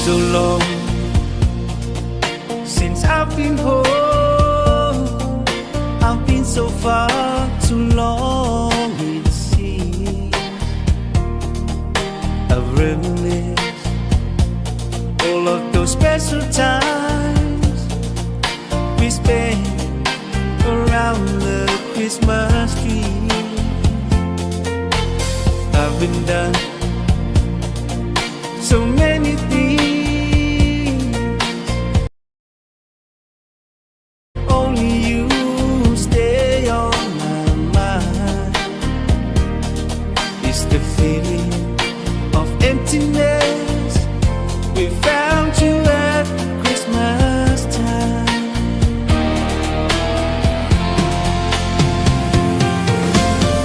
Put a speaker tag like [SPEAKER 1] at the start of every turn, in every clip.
[SPEAKER 1] so long since I've been home. I've been so far too long, it seems. I've reminisced all of those special times we spent around the Christmas tree. I've been done so many things. Only you stay on my mind. It's the feeling of emptiness without you at Christmas time.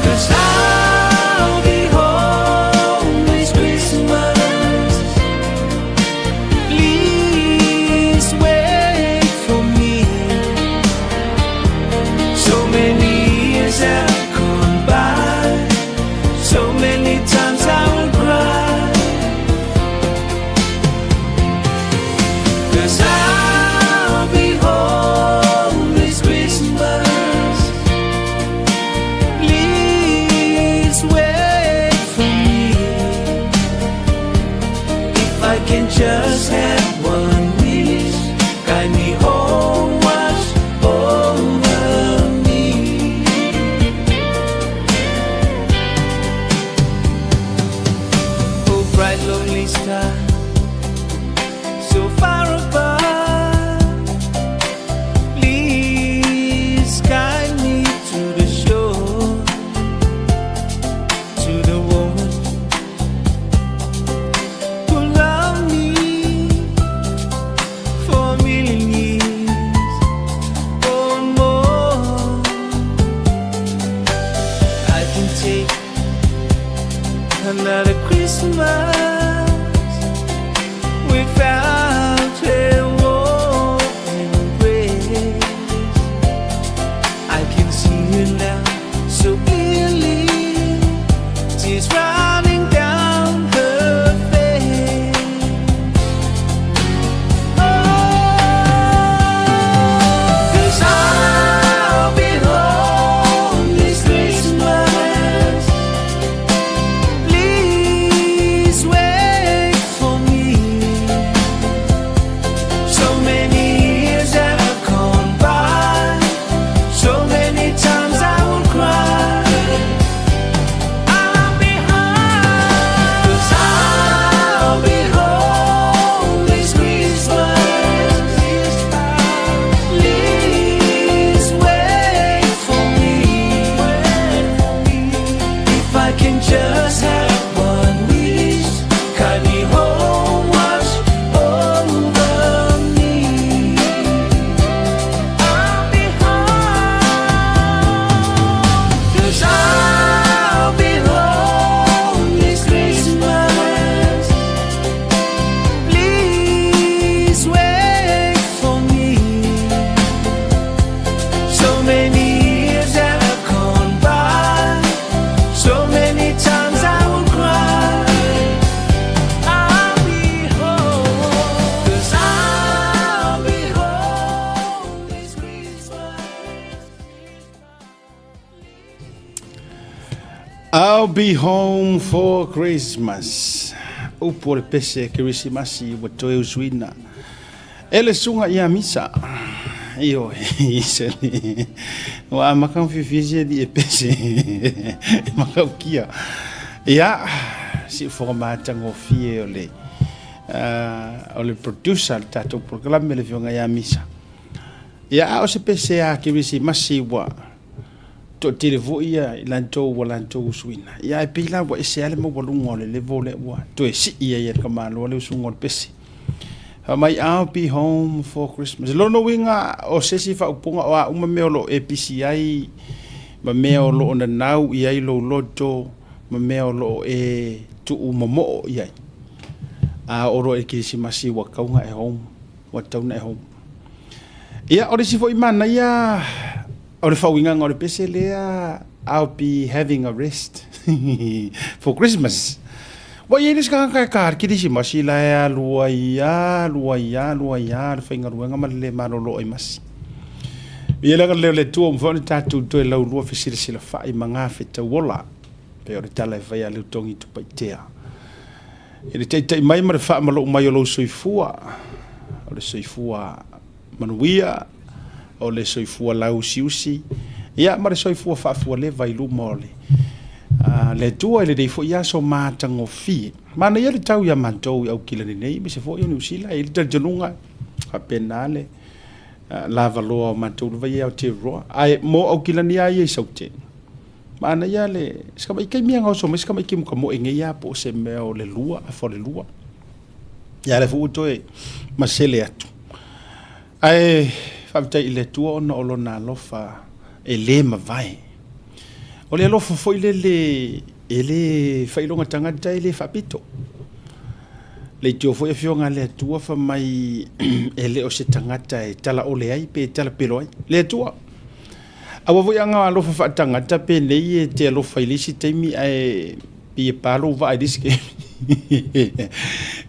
[SPEAKER 1] 'Cause I'll be home this Christmas. Please wait for me. So many years have gone by. So many times I will cry. 'Cause I'll be home this Christmas. Please wait for me. If I can just have one wish, guide me home, watch over me. Oh, bright lonely star, so far above, please guide me to the shore, to the woman who loved me for a million years or more. I can take another Christmas without a warm embrace. I can see her now so clearly, tears running down her face. Oh, 'cause I'll be home this Christmas. Please wait for me. So many years have gone by. So many times I will cry. I'll be home. 'Cause I'll be home this Christmas. Please wait for me. If I can just have one wish, guide me home, watch over me. I'll be home. 'Cause I'll be home this Christmas. Please wait for me. So many years have gone by. So many times I will cry. I'll be home. 'Cause I'll be home this Christmas.
[SPEAKER 2] I'll be home for Christmas. Upu o le pese e Kerisimasi ua toe usuina e le susuga ia Misa. Ioe, se ni. Ua amata ona fiafia si alii e pese e matautia. Ia, si ufoga matagofie o le o le producer le tatou polokalame le afioga ia Misa. Ia, a o se pese a Kerisimasi ua Toatele foi ia i latou ua latou usuina. Ia ae pei la ua ese lava le maualuga o le level lea ua toe sii ai e le tamaloa le usuga o le pese. Fai mai, I'll be home for Christmas. Lona uiga o se isi faaupuga o a uma mea o lo o e pisi ai ma mea o lo o nanau i ai lou loto ma mea o lo o e tuu momoo i ai. A oo loa i le Kerisimasi ua tatau ona e home, ua tatau ona e home. Ia, o le isi foi manaia O le faauigaga o le pese lea, I'll be having a rest for Christmas. Ua i ai le isi tagata e ta le Kerisimasi la e alu ai lava, alu ai lava, alu ai lava le faigaluega ma le le malolo ai masi. Ia le agalelei o le Atua ua mafai ona tatou toe laulua fesilasilafa'i ma gafetauola, pei o le tala e fai a Leutogi Tupaitea. I le taitai mai ma le faamalou mai o lou soifua, o le soifua manuia, o le soifua lauusiusi, ia ma le soifua faafualeva i luma o le le Atua i lenei foi aso matagofie. Manaia le tau ia matou i Aukilani nei, aemaise foi o Niu Sila, e i ai le talitonuga e faapena le lavaloa o matou lava ia i Aotearoa. Ae mo Aukilani lava ia i Saute, manaia le, si tamai taimi lava na oso mai si tamai timu tamoe nei lava po o se mea o le 2 afa o le 2. Ia a o lea foi ua toe masele atu. Ae faafetai i le Atua ona o Lona alofa e le mavae. O le alofa foi lele e le faailoga tagata e le faapito. Leitio foi afioga a le Atua fai mai e le o se tagata e talaole ai pe talapelo ai le Atua. Aua foi a na alofa faatagata penei e te alofa i le isi taimi ae pei e pa lou vaa i le isi taimi.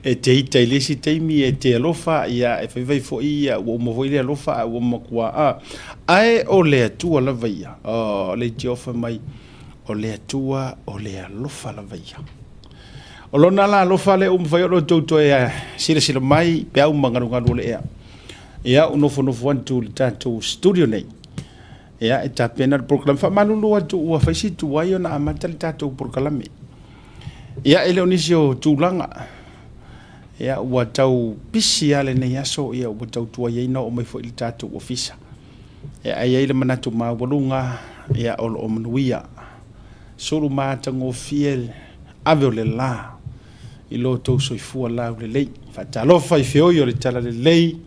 [SPEAKER 2] E te ita i le isi taimi e te alofa ia e faifai foi ia ua uma foi le alofa ae ua matua a. Ae o le Atua lava ia, o leitio fai mai o le Atua o le alofa lava ia. O lona la alofa lea ua mafai ona outou toe silasila mai peau ma galugalu o le ea. Ia, ou nofonofo atu i le tatou studio nei, ia, e tapena le polokalame. Faamalulu atu ua fai si tuai ona amata le tatou polokalame. Ia, e le o nisi o tulaga, ia, ua tau pisi lava lenei aso, ia, ua tau tuai ai ona oo mai foi i le tatou ofisa. Ia, ae i ai le manatu maualuga, ia, o lo o manuia. Sulu matagofie le ave o le la i lo outou soifua laulelei. Faatalofa i feoi o le talalelei,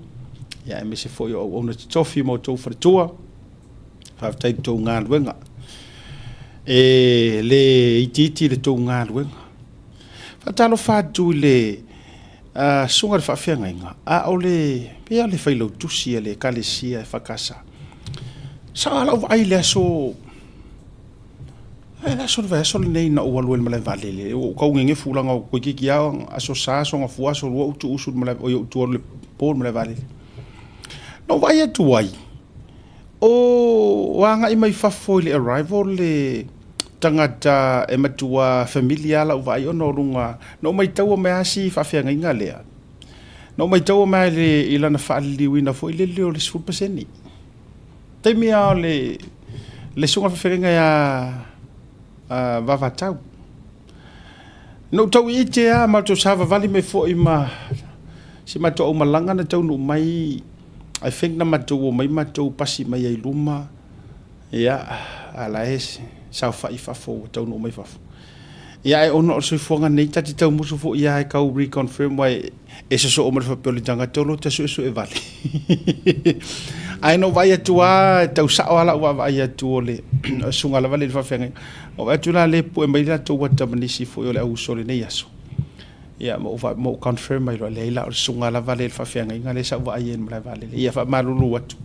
[SPEAKER 2] ia aemaise foi o auauna totofi ma outou faletua. Faafetai i le tou galuega. E le itiiti le tou galuega. Faatalofa atu i le susuga i le faafeagaiga, a o le, pei lava o le failautusi a le Ekalesia EFKS. Sa lau vaai i le aso Ae le aso le vaiaso lenei na ou alu ai i le malae vaalele, ua ou tau nenefu leaga toeitiiti lava aso Sa, aso Gafua, aso Lua ou tuuusu i le malae, oi ou tu alu i le po i le malae vaalele. Na ou vaai atu ai, o agai mai fafo i le arrival le tagata e matua familiar lava lau vaai ona o luga, na ou maitaua mai lava si faafeagaiga lea, na ou maitaua mai lava i lana faaliliuina foi lele o le 10%. Taimi lava o le le susuga faafeagaiga ia Vavatau. Na ou tau ite lava matou savavali mai foi ma si matou aumalaga na taunuu mai, I think na matou omai matou pasi mai ai luma, ia, a la e saofai i fafo ua taunuu mai fafo. Ia ae ona o le soifuaga nei, ta te taumusu foi lava e tau reconfirm aua e sosoo ma le faapea o le tagata o lo o ta suesue vale. Ae na ou vaai atu lava, e tau sao lava lau vaavaai atu o le susuga lava lea i le faafeagaiga. Na ou vaai atu la lea e pue mai le latou ata ma nisi foi o le au uso i lenei aso. Ia ma ou confirm ai loa, leai la o le susuga lava lea i le faafeagaiga lea sa ou vaai ai i le malae vaalele. Ia faamalulu atu.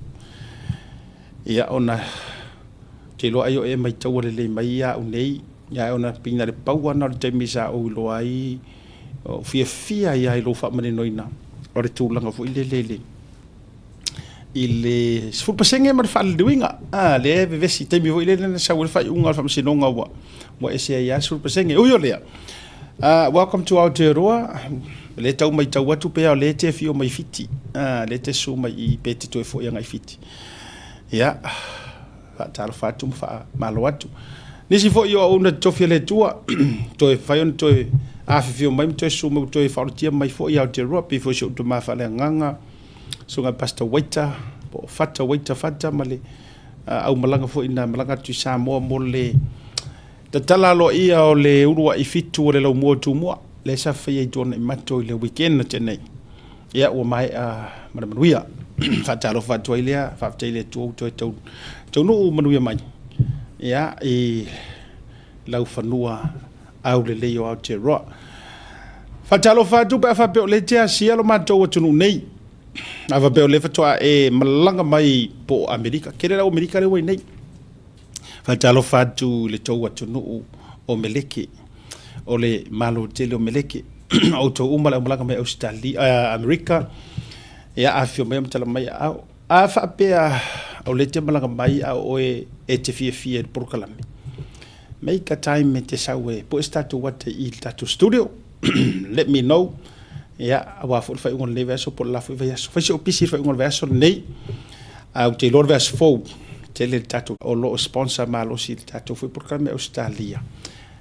[SPEAKER 2] Ia ona ou te iloa ai o e maitaua lelei mai ia au nei, ia ae ona pei na o le pau lava lena o le taimi sa ou iloa ai, ou fiafia ai lava i lou faamaninoina o le tulaga foi lele i le i le 10% ma le faaliliuina. A, lea e vevesi i taimi foi lele na sau ai le faaiuga a le Faamasinoga ua ua ese ai lava le 10%. Ui o lea, welcome to Aotearoa. O lea e tau matau atu pei lava o lea e te afio mai Fiti, lea e te susu mai i pe te toe foi agai Fiti. Ia, faatalofa atu ma faamalo atu. Nisi foi o auauna totofi a le Atua, toe mafai ona toe afifio mai ma toe susu mai, ua toe faaolatia mai foi i Aotearoa, pei foi o si ou tama faaleagaga, Susuga Pastor Waita, po o Fata Waita Fata ma le aumalaga foi na malaga atu i Samoa mo le tatala aloaia o le uluai fitu o le laumua o Tumua, lea sa faia i Tuanaimato i le weekend na tea nei. Ia, ua maea ma le manuia. Faatalofa atu ai lea, faafetai i le Atua ua toe taunuu manuia mai, ia, i laufanua aulelei o Aotearoa. Faatalofa atu pe a faapea o lea e te asia lo matou atunuu nei, a faapea o lea faatoa e malaga mai po o Amerika, tele la Amerika lea ua i nei. Faatalofa atu i le tou atunuu o Meleke. o le Malo tele o Meleke. O outou uma le aumalaga mai Ausetalia, Amerika, ia afifio mai ma tala mai aao. A faapea o lea e te malaga mai a o oe e te fiafia i le polokalame, make a time e te sau e pue se tatou ata i le tatou studio. Let me know. Ia, aua foi le faaiuga o lenei vaiaso po o le la foi vaiaso. Fai si ou pisi i le faaiuga o le vaiaso lenei. Ae ou te iloa le vaiaso fou, tele le tatou o lo o sponsor malosi i le tatou foi polokalame i Ausetalia.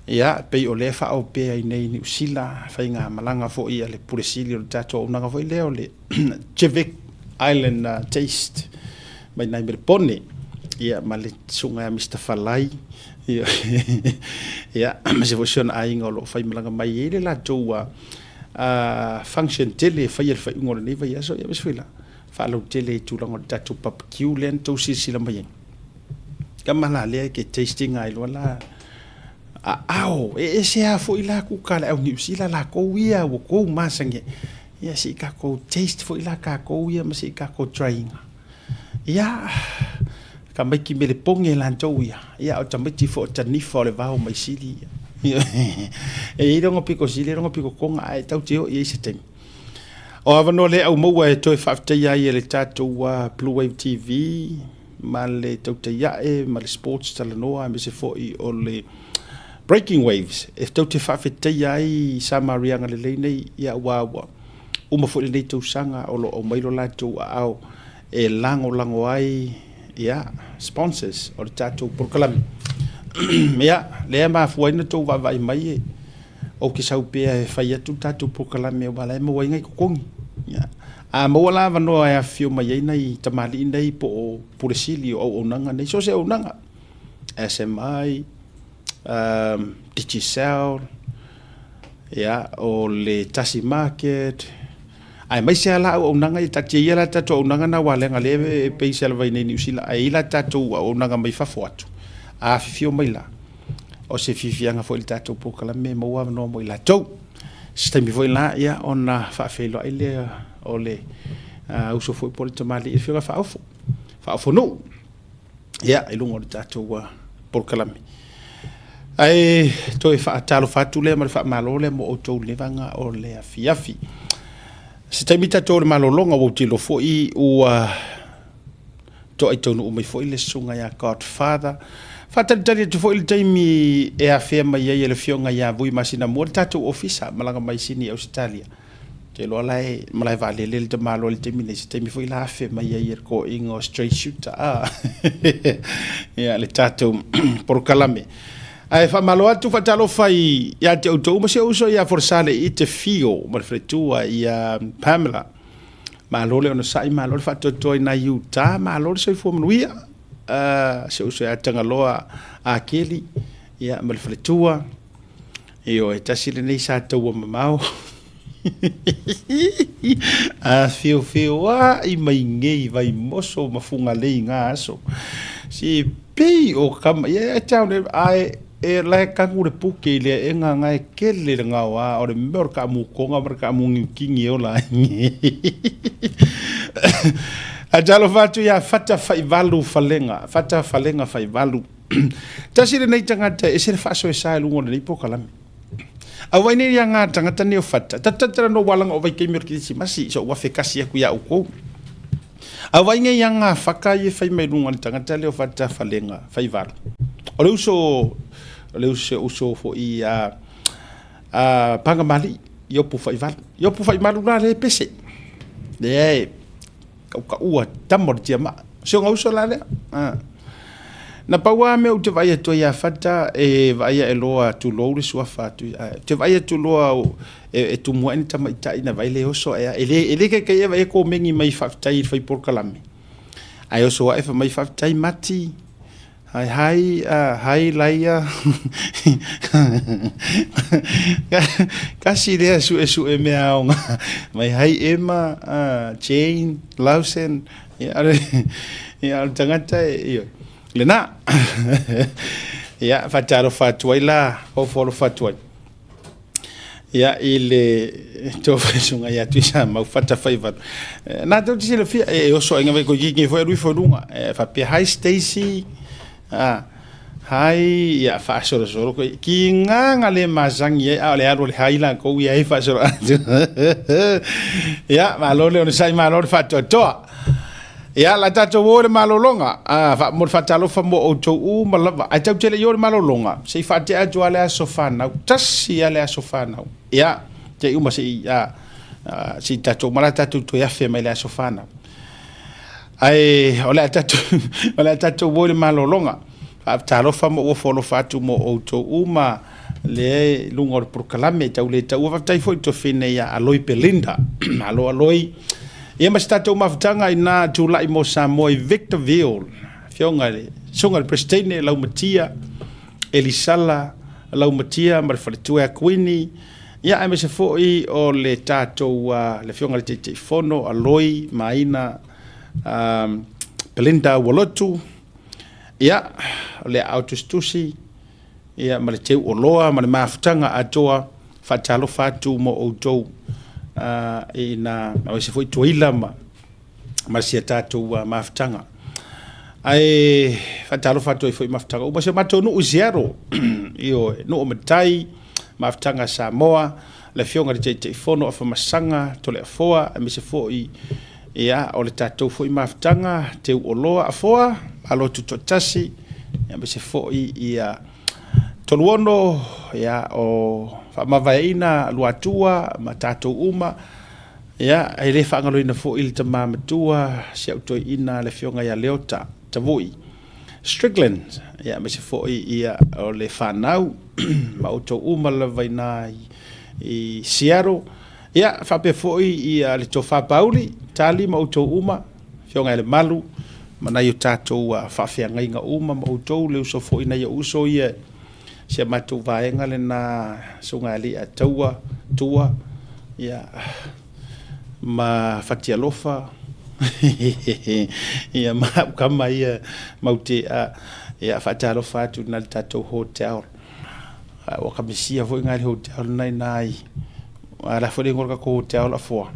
[SPEAKER 2] Ia, pei o lea e faaopea i inei i Niu Sila, faigamalaga foi a le Pule Sili o le tatou auaunaga foi lea o le Civic Island Taste mai nai Melepone, ia, ma le susuga ia Mister Falai, ia, aemaise foi si ona aiga o lo o faimalaga mai e i ai le latou function tele e faia i le faaiuga o lenei vaiaso, ia, aemaise foi la faalautele i tulaga o le tatou barbecue lea na tou silasila mai ai. Tama la lea ke tasting ai loa la aao e ese lava foi la kuka a le au Niu Sila lakou ia ua kou masani ai. Ia se i tatou taste foi la tatou ia ma se i tatou try ina. Ia tamaiti melepoge latou ia, ia o tamaiti foi o tanifa o le vao mai sili ia. E i ai lona pito sili e i ai lona pito toga ae tatou te oo i ai i se taimi. O avanoa le au maua e toe faafetaia ai e le tatou Blue Wave TV ma le Tautai Ae ma le Sports Talanoa aemaise foi o le Breaking Waves e tou te faafetaia ai Samariaga lelei nei ia aua ua uma foi lenei tausaga o lo o aumai lo latou aao e lagolago ai ia sponsors o le tatou polokalame. Ia, lea e mafua ai ona tou vaavaai mai e ou te sau pea e fai atu le tatou polokalame aua o la e maua ai nai totogi. Ia, a maua la avanoa e afifio mai ai nai tamalii nei po o Pule Sili o auaunaga nei, so o se auaunaga, SMI, Digicel, ia, o le Tasi Market, aemaise lava la auaunaga ia, taatia ia la tatou auaunaga na aua leaga o lea e base lava i inei i Niu Sila, ae i ai la tatou auaunaga mai fafo atu, a afifio mai la, o se fiafiaga foi i le tatou polokalame e maua avanoa mo i latou. Se taimi foi la, ia, ona faafeiloai lea o le uso foi po o le tamalii le Afioga Faaofo, Faaofonuu, ia, i luga o le tatou polokalame. Ae toe faatalofa atu lea ma le faamalo lea mo outou i lenei vaega o le afiafi. Se taimi tatou o le malologa, ua ou te iloa foi ua toai taunuu mai foi le susuga ia Godfather. Faatalitali atu foi le taimi e afea mai ai e le afioga ia Vui Masinamua le tatou ofisa malaga mai Sini Ausetalia. Ou te iloa la e malae vaalele le tamaloa i le taimi nei, se taimi foi la afe mai ai e le toeaina o Straight Shooter a ia le tatou polokalame. Ae faamalo atu faatalofa ia te outou uma si ou uso ia Folosale i te Fio ma le faletua ia Pamela. Malo le onosai, malo le faatoatoa i nai Utah, malo le soifua manuia. Si ou uso ia Tagaloa Akeli ia ma le faletua. Ioe, tasi lenei sa taua mamao. A feofeoai mai nei Vaimoso ma Fugalei i na aso. Si pei o kama, ia e tau le, ae e la e kanu le puke i le aega na e kele le gaoa o le mea o le kaamukoga ma le kaamugiukigi e ola ai. Ae talofa atu ia Fata Faivalu Falega, Fata Falega Faivalu. Tasi lenei tagata e ese le faasoesa i luga o lenei polokalame. Au vai nei ia ngā tangata nei o Fata. Tatatara no walanga o vaitaimi o le Kirisimasi, so ua fekasi aku ia oukou. Au vai nei ia ngā whaka i e whai mai lunga le tangata lea o Fata Falega, Faivalu. O le uso, o le uso, uso foi a, a Pangamali, Iopu Faivalu. Iopu Faimalu la le pese. Lea e kaukaua tama o le tiamaa. Si ona uso la lea. Ah. Na pau lava mea ou te vaai atu ai ia Fata, e vaai ae loa tulou le suafa atu, ae ou te vaai atu loa e tumu ae ni tamaitai na vaai le oso ae a, e le, e le kaikai e vaai e komeni mai faafetai i le fai polokalame. Ae oso ae fai mai faafetai Mati, Hai hai, hai Laia. Kasi lea suesue mea aoga. Mai hai Emma, Jane, Lawson, ia, ia, o le tagata e, ioe. Lena. Ia, faatalofa atu ai la, ofo alofa atu ai. Ia, i le tofaisuga ia Tuisamau fata faivalu. Na tou te silafia, e oso ai ngawai koe kiki foi alu ifo i luga. E faapea, hi Stacy, ah, Hai, ia faasolosolo koe. Ki gaga le masagi ai, a o le alu o le hai lakou ia ai faasolo atu. Ia, malo le onosai, malo le faatoatoa. Ia, la tatou o i le malologa, a, fa, mo le faatalofa mo outou uma lava. Ae tatou te le i o i le malologa, se i faatea atu lava le aso fanau. Tasi lava le aso fanau. Ia, se i uma se i, a, a, se i tatou uma la tatou toe afe mai le aso fanau. Ae o le a tatou, o le a tatou o i le malologa. Faatalofa ma ua alofa atu mo outou uma le luga o le polokalame tau le taua. Faafetai foi i tofine ia Aloi Belinda. Malo Aloi. Ia ma se tatou mafutaga i nā tulai mo Samoa i Victorville. Afioga i le Susuga i le Peresetene Laumatia Elisala Laumatia ma le faletua ia Kuini. Ia aemaise foi o le tatou le Afioga i le Taitaifono Aloi Maina Belinda Ualotu. Ia, o le aao tusitusi, ia, ma le teu oloa ma le mafutaga atoa, faatalofa atu mo outou ina aemaise foi Tuaila ma, ma si a tatou mafutaga. Ae faatalofa atu ai foi i mafutaga uma si o matou nuu i Seattle, ioe, nuu o matai, mafutaga a Samoa, le Afioga i le Taitaifono Afamasaga Toleafoa, aemaise foi ia, o le tatou foi mafutaga Teu Oloa Afoa, Malo Tutoatasi, aemaise foi ia Toluono, ia, o Faamavaeaina Luatua ma tatou uma. Ia, e le faagaloina foi le tama matua, si au toeaina le Afioga ia Leota Tavui Strickland, ia, aemaise foi ia o le fanau ma outou uma lava i ina i Seattle. Ia, faapea foi ia le Tofa Pauli, Tali ma outou uma, Afioga ia Lemalu, ma nai o tatou faafeagaiga uma ma outou, le uso foi nai ou uso ia, si a matou vaega lena, Susuga ia Alii-Ataua, Tua, ia, ma Fatialofa, ia, ma au kama ia, maute, ia, faatalofa atu i na le tatou hotel. Ua kamisia foi ngai le hotel lena i na i, a la foi le igoa o le tatou hotel Afoa.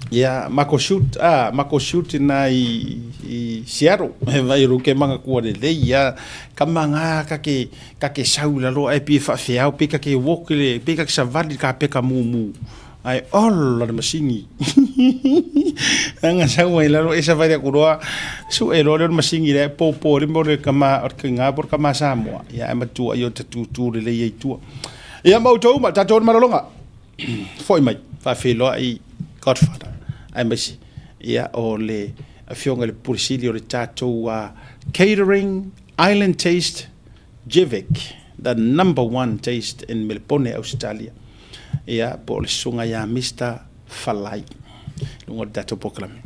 [SPEAKER 2] Ia, mako shoot, a, mako shoot i na i Seattle. E vai ro ke manga kua lelei ia, kama ngā kake sau i lalo ai pi whaawheao, pi kake walk le, pi kake savali ka peka mumu. Ai, ola le masini. Anga sau ai lalo, e savali aku roa, su e roa le masini le, po po le mo le kama, o le ngā por kama Samoa. Ia, e matua i o te tūtū le lei ei tua. Ia, mau tau ma, tātou malolonga. Foi mai, faafeiloai Godfather, aemaise ia o le afioga i le Pule Sili o le tatou Catering Island Taste Jivic, the number one taste in Melepone, Ausetalia. Ia, po o le susuga ia Mister Falai, luga o le tatou polokalame.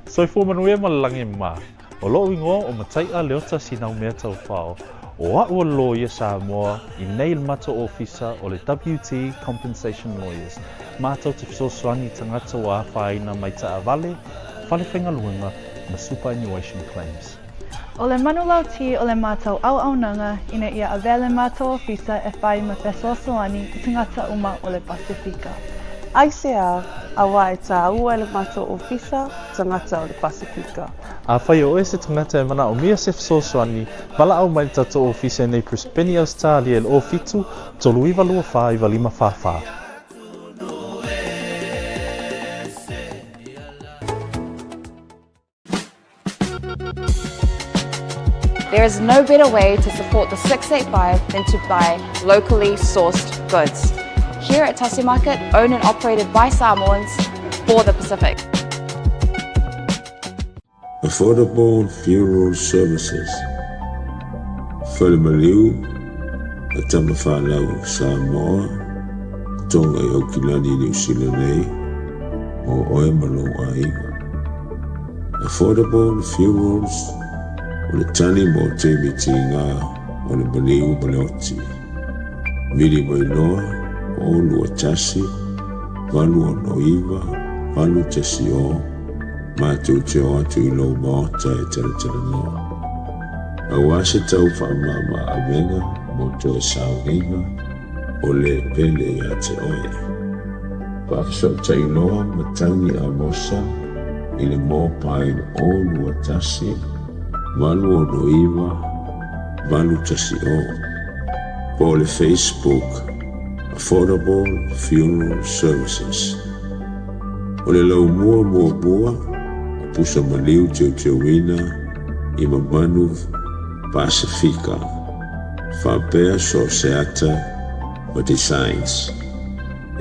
[SPEAKER 3] Soifua manuia ma le lagi ma. O loʻu igoa o Mataiʻa Leota Sinaumea Taufao, o aʻu o le loia Samoa i nei le matou ofisa o le WT Compensation Lawyers, matou te fesoasoani i tagata ua afaina mai taavale, fale faigaluega ma superannuation claims.
[SPEAKER 4] O le manulauti o le matou auaunaga ina ia avea le matou ofisa e whai ma fesoasoani i tagata uma o le Pasifika.
[SPEAKER 5] Aisea, auā e tāua e le matou ofisa tagata o le Pasifika.
[SPEAKER 3] Afai o oe se tagata e manaomia se fesoasoani, valaau mai le tatou ofisa i nei Brisbane, Ausetalia i le 07 39 24 95 44.
[SPEAKER 6] There is no better way to support the 685 than to buy locally sourced goods. Here at Tasi Market, owned and operated by Samoans for the Pacific.
[SPEAKER 7] Affordable Funeral Services, Fale Maliu, a Tama Whanau Samoa, Tonga i Aukilani, Niu Sila nei, mō oe ma lou aiga. Affordable Funerals, o le tali mō taimi tīgā o le maliu ma le oti. Vili mai loa, 0 2 1, 8 6 9, 8 1 0, matou te o atu i lou maota e talatalanoa. Auā se tau faamama avega mo toe sauniga o le pele iā te oe. Faafesootai loa Matagi Amosa i le mobile 021 869 810 po o le Facebook Affordable Funeral Services. O le laumua muamua o pusa maliu teuteuina i mamalu Pasefika faapea so o se ata ma designs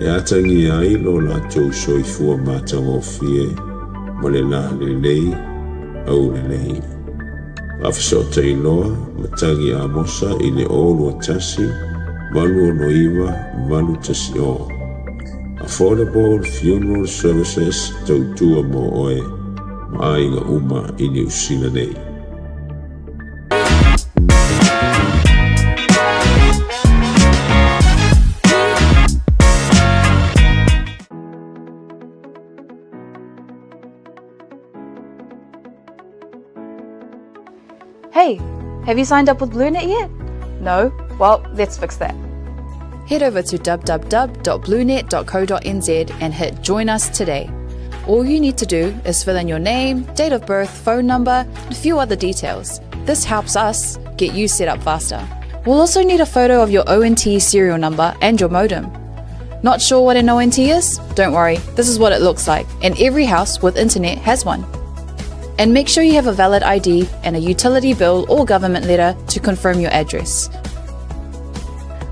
[SPEAKER 7] e atagia ai lo latou soifua matagofie ma le lalelei aulelei. Faafesootai loa ma Tagi Amosa i le 021 869 810. Affordable Funeral Services tautua mo oe ma aiga uma i Niu Sila nei.
[SPEAKER 6] Hey, have you signed up with BlueNet yet? No? Well, let's fix that. Head over to www.bluenet.co.nz and hit Join Us Today. All you need to do is fill in your name, date of birth, phone number, and a few other details. This helps us get you set up faster. We'll also need a photo of your ONT serial number and your modem. Not sure what an ONT is? Don't worry, this is what it looks like, and every house with internet has one. And make sure you have a valid ID and a utility bill or government letter to confirm your address.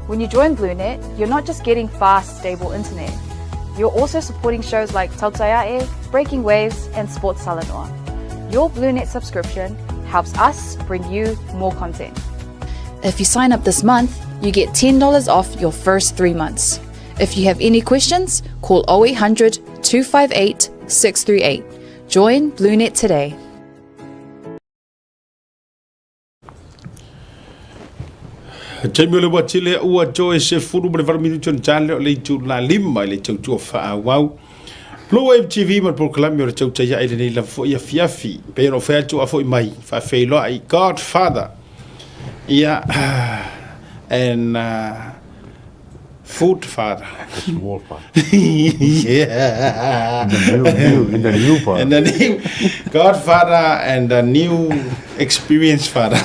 [SPEAKER 6] When you join BlueNet, you're not just getting fast, stable internet. You're also supporting shows like Tautaiae, Breaking Waves, and Sports Salanoa. Your BlueNet subscription helps us bring you more content. If you sign up this month, you get $10 off your first three months. If you have any questions, call 0800 258 638. Join BlueNet today.
[SPEAKER 2] Taimi o le ua tele ua toe 18 minuti ona tale o le itula lima i le tautua faaauau. Blue Wave TV ma le polokalame o le tautai ai lenei lava foi afiafi. Pei ona ou fai atu a foi mai, faafeiloai Godfather. Ia, and Food father.
[SPEAKER 8] The small father.
[SPEAKER 2] yeah.
[SPEAKER 8] And the new, new, and the new father.
[SPEAKER 2] And the new Godfather and the new experience father.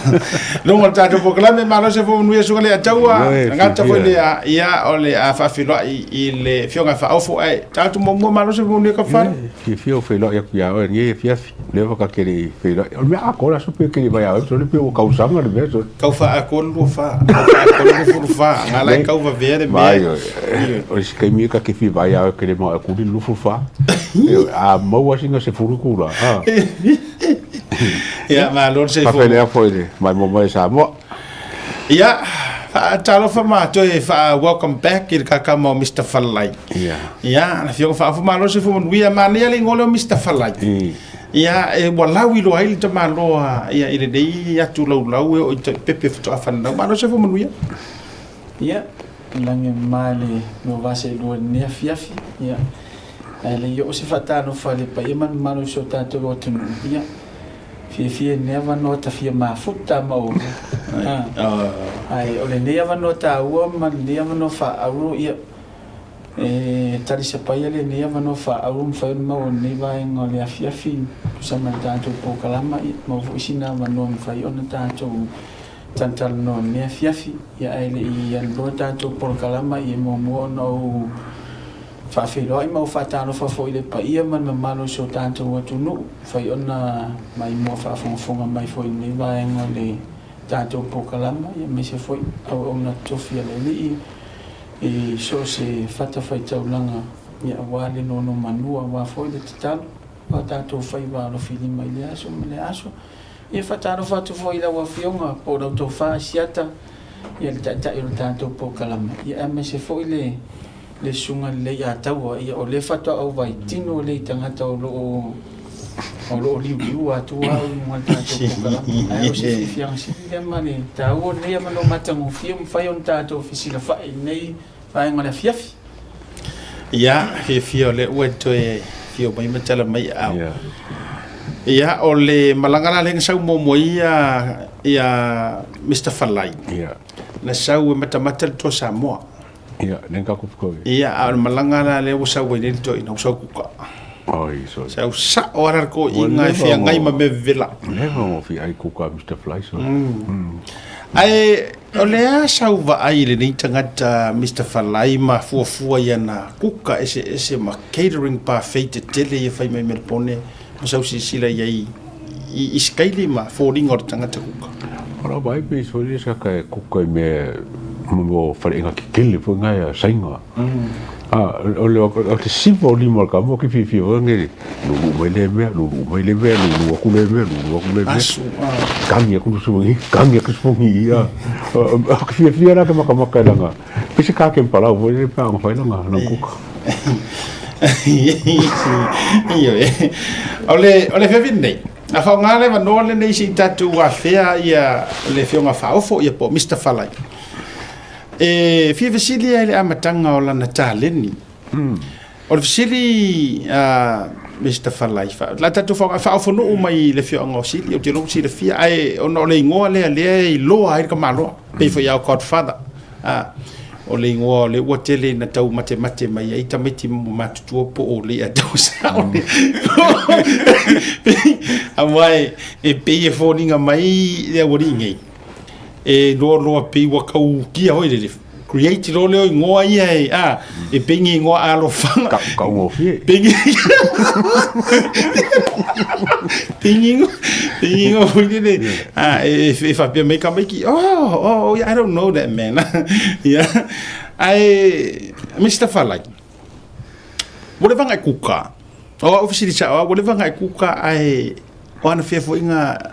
[SPEAKER 2] Lunga o le tatou polokalame malo se fo manuia suka le ataua.
[SPEAKER 8] Ioe,
[SPEAKER 2] Ngata foi le
[SPEAKER 8] fiafia.
[SPEAKER 2] a ia o le a faafiloai i le fioga faaofo ae tatou muamua malo se fo manuia ka father.
[SPEAKER 8] Fiafia o feiloai atu ia oe lenei afiafi. Leva ka ke le i feiloai. O le mea atoa le aso pe ke le vai a oe, sole pe ua kausaga le mea sole.
[SPEAKER 2] Kau faakoa le lua fa, kau faakoa le lufulu fa, nga la e kau vavea le mea.
[SPEAKER 8] Vai oe, o le isi taimi e ta te fia vai a oe ke le mao e kuli le lufulu fa. Ioe, a maua sina sefulu itula, a.
[SPEAKER 2] Ia, malo le soifua.
[SPEAKER 8] Faafeiloai foi i le maimoa mai a Samoa.
[SPEAKER 2] Ia, faatalofa matou e faa welcome back i le kakama o Mister Falai.
[SPEAKER 8] Ia.
[SPEAKER 2] Ia, le afioga faaofa malo le soifua manuia, manaia le igoa lea o Mister Falai. Ia, e ua lauiloa ai le tamaloa ia i lenei atu laulau e oo i pepe faatoa fanau. Malo le soifua manuia.
[SPEAKER 9] Ia, lagi ma le lua vasa i lua i lenei afiafi, ia, ae le i oo se faatalofa i le paia ma le mamalu o si o tatou atunuu, ia, fiafia i lenei avanoa ta fia mafuta ma oulua. Ae o lenei avanoa taua ma lenei avanoa faaauro, ia, E talisapaia lenei avanoa faaauau mafai ona maua i lenei vaega o le afiafi tusa ma le tatou polokalama, ia maua foi sina avanoa mafai ona tatou talatalanoa i lenei afiafi. Ia ae le i alu loa tatou polokalama, ia e muamua ona ou faafeiloai ma ou faatalofa foi i le paia ma le mamalu o si o tatou atunuu, mafai ona maimoa faafogafoga mai foi i lenei vaega o le tatou polokalama, ia aemaise foi auauna totofi a le Alii. I so o se fatafaitaulaga, ia aua le nonomanu, aua foi le tatalo o a tatou faiva alofilima i lea aso ma lea aso. Ia faatalofa atu foi i lau Afioga po o lau Tofa Asiata, ia le Taitai o le tatou polokalame, ia aemaise foi le le Susuga Lelei Ataua, ia o lea faatoa ou vaitino lea i tagata o lo o o lo o liuliu atu au i luga o le tatou polokalame. Ae o se fiafiaga sili lea ma le taua o lenei avanoa matagofie ua mafai ona tatou fesilafai i lenei vaega o le afiafi.
[SPEAKER 2] Ia, fiafia o lea ua e toe afio mai ma tala mai au. Ia, o le malaga la lea na sau muamua ia, ia Mr. Falai.
[SPEAKER 8] Ia.
[SPEAKER 2] Na sau e matamata le Toa Samoa.
[SPEAKER 8] Ia, lea na tatou
[SPEAKER 2] Ia, a o le malaga la lea ua sau ai nei le toeaina, ua sau kuka.
[SPEAKER 8] Oi, sorry.
[SPEAKER 2] Sau sa'o lava le toeaina e feagai ma mea vevela.
[SPEAKER 8] Leva ona fia ai kuka a Mister Fly, sorry.
[SPEAKER 2] Ae o le a sau vaai i lenei tagata Mister Falai ma fuafua i ana kuka eseese ma catering buffet tetele ia fai mai Melbourne ma sau silasila i ai i sikaili ma foliga o le tagata kuka.
[SPEAKER 8] O lau vaai pei foi lea sa ka kuka i mea mo faleaiga tetele foi ngai a Saina. A o le o te siva o lima o le kamo ki fiafia foi nge lulu mai le mea, lulu mai le mea, lulu aku le mea, lulu aku le mea.
[SPEAKER 2] Asu, a.
[SPEAKER 8] Kangi aku suangi, kangi aku suangi ia. O ke fiafia la ke makamaka i langa. Pe se ka ke palau foi le pa fai langa langa kuka.
[SPEAKER 2] Ioe. O le o le afiafi lenei, a faaaoga le avanoa lenei se i tatou afea ia le afioga Faaofo ia po o Mister Falai. E fia fesili ai i le amataga o lana taleni. O le fesili a Mister Falai, la tatou faaofonuu mai le afioaga o Sili, ou te iloa ua silafia, ae ona o le igoa lea lea e iloa ai le tamaloa, pei foi ia Godfather. O le igoa o lea ua tele ina tau matemate mai ai tamaiti matutua po o le tau sao. Aua e pei e foliga mai le aualii nei. E loa loa pei ua tau ukia foi lele create loa lea o igoa ia e a e pei ni igoa alofaga
[SPEAKER 8] Ka kaugofie.
[SPEAKER 2] pei ni pei ni igoa pei ni igoa foi lele a e e faapea mai tamaiti oh oh I don't know that man ia ae Mister Falai ua leva ona e kuka o au fesili sao lava ua leva ona e kuka ae o ana feafoaiga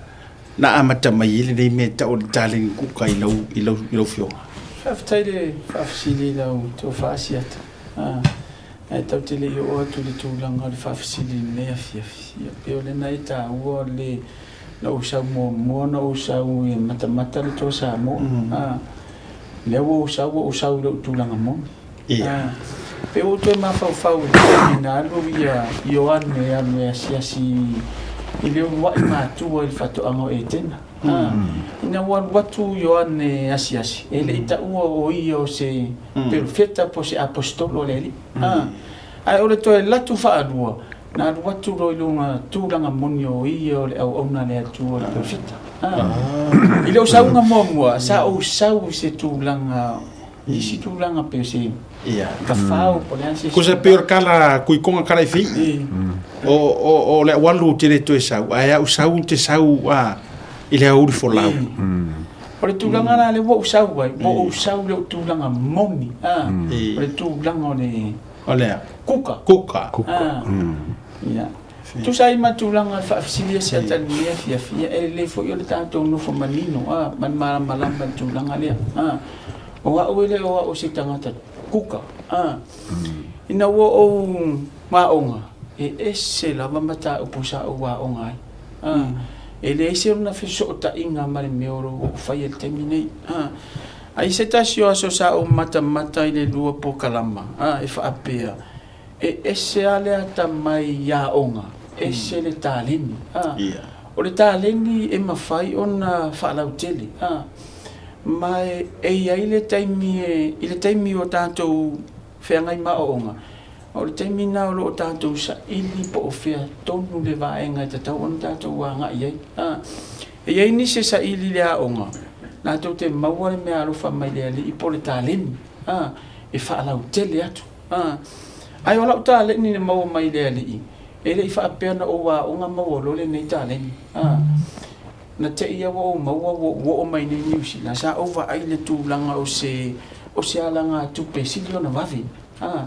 [SPEAKER 2] Na amata mai ai lenei mea e tau o le taleni kuka i lau, i lau, i lau fioga?
[SPEAKER 9] Faafetai i le faafesili i lau tofa Asiata. Ae tatou te le i oo atu i le tulaga o le faafesili i lenei afiafi. Ia, pei o lena e taua o le, na ou sau muamua na ou sau e matamata le Toa Samoa. Lea ua ou sau, ua ou sau i lou tulaga moni.
[SPEAKER 2] Ia.
[SPEAKER 9] Pei ua ou toe mafaufau i le taimi na alu ia Ioane e alu e asiasi i le uluai matua i le faatoaga o Etena. Ina ua alu atu Ioane e asiasi, e le i taua o ia o se perofeta po o se aposetolo a le Alii. Ae o le toe alu atu faalua, na alu atu loa i lona tulaga moni o ia o le auauna a le Atua o le perofeta. I lou sauga muamua, sa ou sau i se tulaga I isi tulaga pei o se tafao po o le a se isi.
[SPEAKER 2] Kusa pei o le kala kuikoga kala i fei. O o o le aualu ou te le toe sau ae au sau ou te sau a i le aoauli folau.
[SPEAKER 9] O le tulaga la lea ua ou sau ai, ua ou sau i lou tulaga moni, a, o le tulaga o le
[SPEAKER 2] O le a?
[SPEAKER 9] Kuka.
[SPEAKER 2] Kuka.
[SPEAKER 9] Kuka. Ia. Tusa ai ma tulaga e faafesili ese ata i lenei afiafi, ia e lelei foi o le tatou nofo manino a, ma le malamalama i le tulaga lea. A, o au e le o au o se tagata kuka, a, ina ua ou aoga, e ese lava mataupu sa ou aoga ai. A, e leai se ona fesootaiga ma le mea o lo o ou faia i le taimi nei. A, a i se tasi o aso sa ou matamata i le lua polokalama, a, e faapea, E ese lava le atamai i aoga, ese le taleni. O le taleni e mafai ona faalautele, ma e i ai le taimi e, i le taimi o tatou feagai ma aoaoga, o le taimi lena o lo o tatou saili po o fea tonu le vaega e tatau ona tatou agai i ai. E i ai nisi e saili i le aoga, latou te maua le meaalofa mai le Alii po o le taleni, e faalautele atu. A, ae o lau taleni na maua mai i le Alii, e le i faapea na ou aoga maua loa lenei taleni. A, na te i ua ou maua ua ou oo mai nei Niu Sila, sa ou vaai i le tulaga o se, o se alagatupe e sili ona vave. A,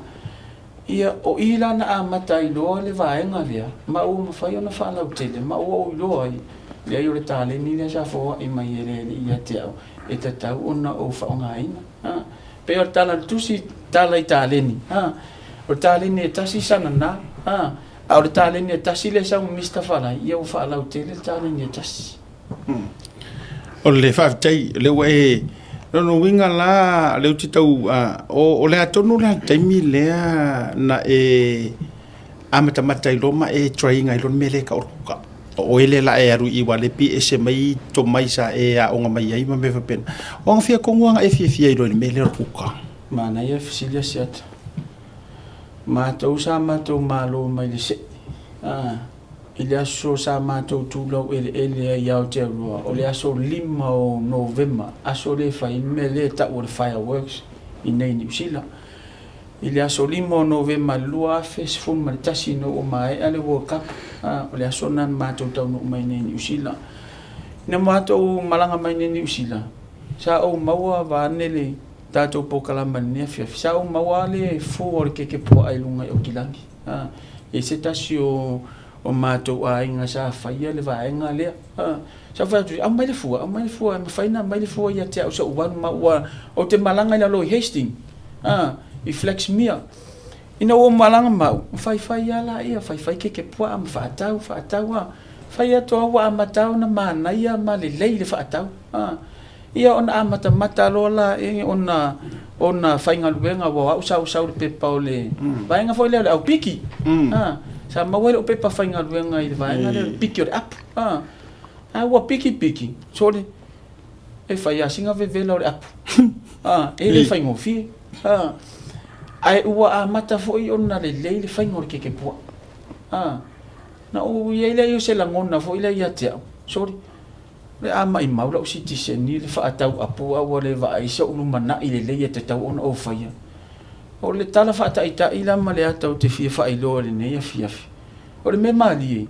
[SPEAKER 9] ia, o i la na amata ai loa le vaega lea, ma ua mafai ona faalautele, ma ua ou iloa ai, leai o le taleni lea sa foai mai e le Alii ia te au, e tatau ona ou faaaogaina. A. Pei o le tala a le Tusi, tala i taleni, a. O le taleni e tasi sana na, a. A o le taleni e tasi lea e sau ma Mister Falai, ia ua faalautele le taleni e tasi.
[SPEAKER 2] O le faafetai, o lea ua e... O lona uiga la, o lea ou te tau... O le a tonu la le taimi lea na e amatamata ai loa ma e try ina ai loa le mea lea e tau o le kuka? O oe lea la e alu i wale pi ese mai tomai sa e aoga mai ai ma mea faapena. O agafia tonu lava na e fiafia ai loa i le mea lea o le kuka?
[SPEAKER 9] Manaia fesili asiata. Matou sa matou malo mai le se'i. I le aso sa matou tulau eleele ai i Aotearoa, o le aso 5 o Novema, aso lea e fai ai le mea lea e tau o le fireworks i nei i Niu Sila. I le aso 5 o Novema i le 2011 ina ua maea le World Cup, o le aso lena na matou taunuu mai nei i Niu Sila. Ina matou malaga mai nei i Niu Sila, sa ou maua vaeane le tatou polokalama i lenei afiafi, sa ou maua lava le fua o le keke puaa i luga i Aukilagi. E i ai se tasi o matou aiga sa faia le vaega lea. Sa ou fai atu, aumai le fua, aumai le fua, e mafai ona aumai le fua ia te au sa ou alu ma ua, ou te malaga i lalo i Hastings, i Flaxmere. Ina ua ou malaga ma au, faifai lava laia, faifai keke puaa ma faatau, faatau lava. Fai atu lava ua amata ona manaia ma lelei le faatau. Ia ona amatamata loa la ona ona faigaluega aua o au sa ou sau i le pepa o le vaega foi lea o le au piki. Sa maua ai lou pepa faigaluega i le vaega lea o le piki o le apu. A ua piki piki, sole, e fai lava sina vevela o le apu. E le faigofie. Ae ua amata foi ona lelei le faiga o le keke puaa. Na ou i ai lea o se lagona foi lea ia te au, sole, O le a maimau lau sitiseni i le faatau apu a ua le vaai so'u lumanai lelei e tatau ona ou faia. O le tala faataitai la ma le ata ou te fia faailoa i lenei afiafi, o le mea malie,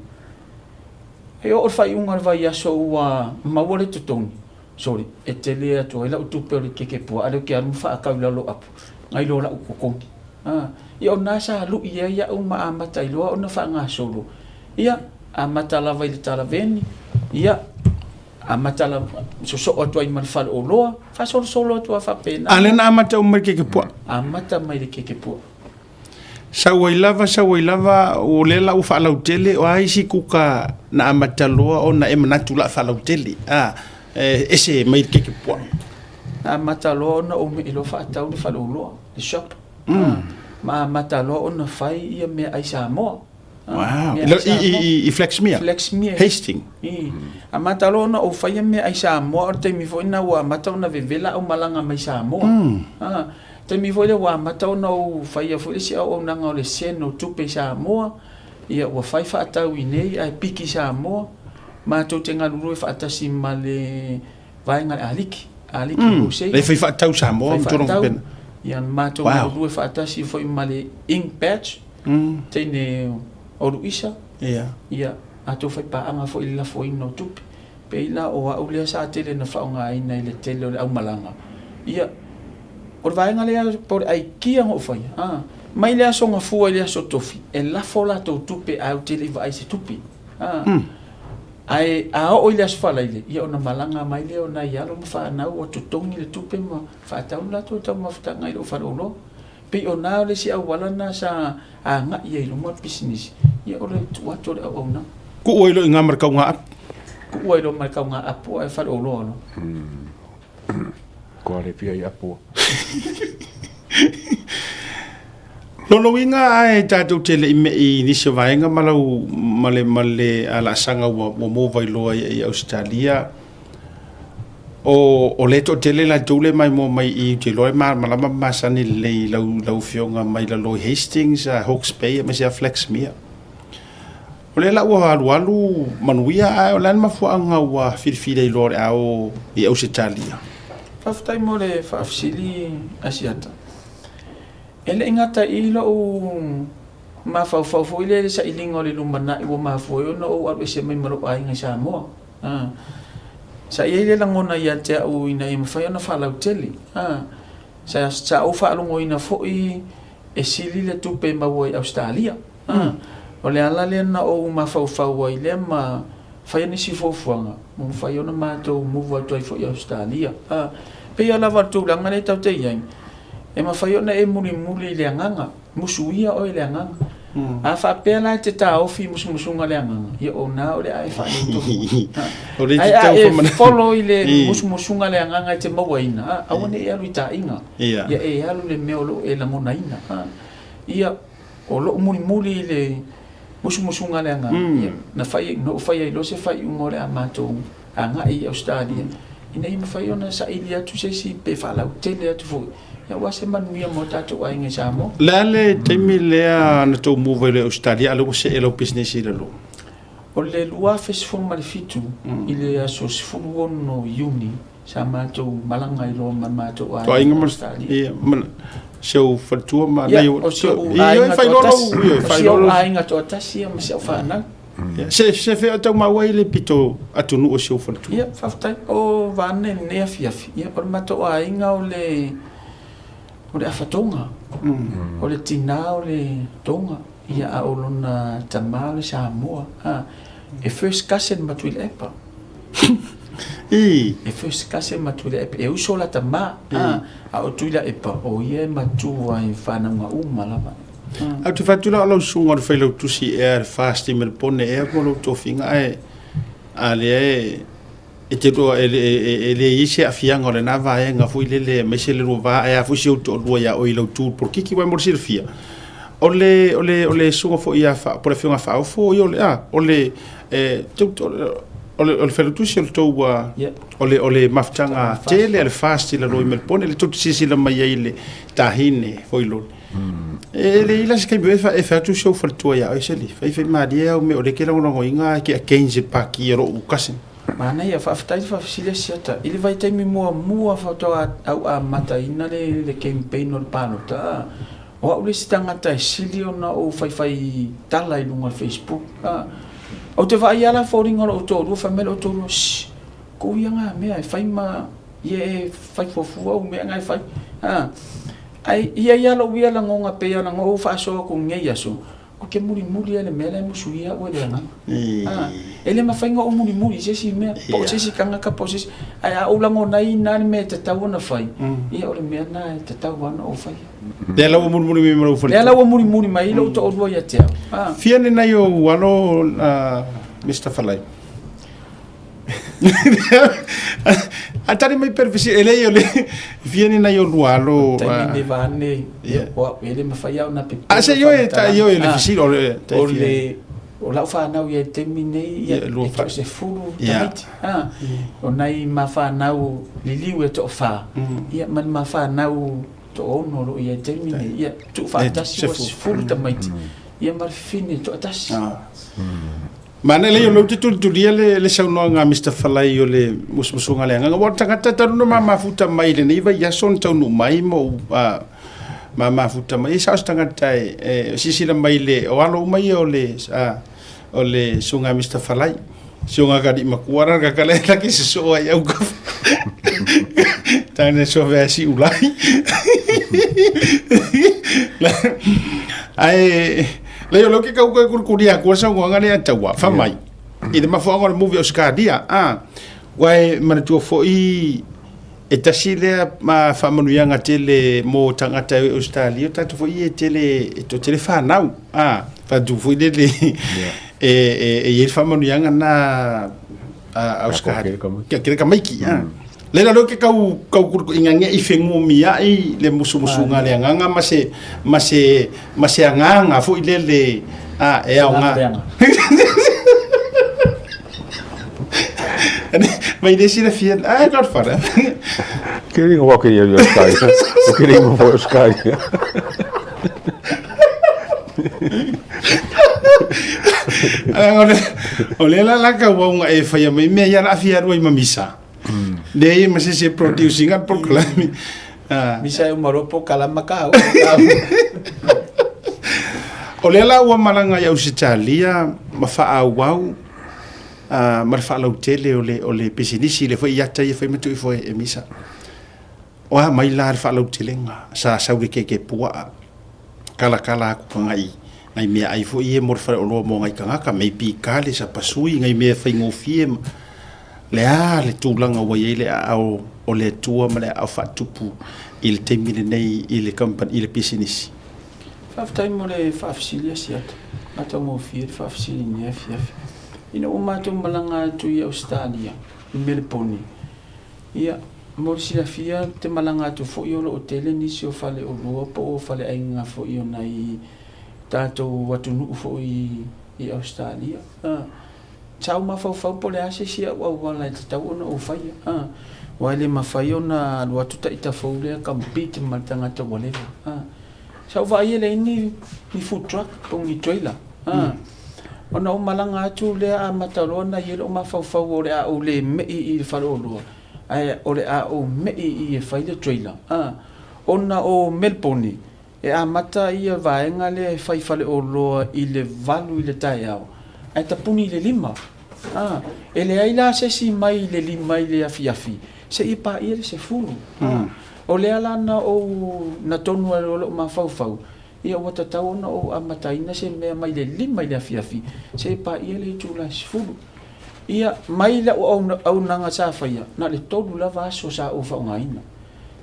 [SPEAKER 9] e oo i le faaiuga o le vaiaso ua maua le totogi, sole, e tele atu ai lau tupe o le keke puaa lea ou te alu ma faatau i lalo o apu, nai lo lau totogi. Ia o lena sa lui ai au ma amata ai loa ona faagasolo. Ia, amata lava i le talaveni, ia, amata lava, sosoo atu ai ma le faleoloa, faasolosolo atu lava faapena.
[SPEAKER 2] A lea na amata uma mai le keke puaa.
[SPEAKER 9] Amata mai le keke puaa.
[SPEAKER 2] Sau ai lava, sau ai lava, o lea la ua faalautele, o a isi kuka na amata loa ona e manatu o le a faalautele, a, e ese mai le keke puaa.
[SPEAKER 9] Na amata loa ona ou me'i loa faatau le faleoloa, le shop. Ma amata loa ona fai ia meaai Samoa.
[SPEAKER 2] Wow. I Flaxmere?
[SPEAKER 9] Flaxmere.
[SPEAKER 2] Hastings.
[SPEAKER 9] I. Amata loa ona ou faia meaai Samoa, o le taimi foi lena ua amata ona vevela au malaga mai Samoa. Taimi foi lea ua amata ona ou faia foi le isi auaunaga o le send o tupe i Samoa, ia ua fai faatau i inei ae piki i Samoa. Matou te galulue faatasi ma le vaega le Aliki, Aliki Wholesale.
[SPEAKER 2] Le fai faatau Samoa
[SPEAKER 9] ma tulaga faapena. Ia matou galulue faatasi foi ma le Ink Batch. Teine o Luisa, ia, matou faipaaga foi i le lafoina o tupe. Pei la o au lea sa tele na faaaogaina i le tele o le aumalaga. Ia, o le vaega lea po o le aikia na ou faia, a, mai le aso Gafua i le aso Tofi, e lafo latou tupe ae ou te le i vaai i se tupe. A, ae a oo i le aso Faraile, ia ona malaga mai lea o nai alo ma fanau ua totogi le tupe ma faatau le latou taumafataga i lou faleoloa. Pei o na le isi auala na sa agai ai i luma le pisinisi, ia o le tuu atu o le auaunaga.
[SPEAKER 2] Kuu ai loa i ina ma le kauga apu.
[SPEAKER 9] Kuu ai loa ma le kauga apu ae faleoloa loa.
[SPEAKER 8] Kua le fia i apu.
[SPEAKER 2] Lona uiga ae tatou te le i me'i i nisi o vaega ma lau ma le ma le laasaga ua ua mova iloa i Ausetalia. O, o lea e toatele latou lea e maimoa mai i i, ou te iloa e malamalama ma masani lelei i lau, lau afioga mai lalo i Hastings, Hawke's Bay aemaise lava Flaxmere. O lea la ua alualu manuia, ae o le a le mafuaaga ua filifili ai loa o le a o i Ausetalia?
[SPEAKER 9] Faafetai mo le faafesili Asiata. E le i gata i i lou mafaufau foi lea i le sailiga o le lumanai ua mafua ai ona ou alu ese mai ma lou aiga i Samoa. A. Sa i ai le lagona ia te au ina ia mafai ona faalautele. A. Sa, sa ou faalogoina foi e sili le tupe e maua i Ausetalia. A. O le ala lea na ou mafaufau ai lea ma faia nisi fuafuaga ua mafai ona matou move atu ai foi i Ausetalia. A. Pei lava o le tulaga lea tatou te i ai, e mafai ona e mulimuli i le agaga. Musuia oe i le agaga. A faapea la e te taofi i musumusuga o le agaga, ia o na o le a e faaletonu. Ae a e follow i le musumusuga a le agaga e te mauaina, aua ne i e alu i taaiga, ia e alu i le mea o lo o e lagonaina. Ia, o lou mulimuli i le musumusuga a le agaga, ia, na fai, na ou fai ai loa se faaiuga o le a matou agai i Ausetalia, ina ia mafai ona saili atu se isi pe faalautele atu foi. Ia aua se manuia mo tatou aiga i Samoa.
[SPEAKER 2] Le a le taimi lea na tou move ai loa i Ausetalia a o lea ua see lau pisinisi i lalo?
[SPEAKER 9] O le 2017 i le aso 16 Iuni sa matou malaga ai loa ma le matou aiga i Ausetalia.
[SPEAKER 2] Ia, ma si ou faletua ma
[SPEAKER 9] nai o si ou aiga toatasi, o si ou aiga toatasi ia ma si au fanau.
[SPEAKER 2] Se se fea o tau maua ai le pito atunuu o si ou faletua?
[SPEAKER 9] Ia, faafetai. O vaana i lenei afiafi, ia, o le matou aiga o le o le afa Tonga. O le tinā o le Tonga, ia, a o lona tamā o le Samoa. A, e first cousin ma Tuilaepa.
[SPEAKER 2] I.
[SPEAKER 9] E first cousin ma Tuilaepa. E uso la tamā, a, a o Tuilaepa, o ia e matua i whanauga uma lava.
[SPEAKER 2] Ae ou te fai atu la o lau susuga o le failautusi ea le FAST i Melbourne ea po o lou tofiga ae a lea e e te lua e, e, e le i ai se aafiaga o lena vaega foi lele aemaise le lua va ae a foi si ou toalua ia oe i lau tu polokiki aua mo le silafia o le o le o le susuga foi ia fa po o le afioga Faaofo ia o le a o le e o le o le failautusi o le tou o le o le mafutaga tele a le FAST i lalo i Melbourne le tou te silasila mai ai i le tahine foi lole. E le i la se taimi e fai atu si ou faletua ia oe seli. Fai fai malie au me o le ke lagolagoina ke against le paki o lou cousin.
[SPEAKER 9] Manaia, faafetai le faafesili a Siata. I le vaitaimi muamua faatoa au amataina le le campaign o le palota, a, o au le isi tagata e sili ona ou faifai tala i luga o le Facebook, a. Ou te vaai lava la foliga o lou toalua, fai mai lou toalua, shh, kou ia nga mea e fai ma ia e fai fuafua au mea nga e fai, a. Ae i ai lava lou ia lagoga pei ona ou faasoa atu i lenei aso, ou te mulimuli lava i le mea la e musuia au e le agaga. A, e le mafai ona ou mulimuli i se isi mea, po o se isi tagata po o se isi, ae a ou lagonaina lava le mea e tatau ona fai, ia o le mea lena e tatau lava ona ou faia.
[SPEAKER 2] Lea la ua mulimuli mai ma lou
[SPEAKER 9] faletua. Lea la ua mulimuli mai lou toalua ia te au.
[SPEAKER 2] A. Fia ni nai ou alo, Mister Falai? A tali mai per visi ele i ole fia ni nai o lua alo.
[SPEAKER 9] Taimi ne vane o au ele mawhai au na pe.
[SPEAKER 2] A se io e ta io ele visi o le
[SPEAKER 9] o le o lau whanau ia taimi nei ia e to se fulu tamaiti. Ah o nai ma whanau liliu e to wha. Ia man ma whanau to ono lo ia taimi nei ia tu whaatasi o se fulu tamaiti. Ia ma fine to atasi.
[SPEAKER 2] Mana lei o lou te tulitulia le, le saunoaga a Mister Falai o le musumusuga le agaga. Ua tagata talu na mamafuta mai lenei vaiaso na taunuu mai ma ou mamafuta mai. E sao se tagata e, e silasila mai le, o alo uma ia o le, o le susuga a Mister Falai. Susuga ka alii matua la ka kala e laki se soo ai au ka. Tane so vea si ulai. Ae, Lei o leo ke kau koe kurikuri a kua saunoaga lea taua, fa mai. I le mafuaaga o le movie o Scardia, a, ua e manatua foi e tasi lea ma faamanuiaga tele mo tagata e Australia, o tatou foi e tele, e to tele whanau, a, whatu foi lele, e, e, e i le faamanuiaga na a Australia. Kia kere ka maiki, a. Le la ke kau kau kuru inga nge i whengu mia i le musumusunga le anganga ma se ma se ma se anganga fo i le le a e au nga. Mai le sila fia a ka fara.
[SPEAKER 8] Ke ringa wa ke ia ia sky. O ke ringa fo sky.
[SPEAKER 2] O le la la ka wa unga e whaia mai mea ia la awhia rua i mamisa. Le ia ma se se producing a proklami.
[SPEAKER 9] Misa e umaropo kalama ka au.
[SPEAKER 2] O lea la ua malaga i Ausetalia ma faaauau ma le faalautele o le o le pisinisi le foi iata ia fai ma tui foi e misa. O a mai la le faalautelega sa sau le keke puaa kalakala aku ka ngai ngai mea ai foi e mo le faleoloa mo ngai tagata mei pikale sa pasui ngai mea faigofie ma le a le tulaga ua i ai le aao o le Atua ma le aao faatupu i le taimi lenei i le company i le pisinisi.
[SPEAKER 9] Faafetai mo le faafesili a Siata. Matagofie le faafesili i lenei afiafi. Ina ua matou malaga atu i Ausetalia, i Meleponi, ia, mo le silafia, ou te malaga atu foi o lo o tele nisi o faleoloa po o faleaiga foi o nai tatou atunuu foi i Ausetalia. Sa ou mafaufau po o le a se isi au auala e tatau ona ou faia. Aua e le mafai ona alu atu ta ita fou lea compete ma le tagata ua leva. Sa ou vaai e leai ni ni food truck po o ni trailer. Ona ou malaga atu lea amata loa ona i ai lou mafaufau o le a ou le me'i i le faleoloa, ae o le a ou me'i i e fai le trailer. Ona o Melbourne e amata ia vaega lea e fai faleoloa i le 8 i le taeao ae tapuni i le 5. A, e leai la se isi mai i le 5 i le afiafi seia paia le 10. A, o lea la na ou na tonu ai loa lou mafaufau, ia ua tatau ona ou amataina se mea mai le 5 i le afiafi seia paia le itula 10. Ia, mai lau auaunaga sa faia, na o le 3 lava aso sa ou faaaogaina.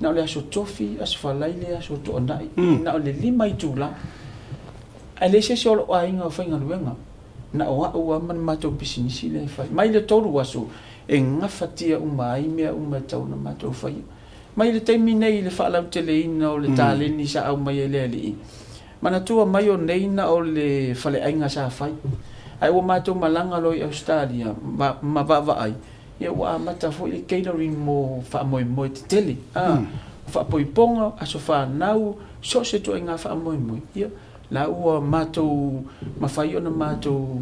[SPEAKER 9] Na o le Aso Tofi, Aso Faraile, Aso Toonai, na o le 5 itula. Ae leai se isi o lou aiga o faigaluega, na o au lava ma le matou pisinisi lea e fai. Mai le 3 aso e gafatia uma ai mea uma e tatau ona matou faia. Mai le taimi nei i le faalauteleina o le taleni sa aumai e le alii, manatua mai o nei na o le faleaiga sa fai. Ae ua matou malaga loa i Ausetalia ma vaavaai, Ia ua amata foi le catering mo faamoemoe tetele, a, o faapoipoga, aso fanau, so o se ituaiga faamoemoe, ia, la ua matou mafai ona matou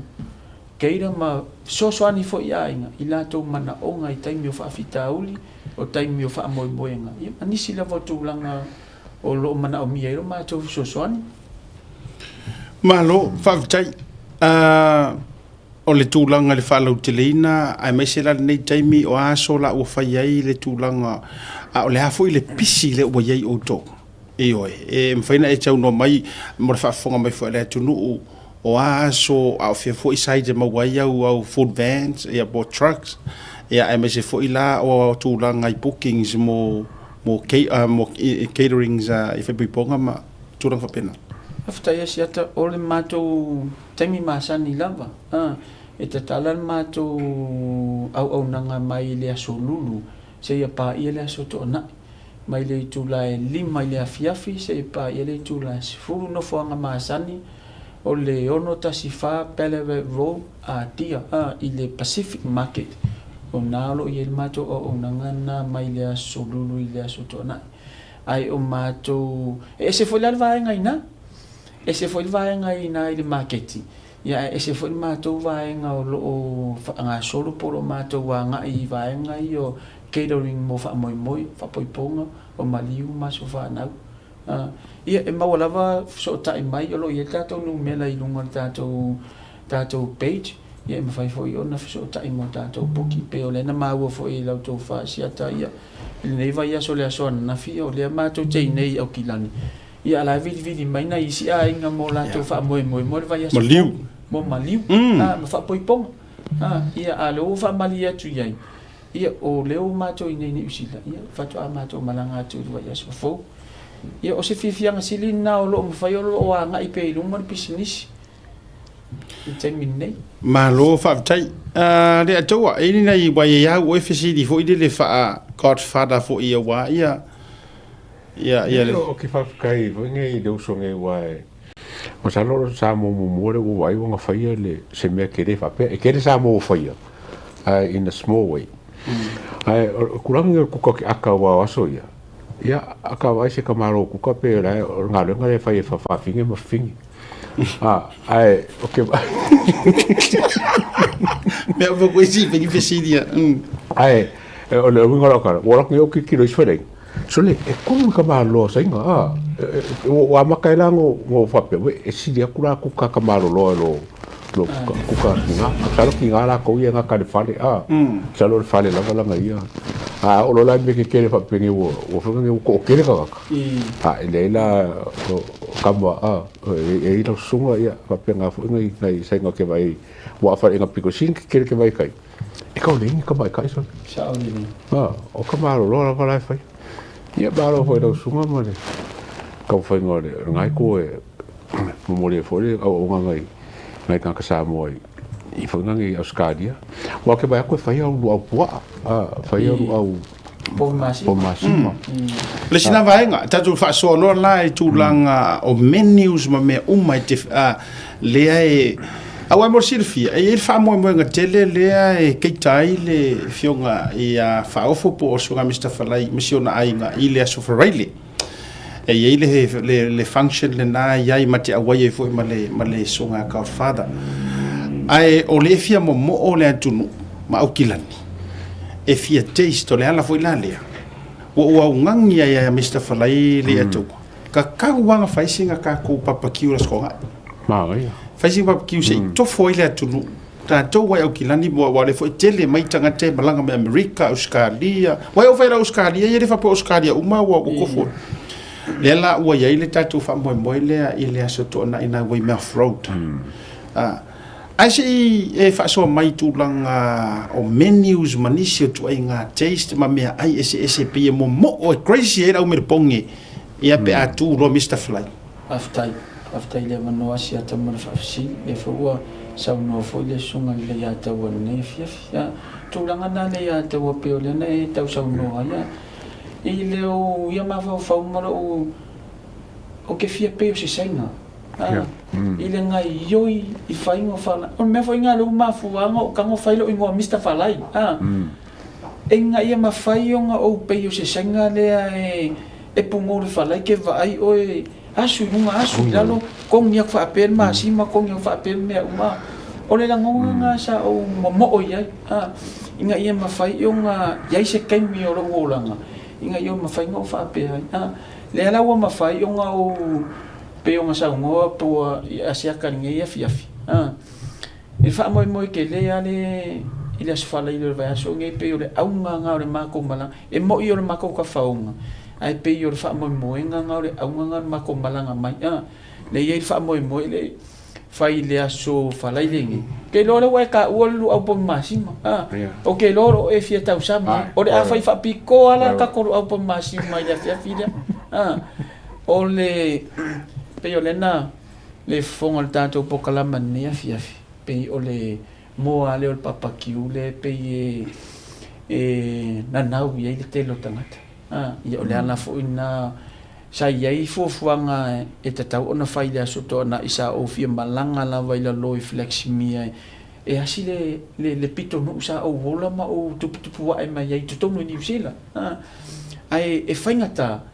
[SPEAKER 9] cater ma fesoasoani foi i aiga i latou manaoga i taimi o faafitauli, o taimi o faamoemoega, ia, ma nisi lava o tulaga o lo o manaomia ai lo matou fesoasoani.
[SPEAKER 2] Malo, faafetai. O le tulaga i le faalauteleina aemaise la lenei taimi o a aso la ua fai ai le tulaga, a o le a foi le pisi lea ua i ai outou? Ioe, e mafai ona e saunoa mai mo le faafofoga mai foi a le atunuu o a aso a o fea foi size e maua ai au au food vans ia po o trucks, ia aemaise foi la o tulaga i bookings mo mo caterings i faaipoipoga ma tulaga faapena.
[SPEAKER 9] Faafetai Asiata, o le matou Taimi masani lava, a, e tatala le matou auaunaga mai le aso Lulu seia paia le aso Toonai, mai le itula e 5 i le afiafi seia paia le itula e 10. Nofoaga masani o le 614 Ballarat Road, Atia, a, i le Pacific Market. O na o lo o i ai le matou auaunaga lena mai le aso Lulu i le aso Toonai. Ae o matou, e ese foi la le vaega i ina. Ese foi le vaega i ina i le maketi, ia ae ese foi le matou vaega o lo o faagasolo po o lo o matou agai i vaega ia o catering mo faamoemoe, faapoipoga, o maliu ma aso fanau. Ia e maua lava fesootai mai o lo o i ai le tatou numera i luga o le tatou tatou page, ia e mafai foi ona fesootai mo tatou buki. Pei o lea na maua foi i la outou faasiata ia i lenei vaiaso i le aso ananafi, o lea matou te i nei i Aukilani, Ia, la e vilivili mai nai isi aiga mo latou faamoemoe mo le vaiaso
[SPEAKER 2] Maliu.
[SPEAKER 9] Mo maliu. A, ma faapoipoga. A, ia, a o lea ua faamalie atu i ai, ia, o lea ua matou i inei i Niu Sila, ia, faatoa matou malaga atu i le vaiaso fou. Ia, o se fiafiaga sili lena o lo o mafai o lo o agai pea i luma le pisinisi i le taimi lenei.
[SPEAKER 2] Malo faafetai. Leiataua, e i ai ni nai, aua e i ai lava au oe fesili foi lele faa-godfather foi aua ia, Ia, ia le.
[SPEAKER 8] Ou te faafetai foi nei i le uso nei aua e masalo o le Samoa muamua lea ua ou vaai ua na faia le se mea tele faapea. E tele Samoa ua faia ae in a small way. Ae o le tulaga nei o le kuka o te ata aua o aso ia, ia a ta vaai se tamaloa kuka pei o la o le galuega lea e fai e faafafine ma fafine. A, ae o ke
[SPEAKER 2] Mea uma koe si pengi fesili ia.
[SPEAKER 8] Ae o le uiga o lau tala, ua alu atu nei ou tilotilo i isi faleaiga, Sole, e kolu i ka malolo a Saina, a, ua amata ai la ona ou faapea, wei, e sili atu la kuka ka malolo e lo, lo kuka, kuka tiga. Masalo tiga lakou ia e gata i le fale, a, masalo o le fale lava lana ia. A oo loa la i mea tetele faapenei ua, ua fai mai ua toatele tagata, a, e leai la o tama, a, e i ai lau susuga, ia, faapena foi nai, nai Saina ou te vaai, aua o faleaiga pito sili ona tetele ke vaai i tai. E kau nei ni tamaitai sole.
[SPEAKER 9] Sao lelei.
[SPEAKER 8] A, o ka malolo lava la e fai. Ia malo foi lau susuga ma le taumafaiga o le lena itu e momoli ai foi le auaunaga i nai tagata Samoa i foi lena i Ausetalia. Aua ou te vaai atu e fai au luau puaa, a, fai au luau
[SPEAKER 9] Povi
[SPEAKER 8] masima.
[SPEAKER 2] Le sina vaega, tatou faasoa loa la i tulaga o menus ma mea uma e te, a, lea e. Aua mo le silafia, e i ai le faamoemoega tele lea e keita ai le Afioga ia Faaofo po o Susuga Mister Falai ma si ona aiga i le Aso Faraile. E i ai le, le, le function lena e i ai ma te auai ai foi ma le, ma le Susuga Godfather. Ae o le fia momoo le atunuu ma Aukilani e fia taste, o le ala foi la lea ua ou augani ai ia Mister Falai le Atua. Tatau lava ona fai sina tatou barbecue i le Aso Toonai.
[SPEAKER 8] Manaia.
[SPEAKER 2] Fai sina barbecue se i tofo ai le atunuu. Tatou ai Aukilani aua o lea foi e tele mai tagata e malaga mai Amerika, Ausetalia. Aua e oo foi i le Ausetalia, e le faapea o Ausetalia uma ua tofo. Lea la ua i ai le tatou faamoemoe lea i le Aso Toonai i na Weymouth Road. Ae se i e faasoa mai i tulaga o menus ma nisi o ituaiga taste ma meaai eseese pei e momoo e crazy ai le aumelepone ia pe a tu loa Mister Fly.
[SPEAKER 9] Faafetai. Faafetai i le avanoa Asiata mo le faafesili. Lea foi ua saunoa foi le Susuga i le Leiataua i lenei afiafi. Ia, tulaga na Leiataua pei o lea na e tausaunoa ai i le o ia mafaufau ma lou ou te fia pei o se Saina. A, i le gaioi i faiga o Falai. O le mea foi lena lea ua mafua ona ou tago fai lou igoa Mister Falai. A, ina ia mafai ona ou pei o se Saina lea e pugou le falai ke vaai oe asu i luga asu i lalo, kogi aku faapea le masima, kogi aku faapea le mea uma. O le lagona lena sa ou momoo i ai, a, ina ia mafai ona i ai se taimi o lou olaga ina ia mafai ona ou faapea ai. A, lea la ua mafai ona ou Pei ona saunoa po o asiata i lenei afiafi, e faamoemoe tele lava le i le Aso Faraile o le vaiaso lenei, pei o le auga lena o le matou malaga. E moni o le matou tafaoga, ae pei o le faamoemoega lena o le auga lena o le matou malaga mai. Lea e i ai le faamoemoe le fai i le Aso Faraile lenei. Ou te iloa o lea ua e taua le luau pomemasima. Ou te iloa o lo o e fia tausama. O le a fai faapitoa lava la le tatou luau pomemasima i le afiafi lea. O le, pei o lena le fofoga o le tatou polokalama i lenei afiafi, pei o le moa lea o le papakiu lea pei e, e nanau i ai le tele o tagata. A, ia o le ala foi lena sa i ai fuafuaga e tatau ona fai i le Aso Toonai sa ou fia malaga lava i lalo i Flaxmere e asi le, le, le pitonuu sa ou ola ma ou tuputupuae mai ai i totonu i Niu Sila. A, ae e faigata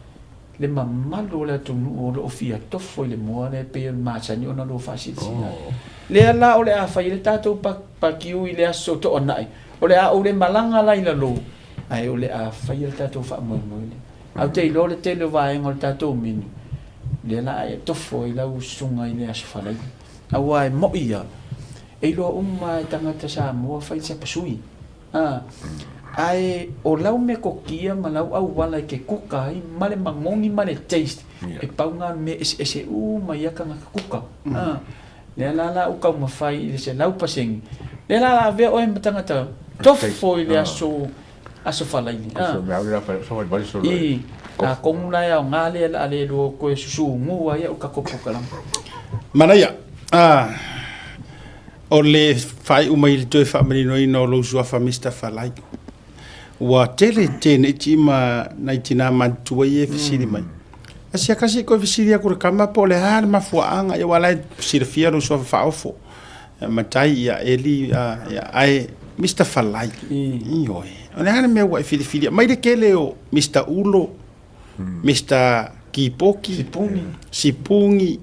[SPEAKER 9] le mamalu o le atunuu o lo o fia tofo i le moa lea e pei o le masani ona lua faasilasila ai. Lea la o le a fai ai le tatou pakiu i le aso Toonai, o le a ou le malaga la i lalo, ae o le a faia le tatou faamoemoe lea. Ae ou te iloa le tele o vaega o le tatou menu, lea la a e tofo ai lau susuga i le Aso Faraile. Aua e moi ia, e iloa uma e tagata Samoa fai le sapasui. A, ae o lau metotia ma lau auala e te kuka ai ma le magogi ma le taste, e pau na mea eseese uma ia tagata kuka. A, lea la la ou taumafai i le 100%, lea la la avea oe ma tagata tofo i le aso, aso Falaili. A, i, atonu la e aoga lea o le a le lua toe susugu ai au i le tatou polokalame.
[SPEAKER 2] Manaia, a. O le faaiu mai i le toe faamaninoina o lou suafa Mister Falai. Ua tele teneiti ma nai tinā matutua ia e fesili mai. Asia kasi koe fesili aku le kama po o le a le mafuaaga, ia aua la e silafia lou suafa faaofo. Matai ia Eli ia ae Mister Falai. Ioe. O le a le mea ua e filifilia mai le tele o Mister Ulo, Mister Kipoki,
[SPEAKER 9] Sipungi,
[SPEAKER 2] Sipungi,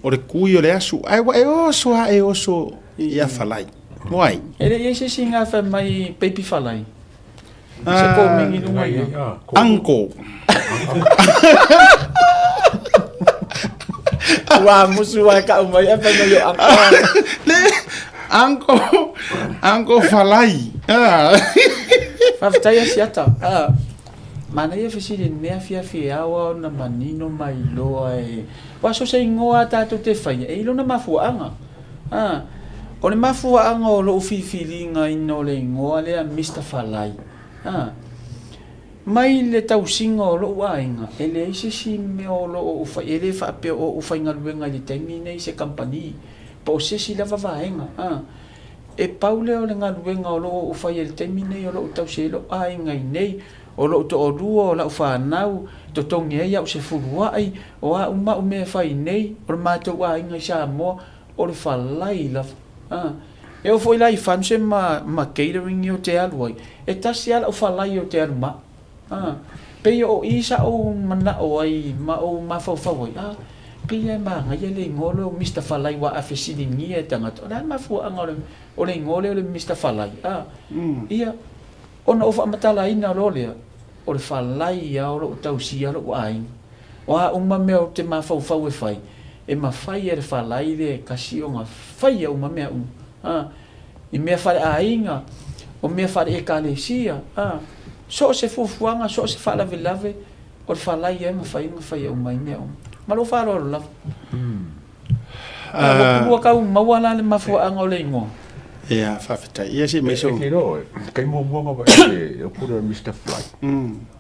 [SPEAKER 2] o le kui o le asu, ae ua e oso lava e oso ia Falai. Why?
[SPEAKER 9] E le i ai se isi ga fai mai baby Falai. Se komeni i luga i ina.
[SPEAKER 2] Uncle.
[SPEAKER 9] Ua musu ai kau mai e fai mai o uncle.
[SPEAKER 2] Le, uncle, uncle Falai. Ah.
[SPEAKER 9] Faafetai Asiata. Ah. Manaia fesili lenei afiafi e ao a ona manino ma iloa e aua so se igoa a tatou te faia e i lona mafuaaga. A, o le mafuaaga o lou filifiliga ina o le igoa lea Mister Falai. A, mai le tausiga o lou aiga e leai se isi mea o lo o ou fai, e le faapea o ou faigaluega i le taimi lenei i se kamupani po o se isi lava vaega. A, E pau lea o le galuega o lo o ou faia i le taimi nei o lo o tausi ai lou aiga i nei, o lou toalua, o lau fanau, totogi ai au sefuluai, o a uma au mea e fai nei, o le matou aiga i Samoa, o le falai lava. A, e oo foi la i function ma, ma catering ia ou te alu ai, e tasi lava lau falai ou te alu ma au. A, pei o i sa ou manao ai ma ou mafaufau ai, a, pei lava e manaia le igoa lea o Mister Falai aua a fesiligia e tagata, o le a le mafuaaga o le, o le igoa lea o le Mister Falai? A, ia, ona ou faamatalaina loa lea, o le falai lava o lo o tausia lou aiga. O a uma mea ou te mafaufau e fai, e mafai e le falai lea e tasi ona faia uma mea uma. A, i mea faaleaiga, o mea faale-ekalesia, a, so o se fuafuaga, so o se faalavelave, o le falai lava e mafai ona faia uma ai mea uma. Ma lou faaaloalo lava. Ua pulua kau maua la le mafuaaga o le igoa.
[SPEAKER 2] Ia, faafetai. Ia se i mai
[SPEAKER 8] sou. E te iloa oe, kai muamua nga vaai i le pule o Mister Fly.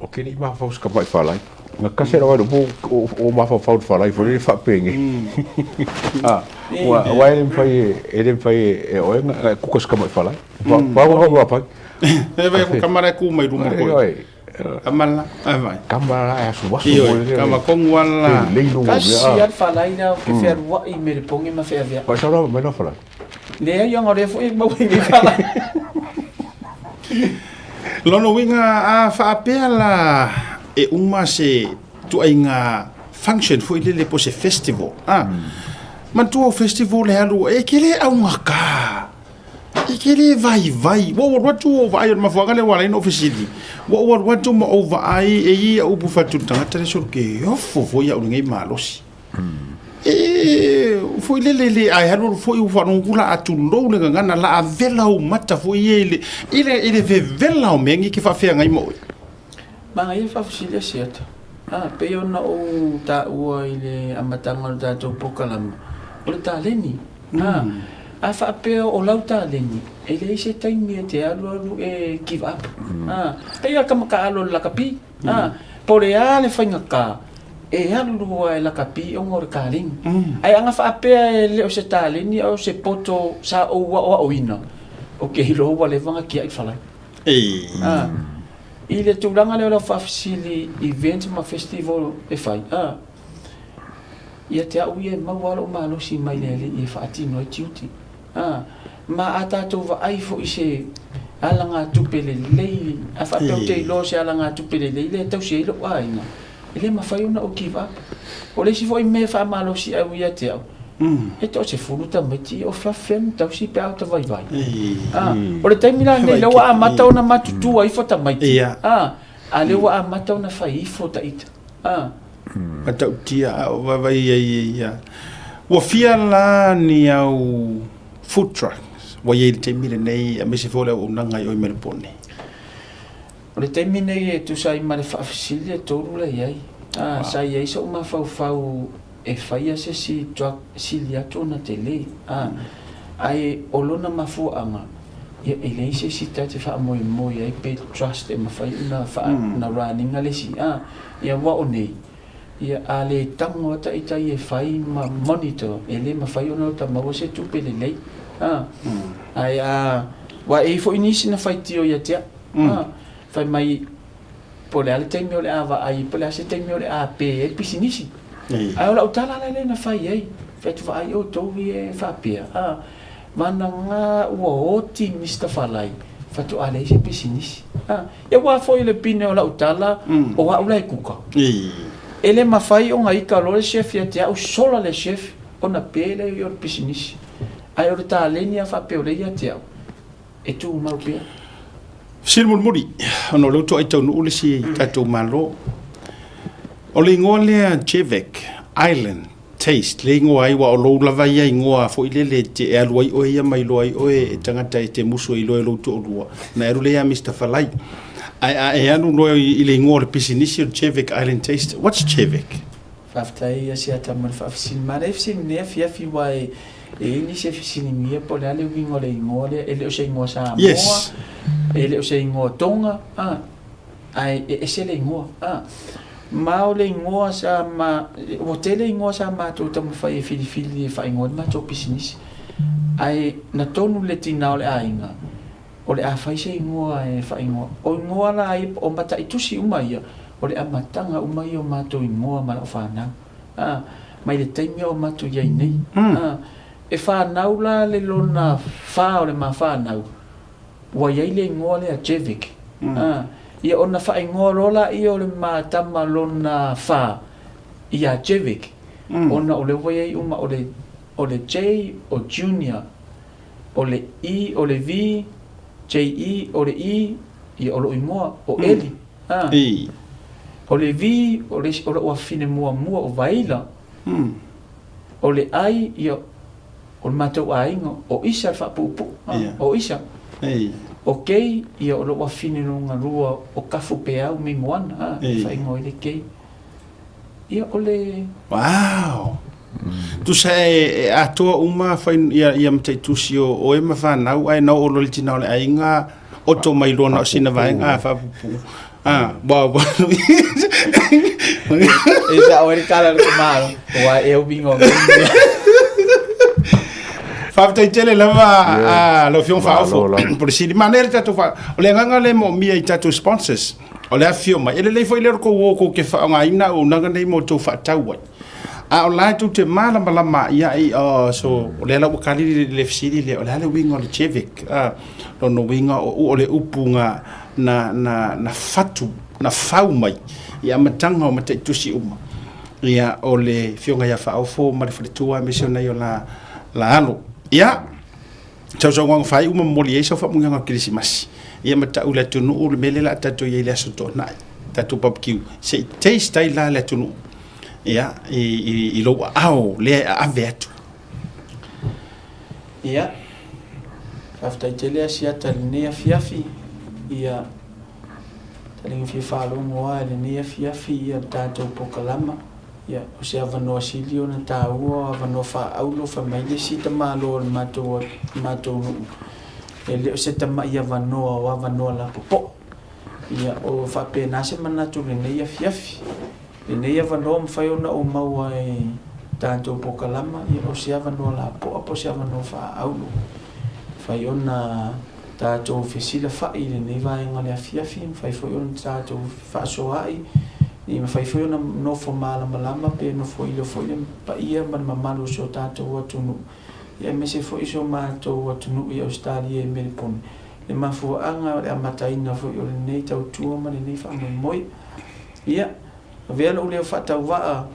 [SPEAKER 8] O ke nei mafaufau se tamai falai. Nga kase rawa le po o mafaufau le falai foi le faapenge. Ah, ua ua e le mafai e le mafai e oe nga kuka se tamai falai. Pa wa wa pai.
[SPEAKER 2] E vai ko kamara ku mai luma ko. Kama la, ai vai.
[SPEAKER 8] Kama la e asu asu mo le.
[SPEAKER 2] Kama kongu ala.
[SPEAKER 9] Kasi a le falai lea ou te fealuai i Meleponge ma feaveai.
[SPEAKER 8] Pai sau mai la falai.
[SPEAKER 9] Leai ona o lea foi e maua i nei falai.
[SPEAKER 2] Lona uiga a faapea la e uma se tuaiga function foi lele po se festival. Ah. Manatua o festival e alu e ke le augata. E ke le vaivai. Ua ou alu atu ua ou vaai, o le mafuaaga lea ua ala ai ona ou fesili. Ua ou alu atu ma ou vaai e i ai au upu fai atu i le tagata lea, sole ke ofo foi au i lenei malosi. E foi lele le ae alu alu foi ua faalogo la a tulou le gagana la a vela ou mata foi ia i le i le i le vevela o mea nei ke faafeagai ma oe.
[SPEAKER 9] Manaia faafesili a Seattle. A, pei ona ou taua i le amataga o le tatou polokalama, o le taleni. A, a faapea o lau taleni, e leai se taimi e te alualu e give up. A, pei lava ka makaalo i le lakapi. A, po o le a le faigata, e alu lua e lakapi ona o le taleni. Ae ana faapea e le o se taleni a o se poto sa ou aoaoina, ou te iloa ua leva ona tiai le falai. A, i le tulaga lea o lau faafesili i event ma festival e fai, a, Ia te au ia e maua lava lou malosi mai le Alii e faatino ai tiute. A, ma a tatou vaai foi i se alagatupe lelei, a faapea ou te iloa o se alagatupe lelei lea e tausi ai lou aiga, e le mafai ona ou give up. O le isi foi mea e faamalosi au ia te au, e toasefulu tamaiti o faafefea ona tausi pe a ota vaivai. A, o le taimi la lenei lea ua amata ona matutua ifo tamaiti, a, a lea ua amata ona fai ifo ta ita. A.
[SPEAKER 2] Matautia a o vaivai ai ia. Ua fia la ni au food trucks ua i ai i le taimi lenei aemaise foi o le auaunaga i oi Melepone?
[SPEAKER 9] O le taimi nei e tusa ai ma le faafesili e tolu la i ai. A, sa i ai so'u mafaufau e faia se isi truck sili atu ona tele. A, ae o lona mafuaaga, ia e leai se isi ta te faamoemoe ai pe trust e mafai ona faa, ona run ina le isi. A, Ia ua o nei, ia a le tago a taitai e fai ma monitor, e le mafai ona ota maua se tupe lelei. A, ae a, ua e i ai foi nisi na faitio ia te au, a, fai mai, po o le a le taimi o le a vaai, po o le a se taimi o le a pe ai le pisinisi. Ae o lau tala la lea na fai ai, fai atu vaai outou ia e faapea, a, vanaga ua oti Mister Falai faatoa leai se pisinisi. A, Ia ua foi le pine o lau tala, o au la e kuka. E le mafai ona ika loa le chef ia te au, sola le chef ona pe lea i o le pisinisi. Ae o le taleni a faapea o lea ia te au, e tumau pea.
[SPEAKER 2] Fesili mulimuli, ona o lea ua toai taunuu le isi tatou Malo. O le igoa lea Jevec Island Taste, le igoa ai, aua o lou lava ia igoa foi lele e te, e alu ai oe ia ma iloa ai oe e tagata e te musu e iloa e lou toalua, ona e alu lea ia Mister Falai. Ae a e alu loa i le igoa o le pisinisi o le Jevec Island Taste, what's Jevec?
[SPEAKER 9] Faafetai ia Siata mo le faafesili. Manaia fesili nei afiafi aua e i ai nisi e fesiligia po o le a le uiga o le igoa lea, e le o se igoa Samoa,
[SPEAKER 2] Yes.
[SPEAKER 9] e le o se igoa Tonga, a, ae e ese le igoa. A. Ma o le igoa sa ma, ua tele igoa sa matou taumafai e filifili e faaigoa ai le matou pisinisi. Ae na tonu le tina o le aiga, o le a fai se igoa e faaigoa. O igoa la ia, o mataitusi uma ia, o le amataga uma ia o matou igoa ma lau fanau. A, mai le taimi a o matou i ai nei. A, E fanau la le lona fa o le ma fanau, ua i ai le igoa lea Jevic. A, ia ona faaigoa loa laia o le ma tama lona fa ia Jevic, ona o lea ua i ai uma o le, o le J o Junior, o le E o le V, JE o le E, ia o lou igoa o Eli. A, o le V o le isi, o lou afafine muamua o Vaila. O le ai, ia, o le matou aiga, o Isa le faapuupuu, o Isa. O Kei, ia, o lou afafine lona lua o Kafupeau Mimoana, e faaigoa ai le Kei. Ia, o le.
[SPEAKER 2] Wow! Tusa e atoa uma fai ia ia mataitusi o oe ma fanau ae na oo loa i le tina o le aiga oto mai loa na o sina vaega a faapuupuu. Ah, wa wa.
[SPEAKER 9] E sa o le kala le malo, wa e uinga o mea.
[SPEAKER 2] Faafetai tele lava a lau Afioga Faaofo po le sili. Manaia le tatou fa... O le agaga lea e moomia i tatou sponsors. O le afifio mai. E lelei foi lea o le tou o tou te faaaogaina auaunaga nei mo tou faatau ai. A o la e tou te malamalama i ai, oh, so, o lea la ua kali le, le fesili lea, o le a le uiga o le Jevic? Ah, lona uiga o, o le upu na, na, na, na fatu, na fau mai i amataga o mataitusi uma. Ia, o le Afioga ia Faaofo ma le faletua aemaise o nai o la, la alo. Ia, sausaunoaga faaiu ma momoli ai sau faamanuiaga o le Kerisimasi. Ia ma tau i le atunuu le mea lea o le a tatou i ai i le Aso Toonai, tatou barbecue, se i taste ai la le atunuu ia, i, i, i lou aao lea e aave atu.
[SPEAKER 9] Ia, faafetai tele Asiata i lenei afiafi. Ia, taliga fia faalogo lava i lenei afiafi ia le tatou polokalama. Ia, o se avanoa sili ona taua, o avanoa faaauro, fai mai le isi tamaloa o le matou, matou nuu, e le o se tamai avanoa o avanoa lapopoa. Ia, o faapena se manatu i lenei afiafi. Lenei avanoa mafai ona ou maua i tatou polokalama, ia, o se avanoa lapoa po o se avanoa faaauro. Mafai ona tatou fesilafai i lenei vaega o le afiafi, mafai foi ona tatou fefaasoaai, ia mafai foi ona nofo malamalama pe nofoilo foi le paia ma le mamalu o si o tatou atunuu, ia aemaise foi si o matou atunuu i Ausetalia i Melepone, le mafuaaga o le amataina foi o lenei tautua ma lenei faamoemoe. Ia, avea lou leo faatauvaa,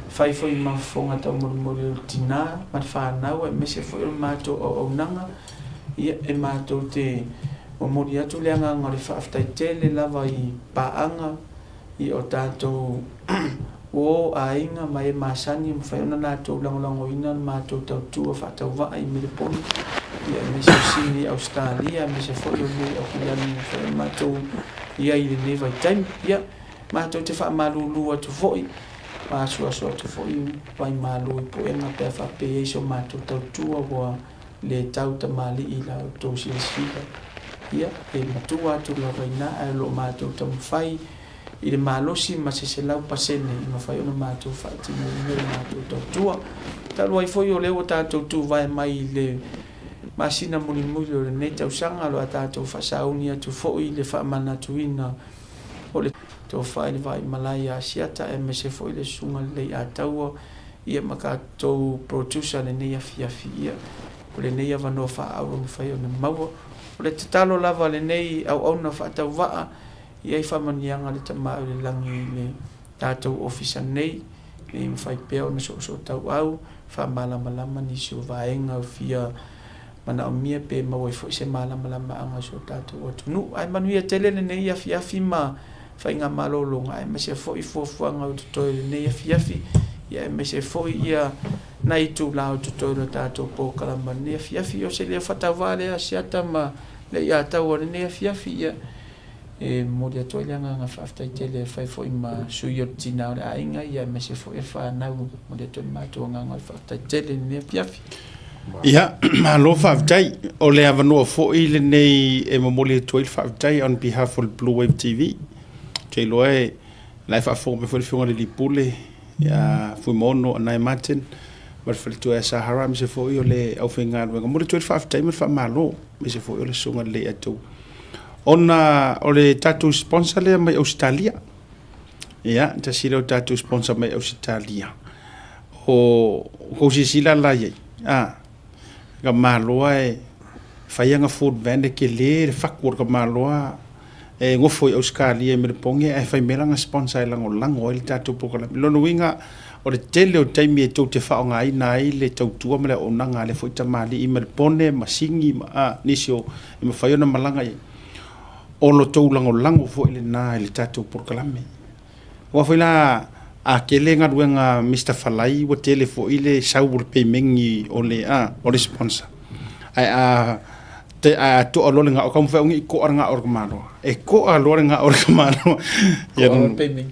[SPEAKER 9] fai foi ma fofoga taumolimoli o le tina ma le fanau aemaise foi o le matou auaunaga, ia, e matou te momoli atu le agaga o le faafetai tele lava i paaga i o tatou uo, aiga ma e masani e mafai ona latou lagolagoina le matou tautua faatauvaa i Melepona, ia aemaise o Sini i Ausetalia, aemaise foi o nei Aukilani e mafai ona matou i ai i lenei vaitaimi. Ia, matou te faamalulu atu foi ma asuasu atu foi vaimalu i puega pe a faapea e i ai so matou tautua ua le tau tamalii i la outou silasila. Ia, e matua atu lava i ina, ae o lo o matou taumafai i le malosi ma se 100% i mafai ona matou faatinoina le matou tautua. Talu ai foi o lea ua tatou tuvae mai i le masina mulimuli o lenei tausaga, o lo o tatou faasauni atu foi le faamanatuina o le tofa i le Vaimalae ia Asiata aemaise foi le Susuga Lelei-a-Taua Ia ma tatou producer lenei afiafi, ia, o lenei avanoa faaauro mafai ona maua. O le tatalo lava a lenei auauna faatauvaa, ia i faamanuiaga a le Tama o le Lagi i le tatou ofisa nei, ina ia mafai pea ona soosootauau, faamalamalama nisi o vaega o fia manaomia pe maua ai foi se malamalamaaga o si o tatou atunuu. Ae manuia tele lenei afiafi ma faigamalologa aemaise foi fuafuaga o totoe i lenei afiafi, ia aemaise foi ia nai itula o totoe o le tatou polokalama i lenei afiafi. O se leo faatauvaa lea a Asiata ma Leiataua i lenei afiafi, ia e momoli atu ai le agaga faafetai tele e fai foi ma sui o le tina o le aiga, ia aemaise foi o fanau. E momoli atu ai le matou agaga o le faafetai tele i lenei afiafi.
[SPEAKER 2] Ia, malo faafetai. O le avanoa foi lenei e momoli atu ai le faafetai on behalf o le Blue Wave TV. Ou te iloa e la e faafofoga mai foi le Afioga i le Alii Pule ia Fuimaono Anae Martin ma le faletua ia Sahara aemaise foi o le aufaigaluega. Momoli atu ai le faafetai ma le faamalo aemaise foi o le Susuga i le Leiataua ona o le tatou sponsor lea mai Ausetalia. Ia, tasi lea o tatou sponsor mai Ausetalia. O kou silasila la i ai, a. Tamaloa e fai ana food van e tele le fatu o le tamaloa e nofo i Ausetalia i Melepone ae fai mai lana sponsor e lagolago ai le tatou polokalame. O lona uiga o le tele o taimi e tou te faaaogaina ai le tautua ma le auaunaga a lea foi tamalii i Melepone ma Sini ma nisi o e mafai ona malaga i ai. O lo outou lagolago foi lena i le tatou polokalame. Aua foi la a tele galuega a Mister Falai ua tele foi le sau o le pemegi o le a o le sponsor. Ae a te a toa loa le gao taumafai aua ne i toa le gao o le tamaloa. E toa loa le gao o le tamaloa.
[SPEAKER 9] Toa loa le pemegi.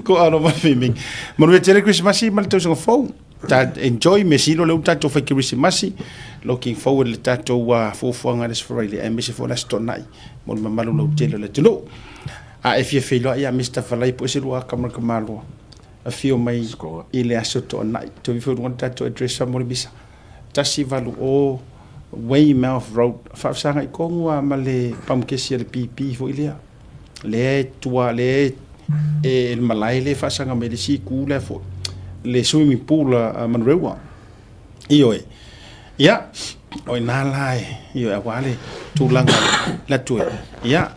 [SPEAKER 2] Toa loa le pemegi. Manuia tele Kerisimasi ma le tausaga fou. Ta enjoy mea sili o lea ua tatou fai Kerisimasi. Looking forward i le tatou fuafuaga i le Aso Faraile aemaise foi o le Aso Toonai mo le mamalu lautele o le atunuu. A e fia feiloai ia Mister Falai po o se lua aka ma le tamaloa, afio mai i le Aso Toonai. Toe ifo i luga le tatou address mo le misa. 180 Weymouth Road. Faafesagai tonu lava ma le pamukesi a le PP foi lea. Lea e tua, lea e le malae lea e faasaga mai le isi itu lea foi. Le swimming pool a Manurewa. Ioe. Ia, o ina la e, ioe, aua le tulaga le atu e, ia,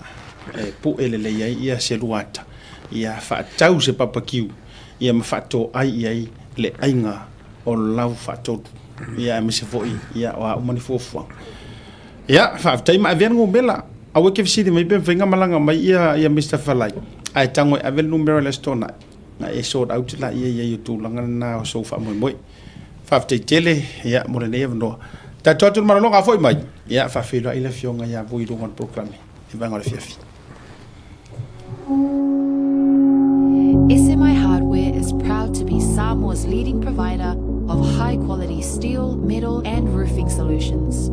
[SPEAKER 2] e pue lelei ai ia se luata, ia faatau se papakiu, ia ma faatoai i ai le aiga o lau faatolu, ia, aemaise foi, ia, o a uma ni fuafuaga. Ia, faafetai ma avea le numera. Aua e te fesili mai pe mafai ona malaga mai ia, ia Mister Falai, ae tago e ave le numera i le Aso Toonai, na e sort out laia i ai o tulaga lena o sou faamoemoe. Faafetai tele ia mo lenei avanoa. Tatou atu i le malologa a foi mai, ia faafeiloai le Afioga ia Vui i luga o le polokalame i vaega o le afiafi.
[SPEAKER 6] SMI Hardware is proud to be Samoa's leading provider of high quality steel, metal and roofing solutions.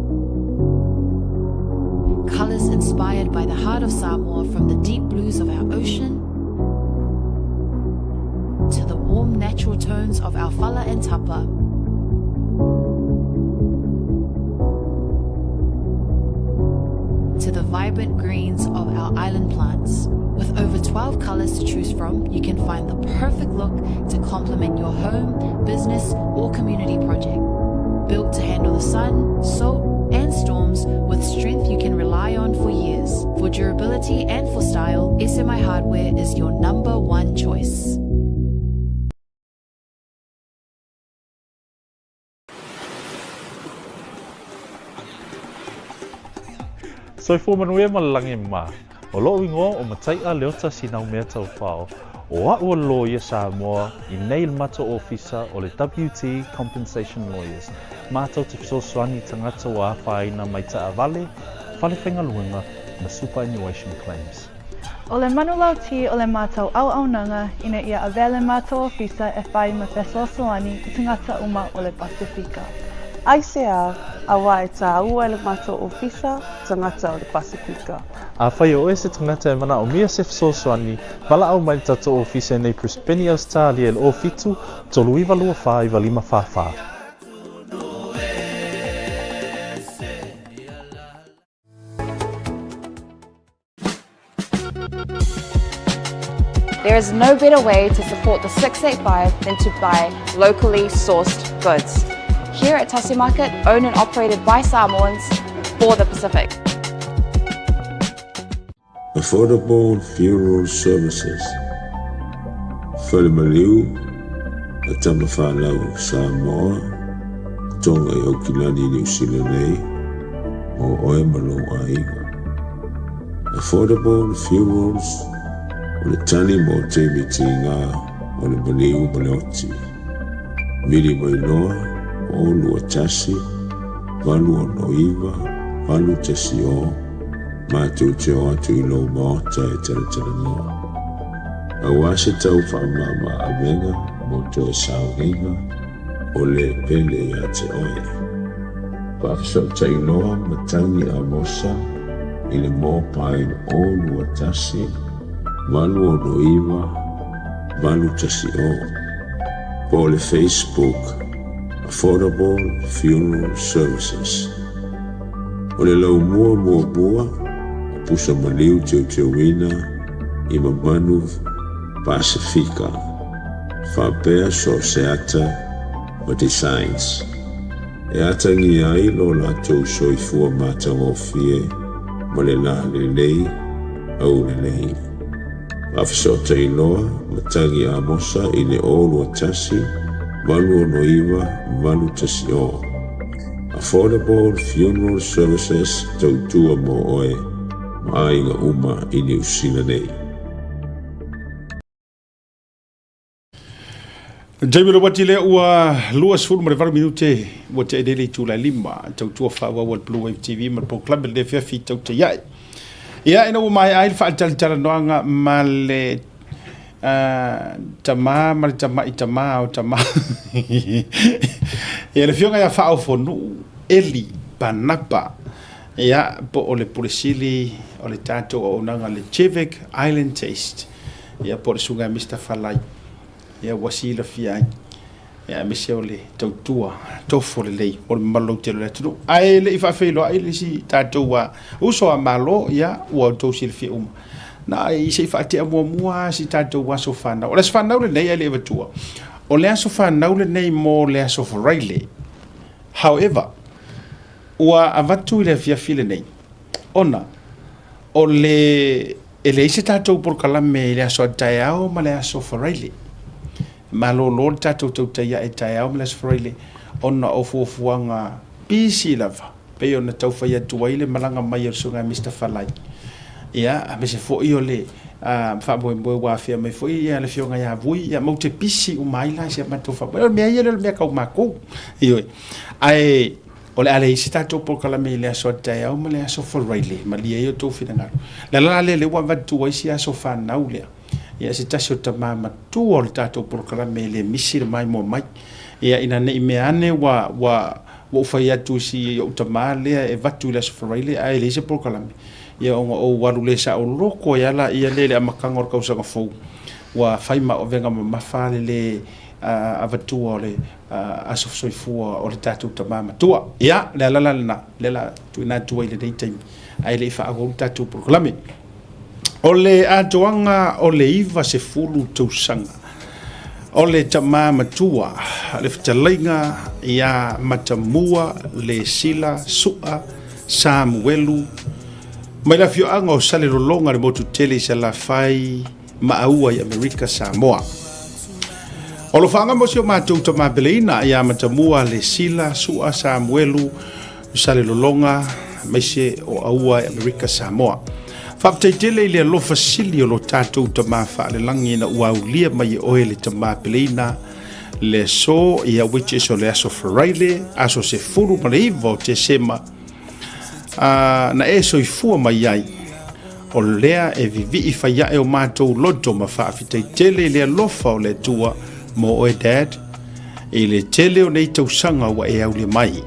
[SPEAKER 6] Colours inspired by the heart of Samoa from the deep blues of our ocean to the warm natural tones of our fala and tapa. To the vibrant greens of our island plants. With over 12 colors to choose from, you can find the perfect look to complement your home, business, or community project. Built to handle the sun, salt, and storms with strength you can rely on for years. For durability and for style, SMI Hardware is your number one choice.
[SPEAKER 3] Soifua manuia ma le lagi ma. O loʻu igoa o Mataiʻa Leota Sinaumea Taufao. O aʻu o le loia Samoa i nei le matou ofisa o le WT Compensation Lawyers. Matou te fesoasoani i tagata ua afaina mai taavale, fale faigaluega ma superannuation claims.
[SPEAKER 4] O le manulauti o le matou auaunaga ina ia avea le matou ofisa e whai ma fesoasoani i tagata uma o le Pasefika.
[SPEAKER 5] Aisea, auā e tāua e le matou ofisa tagata o le Pasefika.
[SPEAKER 3] Afai o oe se tagata e manaomia se fesoasoani, valaau mai le tatou ofisa i nei Brisbane, Ausetalia i le 07 39 24 95 44.
[SPEAKER 6] There is no better way to support the 685 than to buy locally sourced goods. Here at Tasi Market, owned and operated by Samoans for the Pacific.
[SPEAKER 7] Affordable Funeral Services, Fale Maliu a Tamafanau Samoa, Tonga i Aukilani Niu Sila nei, mo oe ma lou aiga. Affordable Funerals o le tali mo taimi tiga o le maliu ma le oti. Vili mai loa o 21 869 810 matou te o atu i lou maota e talatalanoa. Aua se tau faamama avega mo toe sauniga o le pele ia te oe. Faafesootai loa Matangi Amosa i le mobile 021 869 810 po o le Facebook Affordable Funeral Services. O le laumua muamua o pusa maliu teuteuina i mamanu Pasefika faapea so o se ata ma designs. e atagia ai lo latou soifua matagofie ma le lalelei aulelei. Faafesootai loa ma Tagi Amosa i le 0 21 869 810. Affordable Funeral Services tautua mo oe ma aiga uma i Niu Sila nei.
[SPEAKER 2] Taimi o le lea ua 28 minute ua tea nei le itula e 5, tautua faaauau a le Blue Wave TV ma le polokalame lenei afiafi tautai ae. Ia, ina ua maea ai le faatalatalanoaga ma le tama ma le tama'i tama o tama ia le afioga ia Faaofonuu Eli Panapa, ia, po o le Pule Sili o le tatou auaunaga le Civic Island Taste, ia po o le susuga ia Mister Falai, ia ua silafia ai, ia aemaise o le tautua tofo lelei mo le mamalu lautele o le atunuu. Ae le i faafeiloai le isi tatou uso a Malo, ia ua outou silafia uma. Na i se i faatea muamua si tatou aso fanau. O le aso fanau lenei ae le i avatua. O le aso fanau lenei mo le aso Faraile. However, ua avatu i le afiafi lenei, ona o le e leai se tatou polokalame i le aso a taeao ma le aso Faraile. Malolo le tatou tautai ae taeao ma le aso Faraile ona o fuafuaga pisi lava pei ona tau fai atu ai le malaga mai o le Susuga ia Mister Falai. Ia, aemaise foi o le faamoemoe ua afea mai foi le Afioga ia Vui, ia matou te pisi uma ai la i si a matou faamoemoe. O le mea ia lea o le mea tau matou. Ioe. Ae o le a leai se tatou polokalame i le aso a taeao ma le aso Faraile, malie ai outou finagalo. O le ala la lea lea ua avatu ai si aso fanau lea, ia se tasi o tama matua o le tatou polokalame e le misi le maimoa mai. Ia ina ne i mea ane ua, ua, ua ou fai atu i si ou tama lea e avatu i le aso Faraile ae leai se polokalame, ia ona ou alu le saoloko ai lava lea i le amataga o le tausaga fou, ua fai ma avega mamafa le le avatua o le aso soifua o le tatou tama matua. Ia, le ala la lena, lea la tuuina atu ai i lenei taimi, ae le i faaauau le tatou polokalame. O le atoaga o le 90 tausaga o le tama matua, le fetalaiga ia Matamua Lesila Sua Samuelu, mai le afioaga o Salelologa le motu tele i Salafai, Maaua i Amerika Samoa. O alofaaga mo si o matou tama peleina ia Matamua Lesila Sua Samuelu Salelologa aemaise o Aua i Amerika Samoa. Faafetai tele i le alofa sili o lo tatou tama faalelagi ina ua aulia mai e oe le tama peleina le aso ia which is o le aso Faraile, aso 19 o Tesema, na e soifua mai ai. O lea e vivii fai ae o matou loto ma faafetai tele i le alofa o le Atua mo oe Dad i le tele o nei tausaga ua e aulia mai.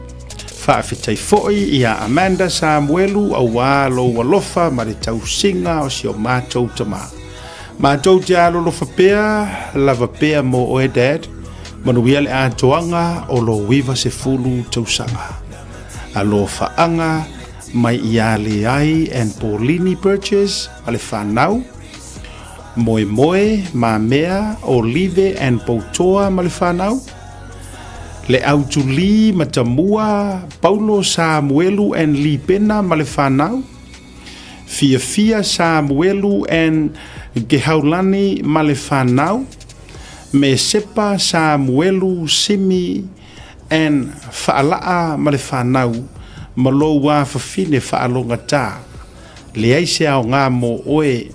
[SPEAKER 2] Faafetai foi ia Amanda Samuelu auā lou alofa ma le tausiga o si o matou tama. Matou te alolofa pea lava pea mo oe Dad, manuia le atoaga o lou 90 tausaga. Alofaaga mai iā Leai and Paulini Purchase ma le whanau, Moemoe, Mamea, Olive and Poutoa ma le whanau, Le Autuli Matamua, Paulo Samuelu and Lipena ma le whanau, Fiafia Samuelu and Gehaulani ma le whanau, Me Sepa Samuelu Simi and Faalaa ma le fanau, ma lou afafine faalogata, leai se aoga mo oe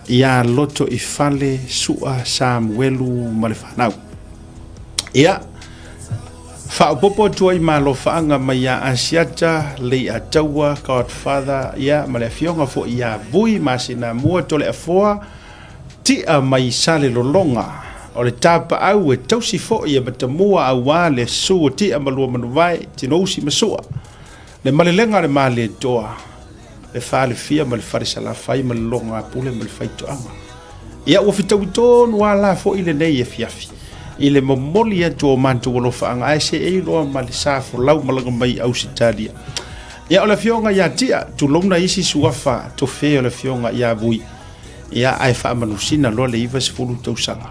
[SPEAKER 2] iā loto i fale sua Samuelu ma le fanau. Ia, faaopoopo atu ai ma alofaaga mai iā Asiata, Leiataua, Godfather, ia, ma le afioga foi iā Vui Masinamua Toleafoa, Tia mai Salelologa, o le tapaau e tausi foi e Matamua auā le susu o Tia ma Luamanuvae, Tinousi ma Sua, le malelega o le Malietoa, le Falefia ma le Falesalafai ma le Logapule ma le Faitoaga. Ia ua fetaui tonu a la foi lenei afiafi i le momoli atu o matou alofaaga ae seei loa ma le sa folau malaga mai i Ausetalia. Ia o le afioga ia Tia, tulouna isi suafa tofe o le afioga ia Vui. Ia, ae faamanusina loa le 90 tausaga.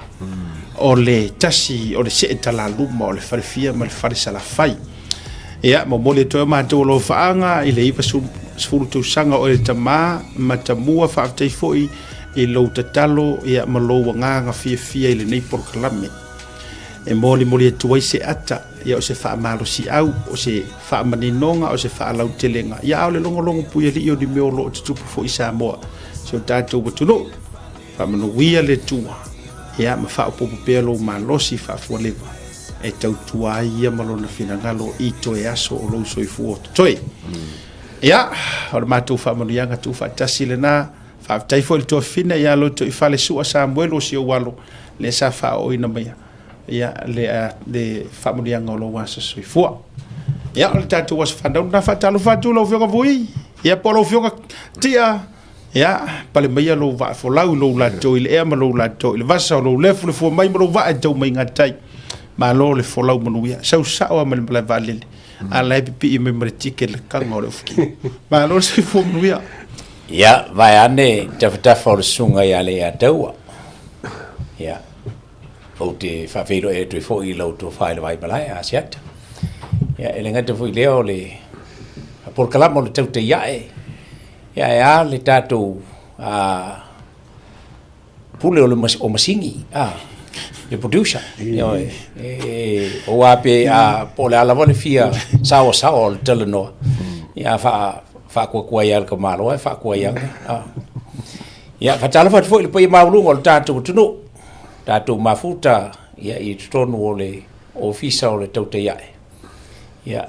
[SPEAKER 2] O le tasi o le see talaluma o le falefia ma le fale salafai. Ia, momoli atu ai o matou alofaaga i le 90 tausaga o oe le tama matamua, faafetai foi i lou tatalo ia ma lou agaga fiafia i lenei polokalame. E molimoli atu ai se ata, ia o se faamalosiau, o se faamaninoga, o se faalautelega, ia a o le logologo puialii o ni mea o lo o tutupu foi i Samoa, si o tatou atunuu. Faamanuia le Atua, ia ma faaopoopo pea lou malosi faafualeva e tautua ai ia ma lona finagalo i toe aso o lou soifua o totoe. Ia, o le matou faamanuiaga tuufaatasi lena. Faafetai foi i le tuafafine ia Lotoifale Sua Samuelu o si ou alo, lea sa faaooina maia ia le, le faamanuiaga o lou aso soifua. Ia, o le tatou aso fanau lena. Faatalofa atu lau Afioga Vui, ia po o lau Afioga Tia. Ia, pale maia lou vaa folau i lou latou i le ea ma lou latou i le vasa, o lou lefu le fua mai ma lou vaa e tau mai gatai. Malo le folau manuia. Sau sao lava mai le malae vaalele, a la e pipii mai ma le ticket le kaga o le ofi. Malo le soifua manuia.
[SPEAKER 10] Ia, vaeane tafatafa o le susuga ia Leiataua. Ia, ou te faafeiloai atu ai foi i lau tofa i le Vaimalae, Asiata. Ia, e le gata foi i lea o le polokalama o le tautai ae, Ia ae a le tatou pule o le o masini, a, le producer. Ioe, e, aua pe a, po o le a lava le fia saoasaoa o le talanoa, ia a faa, faakuakuai lava e le tamaloa e faakuai ane. A. Ia, faatalofa atu foi i le paia maualuga o le tatou atunuu, tatou mafuta ia i totonu o le Ofisa o le Tautai Ae. Ia,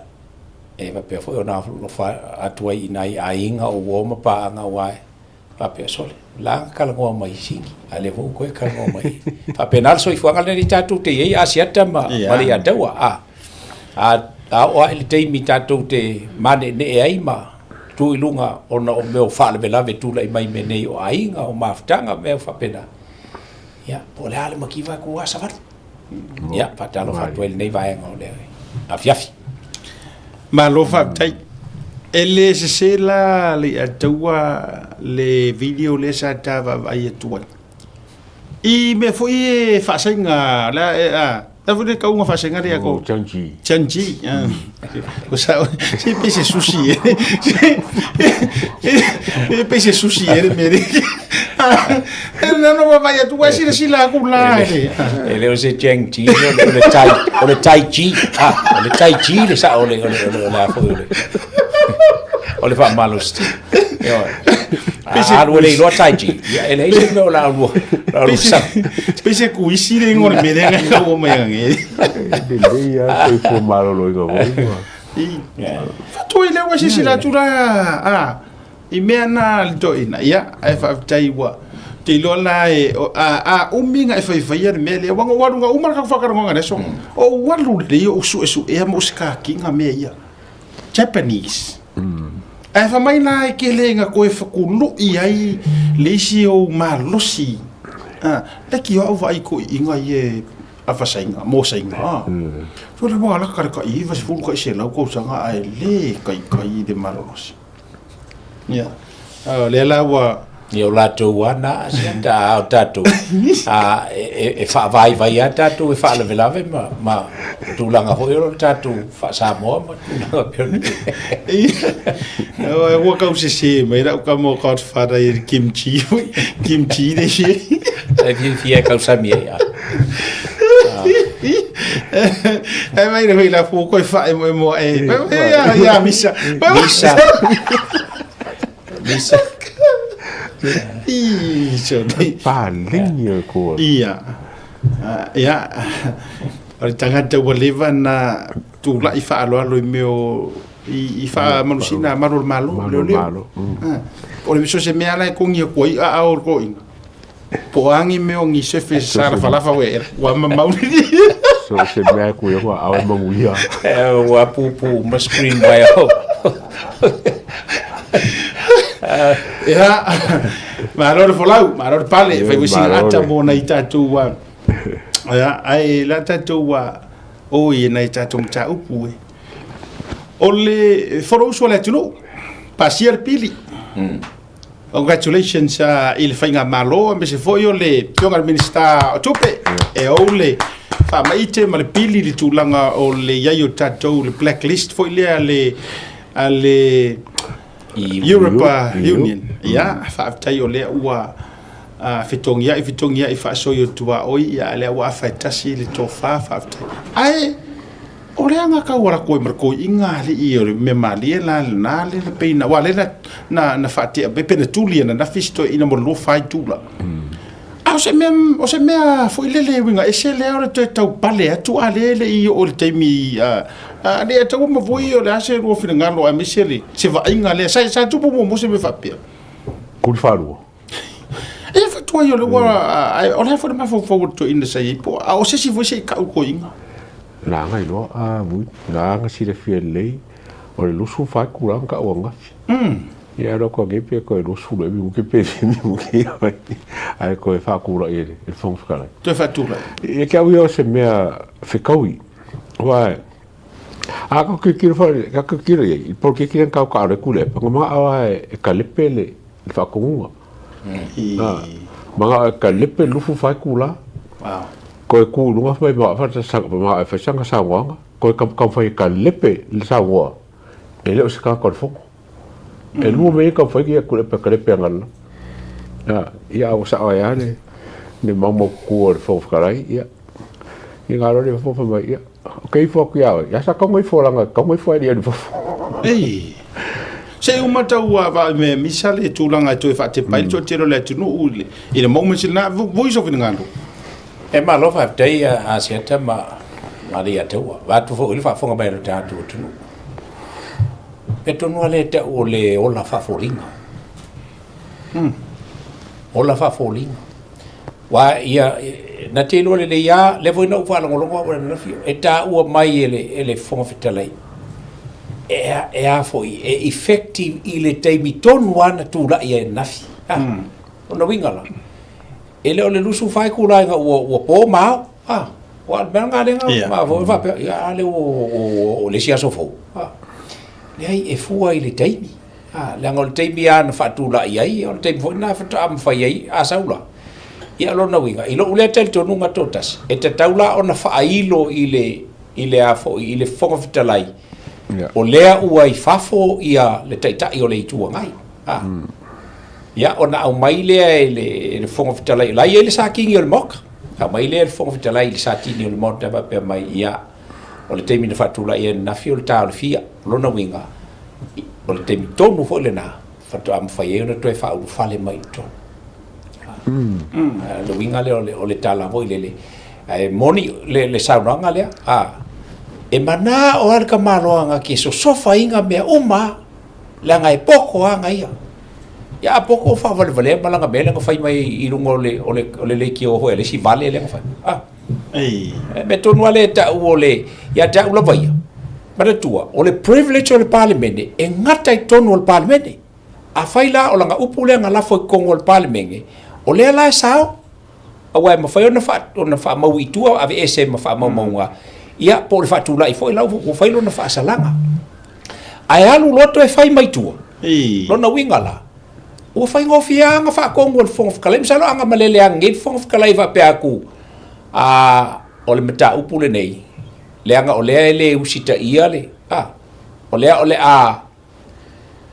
[SPEAKER 10] e faapea foi ona alofa atu ai i nai aiga o uo ma paaga aua e faapea, sole, o la na talanoa mai i Sini, a o lea foi ua toe talanoa mai. Faapena le soifuaga lenei tatou te i ai, Asiata ma, yeah. ma Leiataua. A, a, a oo ae le taimi tatou te maneenee ai ma tu i luga ona o mea o faalavelave tulai mai mea nei o aiga, o mafutaga, mea faapena. Ia, po o le a le mativa e kua savali. Ia, faatalofa atu ai lenei vaega o le afiafi.
[SPEAKER 2] Malo faafetai. E le sese la Leiataua le video lea sa ta vaavaai atu ai. I mea foi e faasaiga la e a la foi le kauga faasaiga lea ko
[SPEAKER 8] Changi.
[SPEAKER 2] Changi. Ko sa se pe se sushi e. E pe se sushi e le mea. E na no vaavaai atu ua silasila aku la e.
[SPEAKER 10] E le o se Chang Chi, o le Tai, o le Tai Chi. Ah, o le Tai Chi le sao o le, o le, o le, o le a foi o le, o le faamalosi. Ioe. A alu e le iloa Tai Chi, ia e leai se mea o le a lua, o le a lua sao.
[SPEAKER 2] Pe se kuisi le ingoa o le mea lea na ua mai age.
[SPEAKER 8] Lelei lava soifua maloloina foi.
[SPEAKER 2] Faatoa i lea ua silasila atu la, a. I mea na le toeaina, ia, ae faafetai ua, ou te iloa la e, a, a umi ona e faifaia le mea lea, aua na ou alu na uma le tatou faatalanoaga i le aso, ou alu lelei ou suesuea ma ou sikakiga mea ia, Japanese. Ae fai mai la e tele ina toe fetului ai le isi ou malosi, a, leki o au vaai i toeaiina ia e afa saina, mo saina, a. So le ua lata le tai 90 tai 100 tausaga ae le taitai i le malolosi. Ia. O lea la ua...
[SPEAKER 10] Ia o latou lava na asiata, a o tatou, a, e, e faavaivai lava tatou e faalavelave ma, ma tulaga foi o le tatou faa-Samoa ma tulaga pei ona
[SPEAKER 2] Ia, ua tau sese mai lau tama o Godfather i le kimchi, kimchi le isi.
[SPEAKER 10] E fiafia e tausami ai.
[SPEAKER 2] E mai le la fu koe whae mo e moa e. Ia, ia, misa.
[SPEAKER 10] Misa. Misa.
[SPEAKER 2] I, so nei.
[SPEAKER 8] Palingi o koa.
[SPEAKER 2] Ia. Ia. O le tagata ua leva na tulai faaaloalo i mea o i faamalusina malu o le Malo, leoleo. O le so se mea la e kongi atu ai a o le toeaina. Po o a ni mea o ni sefe sa lafalafa oe ela, ua mamau ni.
[SPEAKER 8] So se mea ku ia au e manguia.
[SPEAKER 10] Ua pupu ma screen mai au.
[SPEAKER 2] Ia, malo le folau, malo le pale, fai uisi ata mo nai tatou ua. Ia, ai la tatou ua o i nai tatou mataupu e. O le Fonousu a le atunuu, pasia le pili. Congratulations i le faigamalo aemaise foi o le Afioga i le Minisita o Tupe e ou le faamaite ma le pili i le tulaga o le i ai o tatou le blacklist foi lea a le a le Europe Union. Ia, faafetai o lea ua fetogiai fetogiai faasoi o tuaoi, ia a lea ua afa e tasi le tofa, faafetai. Ae o le aga kau ala koe ma le koiiga alii o le mea malie la lena le na pei na, aua lea na, na faatea pe pe na tuli ananafi si toeaina mo le 24 itula. A o se mea, o se mea foi lele e uiga ese lea o le toe tau pale atu a lea e le i oo i le taimi a le taua ma voi o le a se lua finagalo aemaise le se vaaiga lea sa sa tupu muamua se mea faapea.
[SPEAKER 8] Kuli faalua.
[SPEAKER 2] Ia fatuai o le ua o le a foi le mafaufau o le toeaina sa i ai po a o se isi foi se i kau koiga.
[SPEAKER 8] Na aga iloa a vui, na aga silafia lelei o le 24 itula na kau ananafi. Ia alu atu anei pe toe 20 ea minute pe fia minute ia mai ae toe faatulai e le Fofoga Fetalai.
[SPEAKER 2] Toe faatulai.
[SPEAKER 8] Ia te au ia o se mea fetaui, aua a tatou tilotilo foi, tatou tilotilo i ai, i le poloketi lea na tatou taalo ai Tuilaepa, na manao lava e talepe le faatonuga. Manao e talepe le 24 itula.
[SPEAKER 2] Wow.
[SPEAKER 8] Toe tu i luga fai mai manao e fai sana saunoaga, toe taumafai e talepe le saunoa, e le o se tagata o le Fono. E lua mea ia taumafai ia Tuilaepa e talepe agai lalo. Ia a ua sao ai lava le le maumaututu o le Fofoga Fetalai, ia, ia na alu lea fai mai, ia, ou te ifo atu ia oe, ia sa tau ifo leaga e tatau ona ifo ae le i alu i fafo.
[SPEAKER 2] Ei, se i uma tau vaai me misa le tulaga e toe faatepa ai le toatele o le atunuu i le, i le moment lena, voi sou finagalo.
[SPEAKER 10] E malo faafetai Asiata ma Alaiataua, vaeatu foi le faafofoga mai a lo tatou atunuu. E tonu lava lea e tau o le ola faafoliga. Ola faafoliga. Aua ia, na te iloa lelei lava, lea foi na ou faalogologo au ananafi, e taua mai e le, e le Fofoga Fetalai, e a, e a foi, e effective i le taimi tonu lava na tulai ai ananafi. A, lona uiga la, e le o le 24 itula ina ua, ua po ma ao, a, aua o le mea lena lea na mafua ai faapea, ia a lea ua, ua, ua, o le isi aso fou. A, leai, e fua i le taimi. A, leaga o le taimi lava na faatulai ai, o le taimi foi lena faatoa mafai ai, a sau la. Ia o lona uiga, i lou lea talitonuga toatasi, e tatau la ona faailo i le, i le a foi, i le Fofoga Fetalai, o lea ua i fafo ia le Taitai o le Itu Agai. A. Ia, ona aumai lea e le, e le Fofoga Fetalai, o la e i ai le Satini o le Maota. Aumai lea e le Fofoga Fetalai i le Satini o le Maota faapea mai, ia, o le taimi na faatulai ai ananafi o le ta o le fia. O lona uiga, o le taimi tonu foi lena faatoa mafai ai ona toe faaulufale mai i totonu. Le uiga lea o le tala foi lele, ae moni le saunoaga lea, e manao lava le tamaloa na te sosofaina mea uma lava, leaga e poto lava ia. Ia a poto o faavalevalea ma lana mea lea na fai mai i luga o le leitio foi a le isi vale lea na fai.
[SPEAKER 2] Ei.
[SPEAKER 10] E mea tonu lava lea e tau o le, ia te au lava ia, manatua, o le privilege o le Palemene, e gata i totonu o le Palemene. Afai la o lana upu lea na lafo i totonu o le Palemene, o lea la e sao, aua e mafai ona faa, ona faamau i tua, aveese ma faamaumauga, ia, po o le faatulai foi la ua fai lona faasalaga. Ae alu loa toe fai mai tua,
[SPEAKER 2] Ei.
[SPEAKER 10] lona uiga la, Ua faigofie lava ona faatonu e le Fofoga Fetalai. Masalo a na malele ane nei le Fofoga Fetalai faapea atu, a, o le mataupu lenei, leaga o lea e le usitaia le, a, o lea o le a,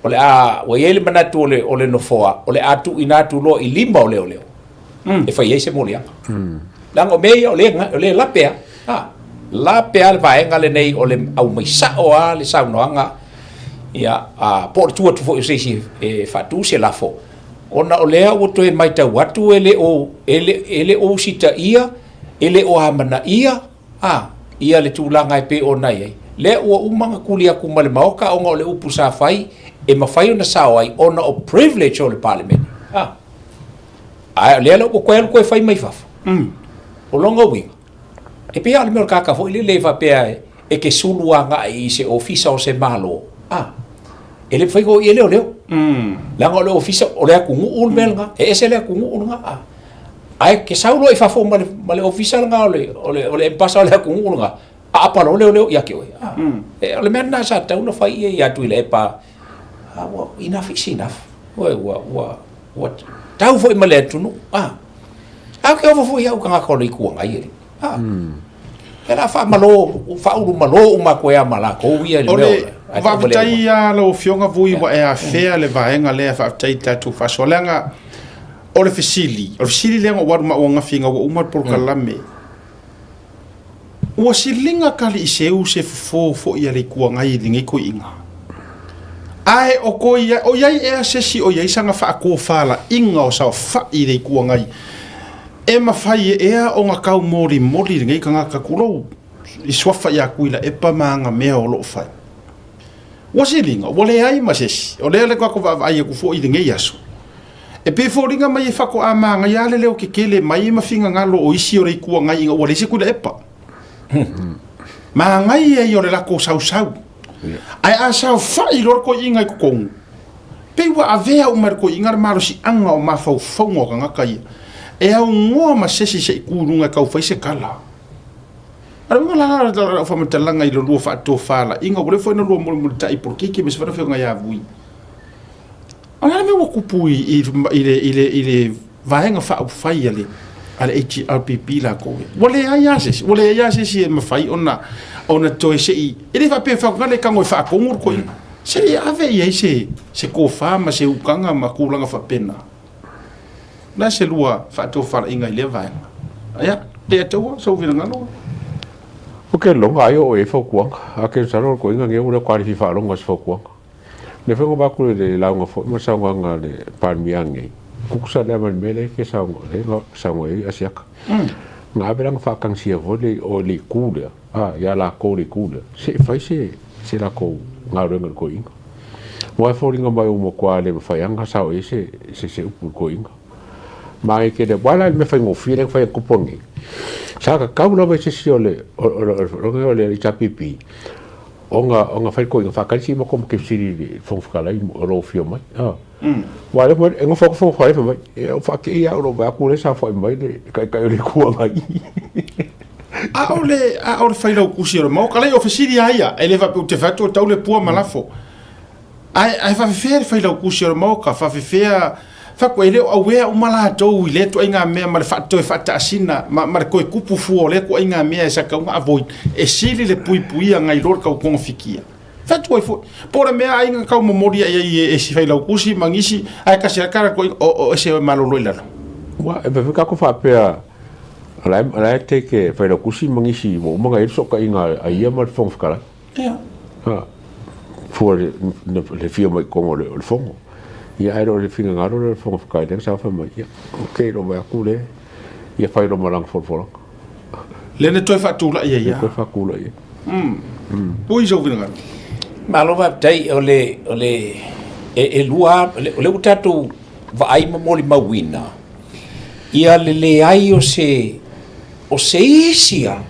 [SPEAKER 10] o le a, ua i ai le manatu o le, o le Nofoa, o le a tuuina atu loa i lima o leoleo e fai ai se moliaga. Leaga o mea ia o lea, o lea e lape lava, a, lape lava le vaega lenei o le aumai sao lava le saunoaga Ia, a, po o le tu atu foi o se isi e faatu se lafo, ona o lea ua toe matau atu e le o, e le, e le o usitaia, e le o amanaia, a, ia le tulaga e pei ona i ai. Lea ua uma ona tuli atu ma le Maota ona o le upu sa fai e mafai ona sao ai ona o privilege o le Palemene. A, ae o lea la ua toe alu toe fai mai fafo. O lona uiga, E pei lava o le mea o le tagata foi lele e faapea e te sulu agai i se ofisa o se Malo, a, e le mafai ona o i ai leoleo. Leaga o le ofisa, o le atunuu le mea lena, e ese le atunuu lena, a. Ae ke sau loa i fafo ma le, ma le ofisa lena o le, o le, o le embasa o le atunuu lena, aapa loa leoleo ia te oe, a. E, o le mea lena sa tatau ona fai ia ia Tuilaepa, a, ua, enough is enough. Ua, ua, ua, ua tau foi ma le atunuu, a. Ae ou te ofo foi au tagata o le Itu Agai alii. A. Ia la faamalo, faaulumalo uma atu ai lava ma latou ia i le
[SPEAKER 2] O
[SPEAKER 10] mea
[SPEAKER 2] le
[SPEAKER 10] o le ae tauvalea uma.
[SPEAKER 2] faafetai lava lau Afioga Vui ua e afea le vaega lea, faafetai i le tatou faasoa leaga o le fesili, o le fesili lea na ou alu ma au ananafi ina ua uma le polokalame, ua siliga taliiseu se fofo foi a le Itu Agai i lenei toeaiina? Ae o toi, o i ai ea se isi o i ai sana faatofalaiga o saofai i le Itu Agai E mafai e ea ona tau molimoli lenei tagata tulou i suafa ia Tuilaepa ma ana mea o lo o fai? Ua siliga, ua leai ma se isi. O lea le tatou vaavaai atu foi i lenei aso. E pei e foliga mai e faatoa manaia lava le leo tetele mai ma finagalo o isi o le Itu Agai ina ua leai se Tuilaepa. Manaia ia o le latou sausau. Ae a saofai loa le toeaina i totonu, pei ua avea uma e le toeaina le malosiaga o mafaufauga o tagata ia, e aunoa ma se isi se i tu i luga e tau fai se tala. A o le uiga la o lau faamatalaga i le lua faatofalaiga, ua leva foi ona lua mulimulitai i polokiki aemaise foi le afioga ia Vui. O le a le mea ua tupu i le Vaega Faaupufai a le HRPP latou ia? Ua leai lava se isi, ua leai lava se isi e mafai ona toe se i, e le faapea e faapea e tago e faatonu le toeaina, se i ave i ai se tofa ma se utaga ma tulaga faapena. O le a se lua faatofalaiga i lea vaega? Ia, Leiataua, sou finagalo.
[SPEAKER 8] Ou te lagona ai o oo i ai fautuaga, a ke masalo o le toeaina lenei ua le o fia faalogo i se fautuaga. Lea foi na avatu i le lauga foi ma le saunoaga a le Palemia nei, tutusa lea ma le mea lea e saunoa i ai Asiata. Na ave la na faatagisia foi le o le itu lea, a, ia latou le itu lea, se i fai se se latou galuega i le toeaina. Aua e foliga mai ua matua le mafai lava ona sao i ai se se se upu i le toeaina. Manaia tele, aua la le mea faigofie lea na fai atu Tupua nei, sa tatau lava i se isi o le o le HRPP Ona, ona fai koe ina whakari si mako ke fesili i le Fofoga Fetalai o lou afio mai. Ah. Wa le e ngofo Fofoga Fetalai fai mai, e o whake ia o lou vai aku le sa whai mai le taitai o le Itu Agai.
[SPEAKER 2] A o le, a o le failautusi o le Maota, leai o fesili lava ia, e le faapea ou te fai atu e tau le pua ma lafo. Ae, ae faafefea le failautusi o le Maota, faafefea, fai atu e le o aware uma latou i lea ituaiga mea ma le toe faataasina ma, ma le toe tupu fua o lea ituaiga mea e sa tatau ona avoid, e sili le puipuia nai lo le tau togafitia. Fai atu ai foi, po o le mea ai na tau momoli ai ai e, e si failautusi ma nisi, ae tasi lava tala atu o, o ese oe malolo i lalo.
[SPEAKER 8] Ua, e mafai tatou faapea, o la e, o la e take failautusi ma nisi ua uma ona i ai le fesootaiga a ia ma le Fofoga Fetalai.
[SPEAKER 2] Ia.
[SPEAKER 8] Ha, fua le, le fia mai totonu o le, o le fono. Ia ae le o le finagalo lea o le Fofoga Fetalai lea na saofai mai, ia, ok, lo mai atu le, ia fai lo malaga folafolaga.
[SPEAKER 2] Lea na toe faatulai ai
[SPEAKER 8] Lea toe faatulai ai.
[SPEAKER 2] Ui sou finagalo.
[SPEAKER 10] Malo faafetai, o le, o le, e, e lua, o lea ua tatou vaai ma molimauina, ia le leai o se, o se isi lava,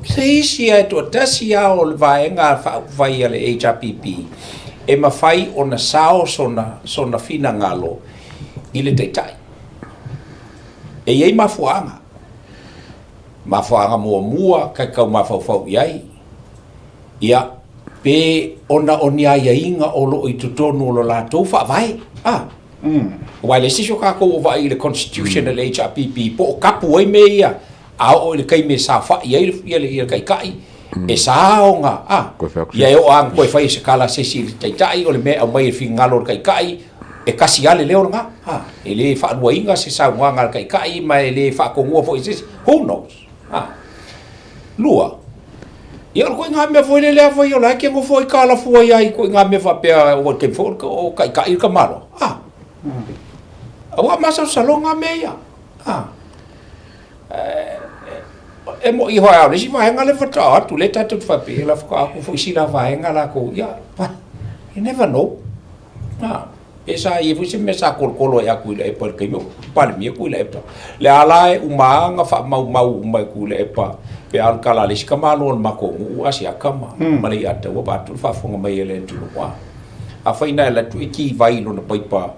[SPEAKER 10] se isi lava e toatasi lava o le vaega faaupufai a le HRPP e mafai ona sao sona, sona finagalo i le Taitai. E i ai mafuaaga. Mafuaaga muamua ta te tau mafaufau i ai, ia, pe ona o ni aiaiga o lo o i totonu o lo latou faavae. A. Aua e leai se isi o tatou o vaai i le constitution a le HRPP po o kapu ai mea ia a oo i le taimi e saofai ai le taitai, e sa ona, a, ia e oo lava ina toe fai se tala a se isi i le taitai, o le mea e aumai e le finagalo o le taitai, e tasi lava le leo lena, a, e le faaluaina se saunoaga a le taitai ma e le faatonua foi e se isi, who knows, a. Lua, ia o le ituaiga mea foi lele afai o la e te nofo aitalafu ai lava i ituaiga mea faapea ua taimi foi o taitai le tamaloa, a. Aua masalosaloga mea ia, a. E moni foi lava o le isi vaega lea faatoa o atu lea tatou te faapea, ia faatoa o atu foi sila vaega latou, ia, but you never know. A. Pe sa i ai foi se mea sa kolokolo ai Tuilaepa i le taimi o Palemia Tuilaepa. Le a la e uma lava ona faamaumau uma e Tuilaepa pe a o le tala a le isi tamaloa o le matou nuu Asiata ma ma Leiataua vaeatu le faafofoga mai a le atunuu. A afai na e alu atu e kivai i lona paipa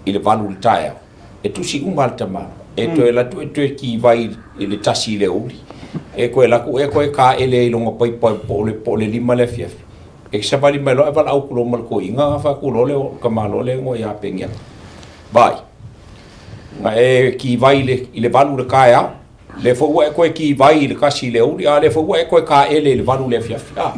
[SPEAKER 10] i le 8 i le taeao, e tusi uma lava le tamaloa. E toe alu atu e toe kivai i le 1 i le aoauli, e toe alu atu e toe taele ai i lona paipa po o le 5 i le afiafi. E savali mai loa e valaau atu loa ma le toeaina na fai atu loa lea o le tamaloa lea e igoa ia Peniata. Vaai, na e kivai i le 8 i le taeao, Lea foi ua e toe kivai i le 1 i le aoauli, a o lea foi ua e toe taele i le 8 i le afiafi. A,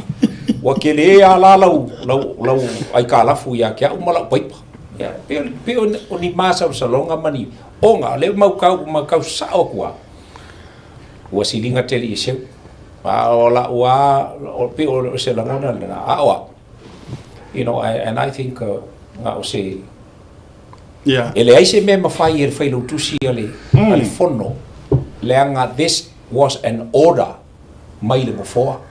[SPEAKER 10] ua tele lava la lau, lau, lau aitalafu ia te au ma lau paipa. Ia, pei o, pei o ni masalosaloga ma ni ona, o lea ua matau, matau sao atu lava, ua siliga tele i seu. A o lau lava, pei o se lagona lena, a o au, you know, I, and I think uh, na o se
[SPEAKER 2] Yeah.
[SPEAKER 10] E leai se mea e mafai e le failautusi a le, mm. a le fono, leaga this was an order mai le nofoa.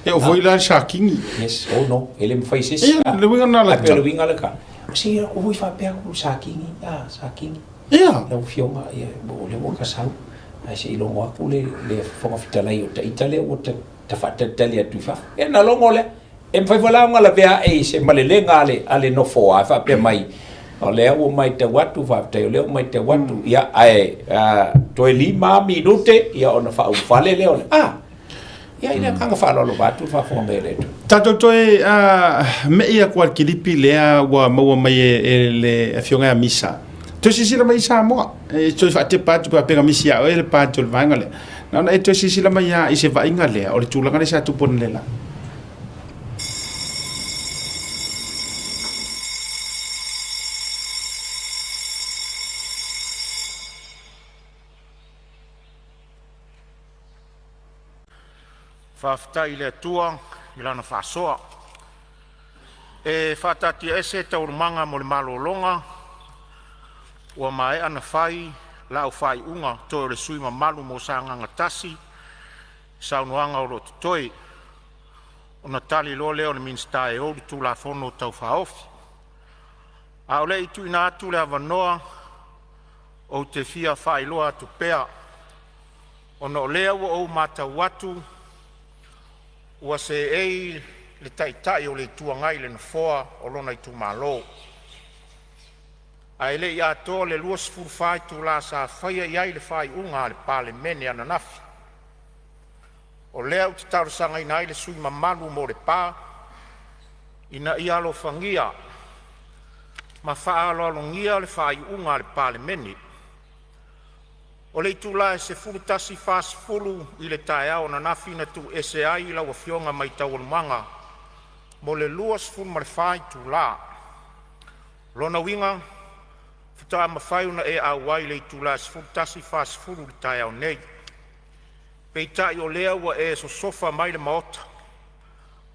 [SPEAKER 2] E o foi la le Sākini.
[SPEAKER 10] Yes, oh no, e le mafai se isi.
[SPEAKER 2] Ia, le uiga na la.
[SPEAKER 10] Ai pe le uiga le ka. Se o ui faapea ku Sākini, ah, Sākini.
[SPEAKER 2] Ia.
[SPEAKER 10] Lau afioga, ia, o le ua ka sau. Ae se i logo atu le, le Fofoga Fetalai o ta ita lea ua ta, ta faatalitali atu i fafo. Ia na logo lea. E mafai foi la ona lavea ae i se malelega a le, a le Nofoa e faapea mai, o lea ua matau atu, faafetai o lea ua matau atu, ia, ae a, toe 5 minute, ia ona faaulufale lea o le, a, ia i le agaga faaaloalo vaeatu le faafofoga mai a le Atua.
[SPEAKER 2] Tatou toe me'i atu lava i le kilipi lea ua maua mai e le Afioga ia Misa. Toe silasila mai i Samoa. E toe faatepa atu pe na misi ia oe le pati o le vaega lea. Na ona e toe silasila mai lava i se vaaiga lea o le tulaga lea sa tupu analeila.
[SPEAKER 11] Faafetai i le Atua i Lana faasoa. E faataatiaese Taualumaga mo le malologa ua maea ona fai lau faaiuga toe o le sui usufono mamalu mo Sagaga 1 i saunoaga o lo o totoe, ona tali loa lea o le Minisita e ou le Tulafono Tau Faaofi. A o le i tuuina atu le avanoa, ou te fia faailoa atu pea, ona o lea ua ou matau atu ua seei le Taitai o le Itu Agai i le nofoa o lona itumalo, ae le i atoa le 24 itula sa faia i ai le faaiuga a le Palemene ananafi. O lea ou te talosagaina ai le sui usufono mamalu mo Lepa ina ia alofagia ma faaaloalogia le faaiuga a le Palemene. O le itula e 11:40 i le taeao ananafi na tuuese ai lau Afioga mai Taualumaga mo le 24 itula. O lona uiga faatoa mafai ona e auai i le itula e 11:40 i le taeao nei. Peitai o lea ua e sosofa mai le Maota,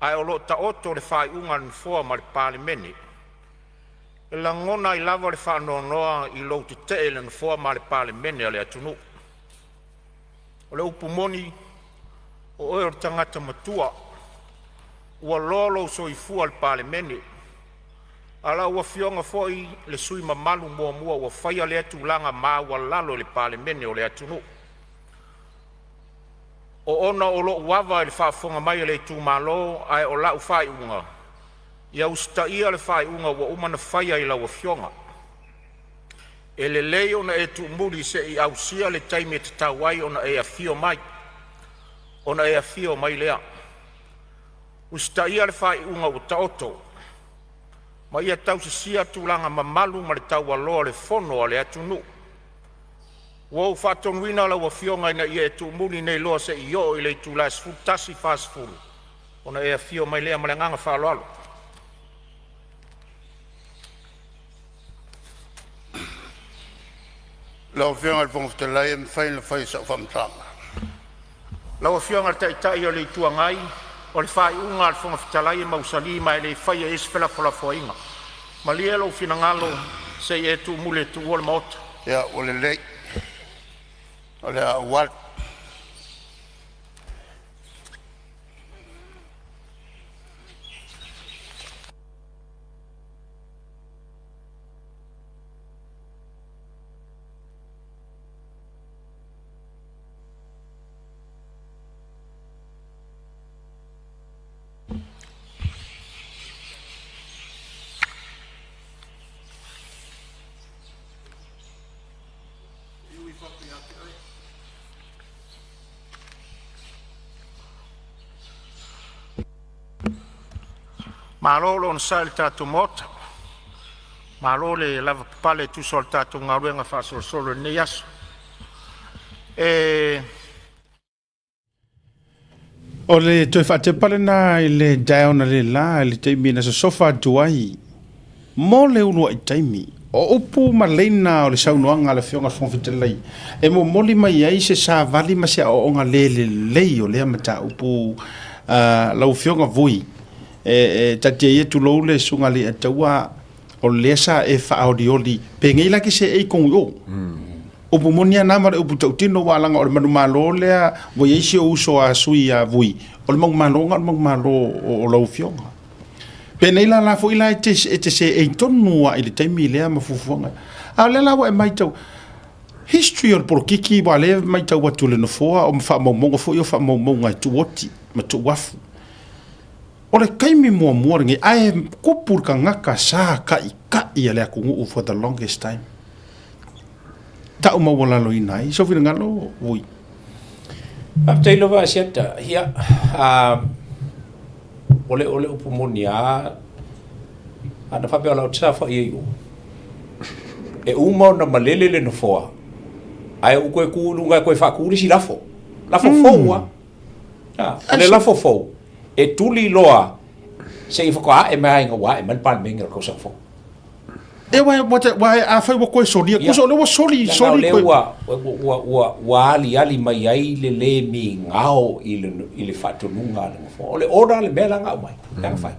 [SPEAKER 11] ae o lo o taoto le faaiuga a le Nofoa ma le Palemene. E lagona ai lava le faanoanoa i lou tetee i le Nofoa ma le Palemene a le atunuu. O le upu moni, o oe o le tagata matua, ua loa lou soifua i le Palemene, a o lau Afioga foi le sui usufono mamalu muamua ua faia lea tulaga maualalo i le Palemene o le atunuu. O ona o lou ava i le faafofoga mai a le itumalo, ae o lau faaiuga, ia usitaia le faaiuga ua uma ona faia i lau Afioga. E lelei ona e tuumuli se i ausia le taimi e tatau ai ona e afio mai, ona e afio mai lea. Usitaia le faaiuga ua taoto, ma ia tausisia tulaga mamalu ma le taualoa o le Fono a le atunuu. Ua ou faatonuina lau Afioga ina ia e tuumuli nei loa seia oo i le itula e 11:40 ona e afio mai lea. Ma le agaga faaaloalo.
[SPEAKER 12] Lau Afioga i le Fofoga Fetalai e mafai ona fai sau faamatalaga?
[SPEAKER 11] Lau Afioga i le Taitai o le Itu Agai, o le faaiuga a le Fofoga Fetalai e mausali ma e le faia i ai se felafolafoaiga. Malie lou finagalo se i e tuumuli e tuua le Maota.
[SPEAKER 12] Ia ua lelei, o le a ou alu.
[SPEAKER 11] Malo le onosai i le tatou Maota, malo le lavapapale e tusa o le tatou galuega faasolosolo i lenei aso.
[SPEAKER 12] E
[SPEAKER 2] O le toe faatepa lena i le taeao analeila i le taimi na sosofa atu ai mo le uluai taimi. O upu ma leina o le saunoaga a le Afioga i le Fofoga Fetalai e momoli mai ai se savali ma se aoaoga le lelei o lea mataupu lau Afioga Vui. E taatia ia tulou le Susuga Alii-a-Taua o lea sa e faaolioli penei la ke seei i kogu i o. Upu moni a na ma le upu tautino aua leaga o le manumalo lea ua i ai si ou uso a sui ia Vui, o le manumalo na o le manumalo o lau afioga. Penei la la foi la e te e te seei tonu lava i le taimi lea ma fuafuaga. A o lea la ua e matau, history o le polokiki aua o lea e matau atu i le nofoa o faamaumauga foi o faamaumauga e tuuoti ma tuuafu. O le taimi muamua lenei ae kupu le tagata sa ta'itai a le atunuu for the longest time. Ta'u maualaloina ai sou finagalo Vui.
[SPEAKER 10] Faafetai lava Asiata. Ia, o le, o le upu moni lava, ana faapea o lau saofai ai o, e uma ona malele le nofoa, ae ou toe tu i luga e toe faatu le isi lafo. Lafo fou lava. O le lafo fou, e tuli loa seia faatoa ae mai ina ua ae mai le Palemene o le tausaga fou.
[SPEAKER 2] E aua afai ua toe solia, tusa o lea ua soli, soli
[SPEAKER 10] koe. Ua, ua, ua, ua aliali mai ai le le migao i le, i le faatonuga a le Nofoa. O le order le mea la na aumai, lea na fai.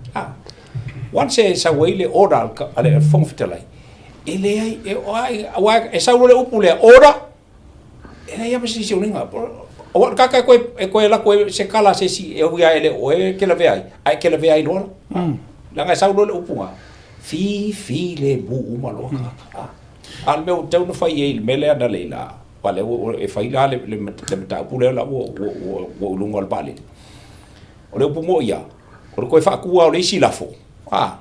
[SPEAKER 10] Once e sau ai le order a le Fofoga Fetalai, e leai, e, aua e sau loa le upu lea, order, E leai lava se isi uiga. Aua o le tagata e toe, e toe alu atu e se tala a se isi e ui lava e le o oe e te lavea ai, ae e te lavea ai loa la. Leaga e sau loa le upu lena, fifilemu uma loa tagata. A o le mea ua tatau ona fai i ai i le mea lea analeila, aua o lea ua e fai la le mataupu lea la ua ua i luga o le vaalele. O le upu moni lava, o le toe faatu lava o le isi lafo, a,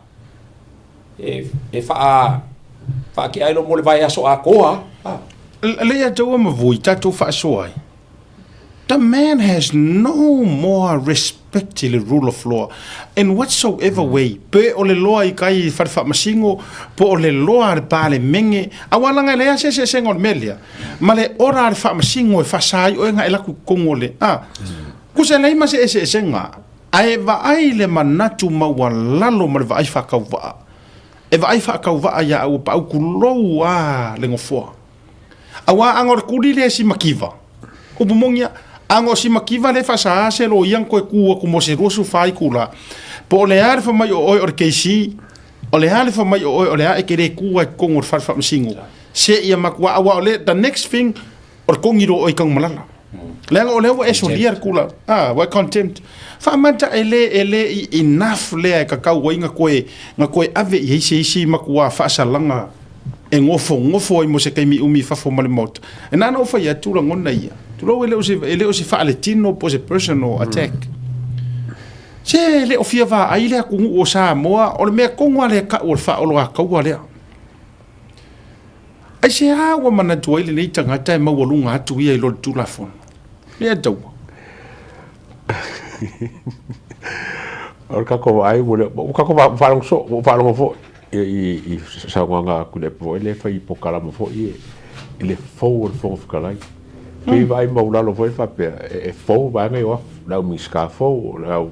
[SPEAKER 10] e faatea ai loa mo le vaiaso atoa lava.
[SPEAKER 2] Lea ia taua ma vui tatou faasoa ai. The man has no more respect i le rule of law in whatsoever way, pe o le loa i kai i fale faamasino, po o le loa a le Palemene, aua leaga e leai lava se eseesega o le mea lea, ma le ora a le faamasino e faasa ai oe ona e alu atu i totonu o le, a, tusa e leai ma se eseesega. Ae vaai le manatu maualalo ma le vaai faatauvaa. E vaai faatauvaa ia au paau tulou a le nofoa. Auā ana o le kuli lea e simakiva, upu moni a, ana o simakiva lea e faasaā se loia na toe kū atu mo se 24 itulā, po o le a le fai mai o oe o le KC, o le a le fai mai o oe o le a e te le kū ai i totonu o le fale faamasino, seia matua, auā o le, the next thing, O le kogi loa oe i Tanumalala. Leaga o lea ua e solia le tulaga. Ah, ua e contempt. Faamata e le, e le i enough lea e tatau ai na toe, na toe ave i ai se isi matua faasalaga e nofonofo ai mo se taimi umi i fafo ma le Maota. E na ona ou fai atu lagona ia. Tulou e le o se, e le o se faaletino po o se personal attack. Se e le o fia vaai le atunuu o Samoa, o le mea tonu lava lea e tau o le faaoloataua lea. Aisea ua manatu ai lenei tagata e maualuga atu ia i lo le Tulafono? Lea taua.
[SPEAKER 8] O le tatou vaai ua le, ua tatou faalogo soo, ua ou faalogo foi i saunoaga a Tuilaepa foi lea e fai i polokalama foi i le fou o le Fofoga Fetalai. Pei vaai maulalo foi faapea e fou vaega ia o afu, le au Minisita fou, o le au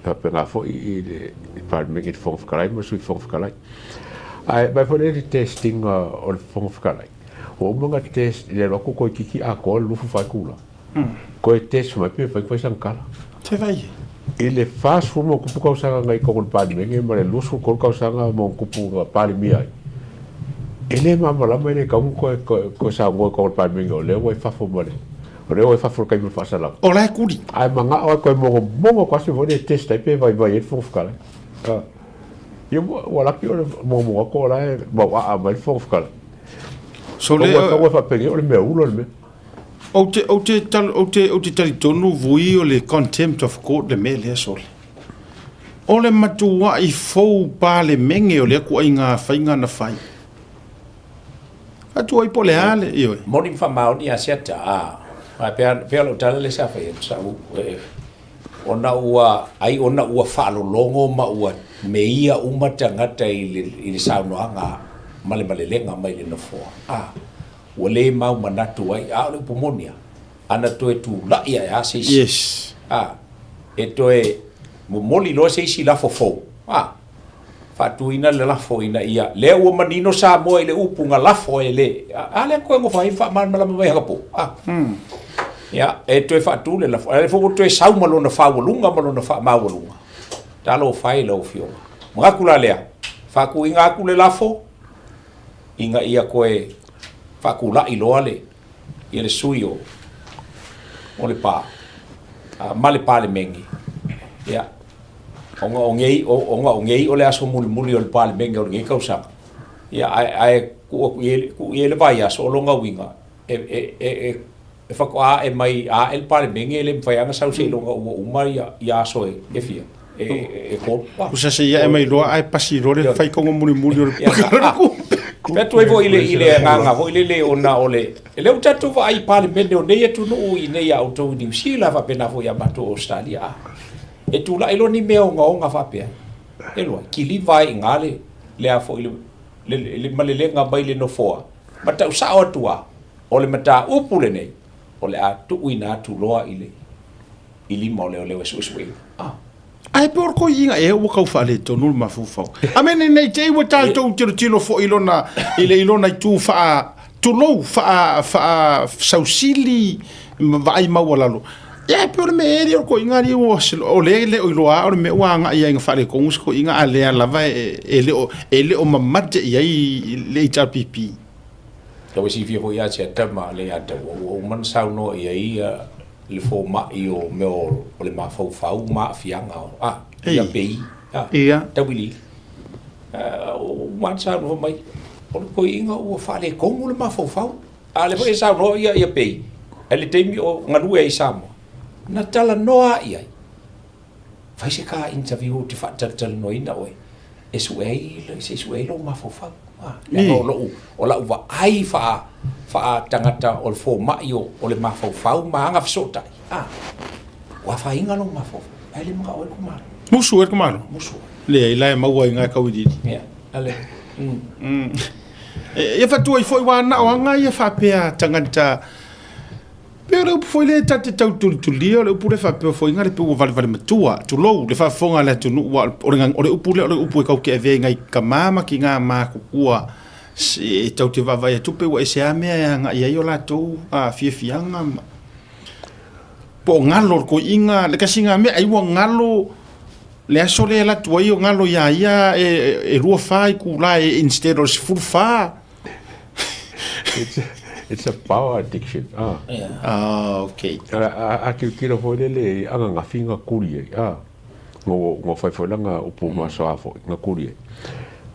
[SPEAKER 8] faapena foi i le Palemene i le Fofoga Fetalai ma le Sui Fofoga Fetalai. Ae vaai foi lea i le test ina o le Fofoga Fetalai, ua uma ona test i le alu atu toeitiiti atoa le 24 itula. Toe test mai pe mafai ona fai sana tala.
[SPEAKER 2] Se vai.
[SPEAKER 8] I le 40 ma ona tupu tausaga na i totonu o le Palemene ma le 23 tausaga ma ona tupu na Palemia ai, e le malamalama e le tatau ona toe saunoa i totonu o le Palemene o lea ua i fafo ma le O lea ua i fafo i le taimi o le faasalaga.
[SPEAKER 2] O la e kuli.
[SPEAKER 8] Ae manao lava e toe mogomogo atu lava se mea foi lea e test ai pe vaivai ai le Fofoga Fetalai. Ia ua laki o le mogomogo atu o la e mauaa mai le Fofoga Fetalai.
[SPEAKER 2] So le
[SPEAKER 8] Ua faapenei o le mea ula le mea.
[SPEAKER 2] Ou te, ou te, ou te, ou te talitonu vui o le contempt of court le mea lea sole. O le matuai fou Palemene o lea kuaiga faiga na fai. Atu ai po o le a le, ioe.
[SPEAKER 10] Moni ma faamaoni a Siata, a, a pea, pea lou tala lea sa fai atu sa u, e, ona ua, ai ona ua faalologo ma ua meia uma tagata i le, i le saunoaga ma le malelega mai le nofoa, a, ua le mau manatu ai, a o le upu moni lava. Ana toe tulai ae lava se isi.
[SPEAKER 2] Yes.
[SPEAKER 10] A, e toe momoli loa se isi lafo fou. A, faatuina le lafo ina ia, lea ua manino Samoa i le upu na lafo e le, a lea koe gofa ai faamalamalama mai hakapo. A, ia, e toe faatu le lafo. A lea foi ua toe sau ma lona faaualuga ma lona faamaualuga. Talofa e i lau Afioga. Manatu la lea, faatuina atu le lafo, ina ia toe faatulai loa le ia le sui o o Lepa ma le Palemene, ia, ona o nei, ona o nei o le aso mulimuli o le Palemene o lenei tausaga, ia, ae, ae tuu atu i ai, tuu i ai le vaiaso, o lona uiga, e, e, e, e, e faatoa ae mai, a ae le Palemene e le mafai lava ona sau seiloga ua uma ia, ia aso e, e fia, e, e, e tolu.
[SPEAKER 2] Usa se ia e mai loa ae pasi loa le faitauga mulimuli o le
[SPEAKER 10] Fai atu ai foi i le, i le agaga foi lele ona o le, e lea ua tatou vaai i Palemene o nei atunuu i inei ia outou i Niu Sila faapena foi ia matou Ausetalia, a e tulai loa ni mea ogaoga faapea, e lua, kiliva ai i ina le, le a foi le, le, le malelega mai le nofoa, ma tau sao atu lava, o le mataupu lenei, o le a tuuina atu loa i le, i lima o leoleo e suesueina. A.
[SPEAKER 2] Ae pe o le koiiga ea ua tau faaletonu le mafaufau. Amene nei te i ua tatou tilotilo foi i lona, i le, i lona itu faa, tulou, faa, faa sausili, ma vaai maualalo. Ia ae pe o le mea ea lea o le koiiga alii ua, o lea e le o iloa o le mea ua agai ai ina faaletonu se koiiga, a lea lava e, e le o, e le o mamate i ai le HRPP.
[SPEAKER 10] Tau e silafia foi ia te Adama le ia te ua uma ona saunoa i ai ia le fomai o mea o le mafaufau ma aafiaga o a ia pei a tauiliili ua uma ona saunoa mai o le toeaina ua faaletonu le mafaufau a lea foi e saunoa ia ia pei i le taimi o galue ai i Samoa na talanoa i ai fai se ta interview ou te faatalatalanoaina oe e sue ai se i sue ai lou mafaufau. Leaga o lou, o lau vaai faa, faatagata o le fomai o, o le mafaufau ma aga fesootai, a, ua afaina lou mafaufau, ae le manao ai le kumalo.
[SPEAKER 2] Musu ai le kumalo?
[SPEAKER 10] Musu ai.
[SPEAKER 2] Leai, la e maua i ngā kauiliili.
[SPEAKER 10] Ia, ale,
[SPEAKER 2] mm. Ia fatua i foi ua na o anga ia faapea tagata Pei o le upu foi lea ta te tau tulitulia, o le upu lea faapea foi le pei ua valevale matua, tulou, le faafofoga a le atunuu, aua o le, o le upu lea o le upu e kau te avea i ngai tama ma ki ngā mākukua e tau te vaavaai atu pei ua ese lava mea e agai ai o latou fiafiaga ma po o galo le koiiga, le kasi ngā mea ai ua galo le aso lea e alu atu ai o galo iā ia e 24 itula instead o le 14.
[SPEAKER 8] It's a, it's a power addiction. Ah.
[SPEAKER 2] Yeah. Ah, okay.
[SPEAKER 8] A, a, a tilotilo foi lele i anga ngafi nga kuri ai. Ah. Ngo, ngo fai foi langa upu mm. masoa foi, nga kuri ai.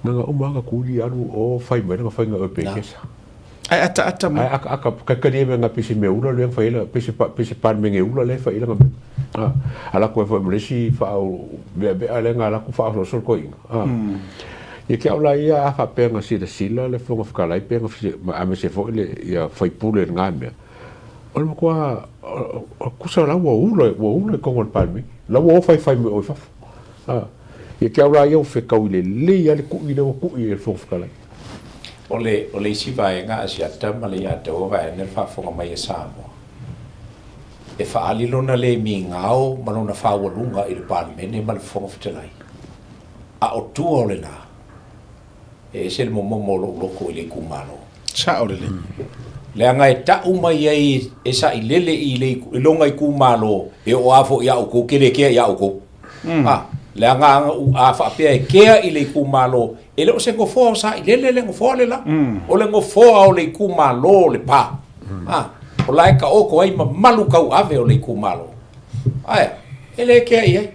[SPEAKER 8] Nga nga uma nga kuri alu o fai mai nga fai nga ope kesa.
[SPEAKER 2] Ai ata ata
[SPEAKER 8] mo. Ai aka aka kakali me nga pisi me ula le fai la pisi pa pisi pan me nge ula le fai la nga. Ah. Ala ko foi mlesi fa au be be ale nga la ku fa so so ko inga. Ah. Mm. Ia ke au la ia a faapea na silasila le Fofoga Fetalai pe na aemaise foi le ia faipule i lena mea, o le matua kusa la ua ula ua ula i totonu o le Palemene, la ua o faifai mai o i fafo. A, ia ke au la ia ua fetau lelei lava le ku'i lea ua ku'i e le Fofoga Fetalai.
[SPEAKER 10] O le, o le isi vaega a Asiata ma le Iataua vaeane le faafofoga mai a Samoa, e faaali lona le migao ma lona faaualuga i le Palemene ma le Fofoga Fetalai. A o tua o lena, e ese le momomo o lou loto i le itumalo.
[SPEAKER 2] Sao lelei.
[SPEAKER 10] Leaga e tau mai ai e sailele i le i lona itumalo, e oo lava foi ia outou, ke le kea ia outou. A, leaga a u a faapea e kea i le itumalo, e le o se nofoa o sailele le nofoa le la. O le nofoa o le itumalo o Lepa. A, o la e taoto ai mamalu tauave o le itumalo. Ae a? E le kea i ai.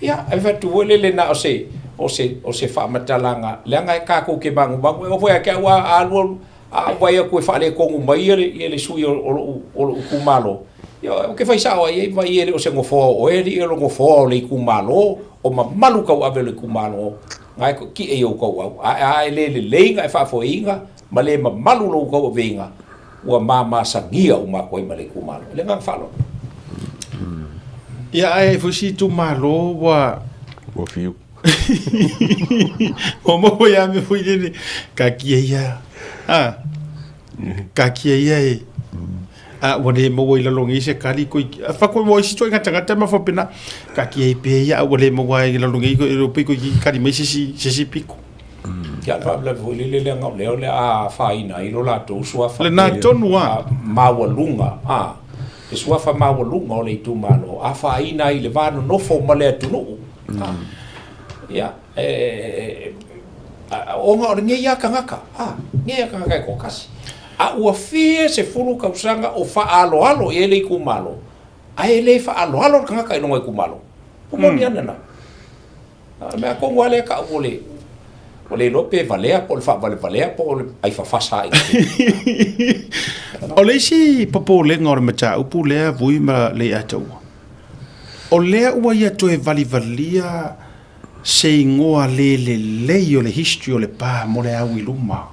[SPEAKER 10] Ia, e fai atu foi lele na o se, o se, o se faamatalaga, leaga e tatou te magumagu. E oo foi ia te au a alu alu, a ou vaai atu e faaletonu mai ia le, ia le sui o, o lou, o lou itumalo, ia ou te fai sao ai, vaai e le o se nofoa o oe alii, o le nofoa o le itumalo, o mamalu tauave o le itumalo, na e kiʻei i ou tauau. A, a e le lelei na e faafoeina ma le mamalu lou tauaveina, ua mamasagia uma atu ai ma le itumalo. I le agaga faaaloalo.
[SPEAKER 2] Ia ae foi si itumalo ua
[SPEAKER 8] Ua fiu.
[SPEAKER 2] Ua maua ia me foi lele. Ka kia ia. Ah. Ka kia ia e. A ua le maua i lalo nei se kali koi fa ko mo isi ituaiga tagata ma faapena taatia ai pea ia a ua le maua ai i lalo nei e iloa pei toeitiiti kali mai se isi se isi pito.
[SPEAKER 10] Ia, le faalavelave foi lele leaga o lea o le a afaina ai lo latou suafa
[SPEAKER 2] Lena tonu lava.
[SPEAKER 10] maualuga, a, le suafa maualuga o le itumalo, afaina ai i le va nonofo ma le atunuu. A, ia, e, ona o lenei lava tagata, a, lenei lava tagata e toatasi. A ua fia 10 tausaga o faaaloalo i ai le itumalo, ae le faaaloalo le tagata i lona itumalo. Ua moni lava lena. O le mea tonu lava lea e tau o le, ua le iloa pe valea po o le faavalevalea po o le aifafasa i
[SPEAKER 2] O le isi popolega o le mataupu lea Vui ma Leiataua, o lea ua ia toe valivalia se igoa le lelei o le history o Lepa mo le au i luma.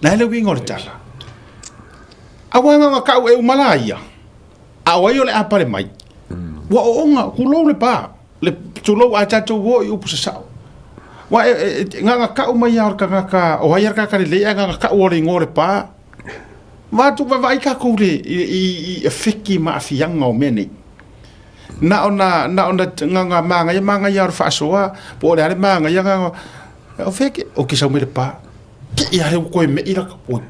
[SPEAKER 2] Le a le uiga o le tala? Aua na ona tau e uma la ia, a o ai o le a pale mai? Ua oona, tulou Lepa, le, tulou a tatou o i upu sasao. Ua e, e, e, na ona tau mai lava o le tagata, o ai a le tagata lelei, ae na ona tau o le igoa o Lepa. Vaatu, vaavaai tatou le, i, i, i efeki ma aafiaga o mea nei. Na ona, na ona, na ona manaia manaia o le faasoa, po o le a le manaia, na ona, o fea ke, o ke sau mai Lepa. Kei a le ua koe me'i laka, oi,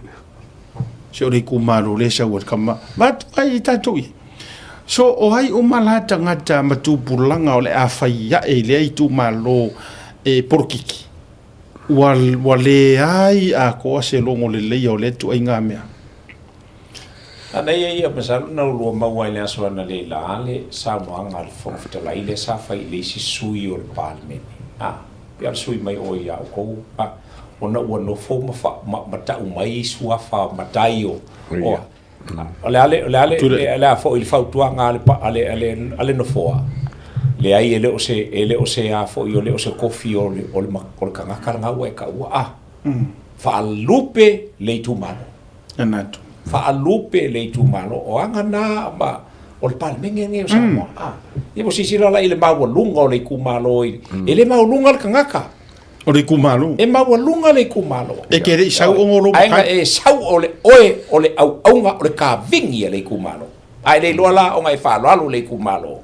[SPEAKER 2] se o le itumalo lea e sau ai le tama, vaeatu ai i tatou ia. So, o ai uma la tagata ma tupulaga o le a fai ae i lea itumalo e polokiki, ua, ua leai atoa se logo leleia o lea ituaiga mea.
[SPEAKER 10] Ana ia ia, masalo na ulua maua ai le aso analeila le saunoaga a le Fofoga Fetalai lea sa fai i le isi sui o le Palemene. A, pe a le sui mai oe ia outou, a, ona ua nofo ma fa, ma, ma tau mai suafa matai o, o, o le a le, o le a le, le, le a foi le fautuaga a le, a le, a le, a le Nofoa, leai e le o se, e le o se a foi, o le o se kofi o le, o le, o le tagata lena ua e taua, a, faalupe le itumalo.
[SPEAKER 2] Manatu.
[SPEAKER 10] Faalupe le itumalo, o aga na ma o le Palemene lenei o Samoa. Mm. Ah, ia ua silasila la i le maualuga o le itumalo i, mm. e le maualuga le tagata.
[SPEAKER 2] O le itumalo.
[SPEAKER 10] E maualuga le itumalo.
[SPEAKER 2] E ke le i sau ongo lo
[SPEAKER 10] makai. Ae e sau o le oe o le auaunga o le kavini a le itumalo. Ae le iloa la ona e faaaloalo le itumalo.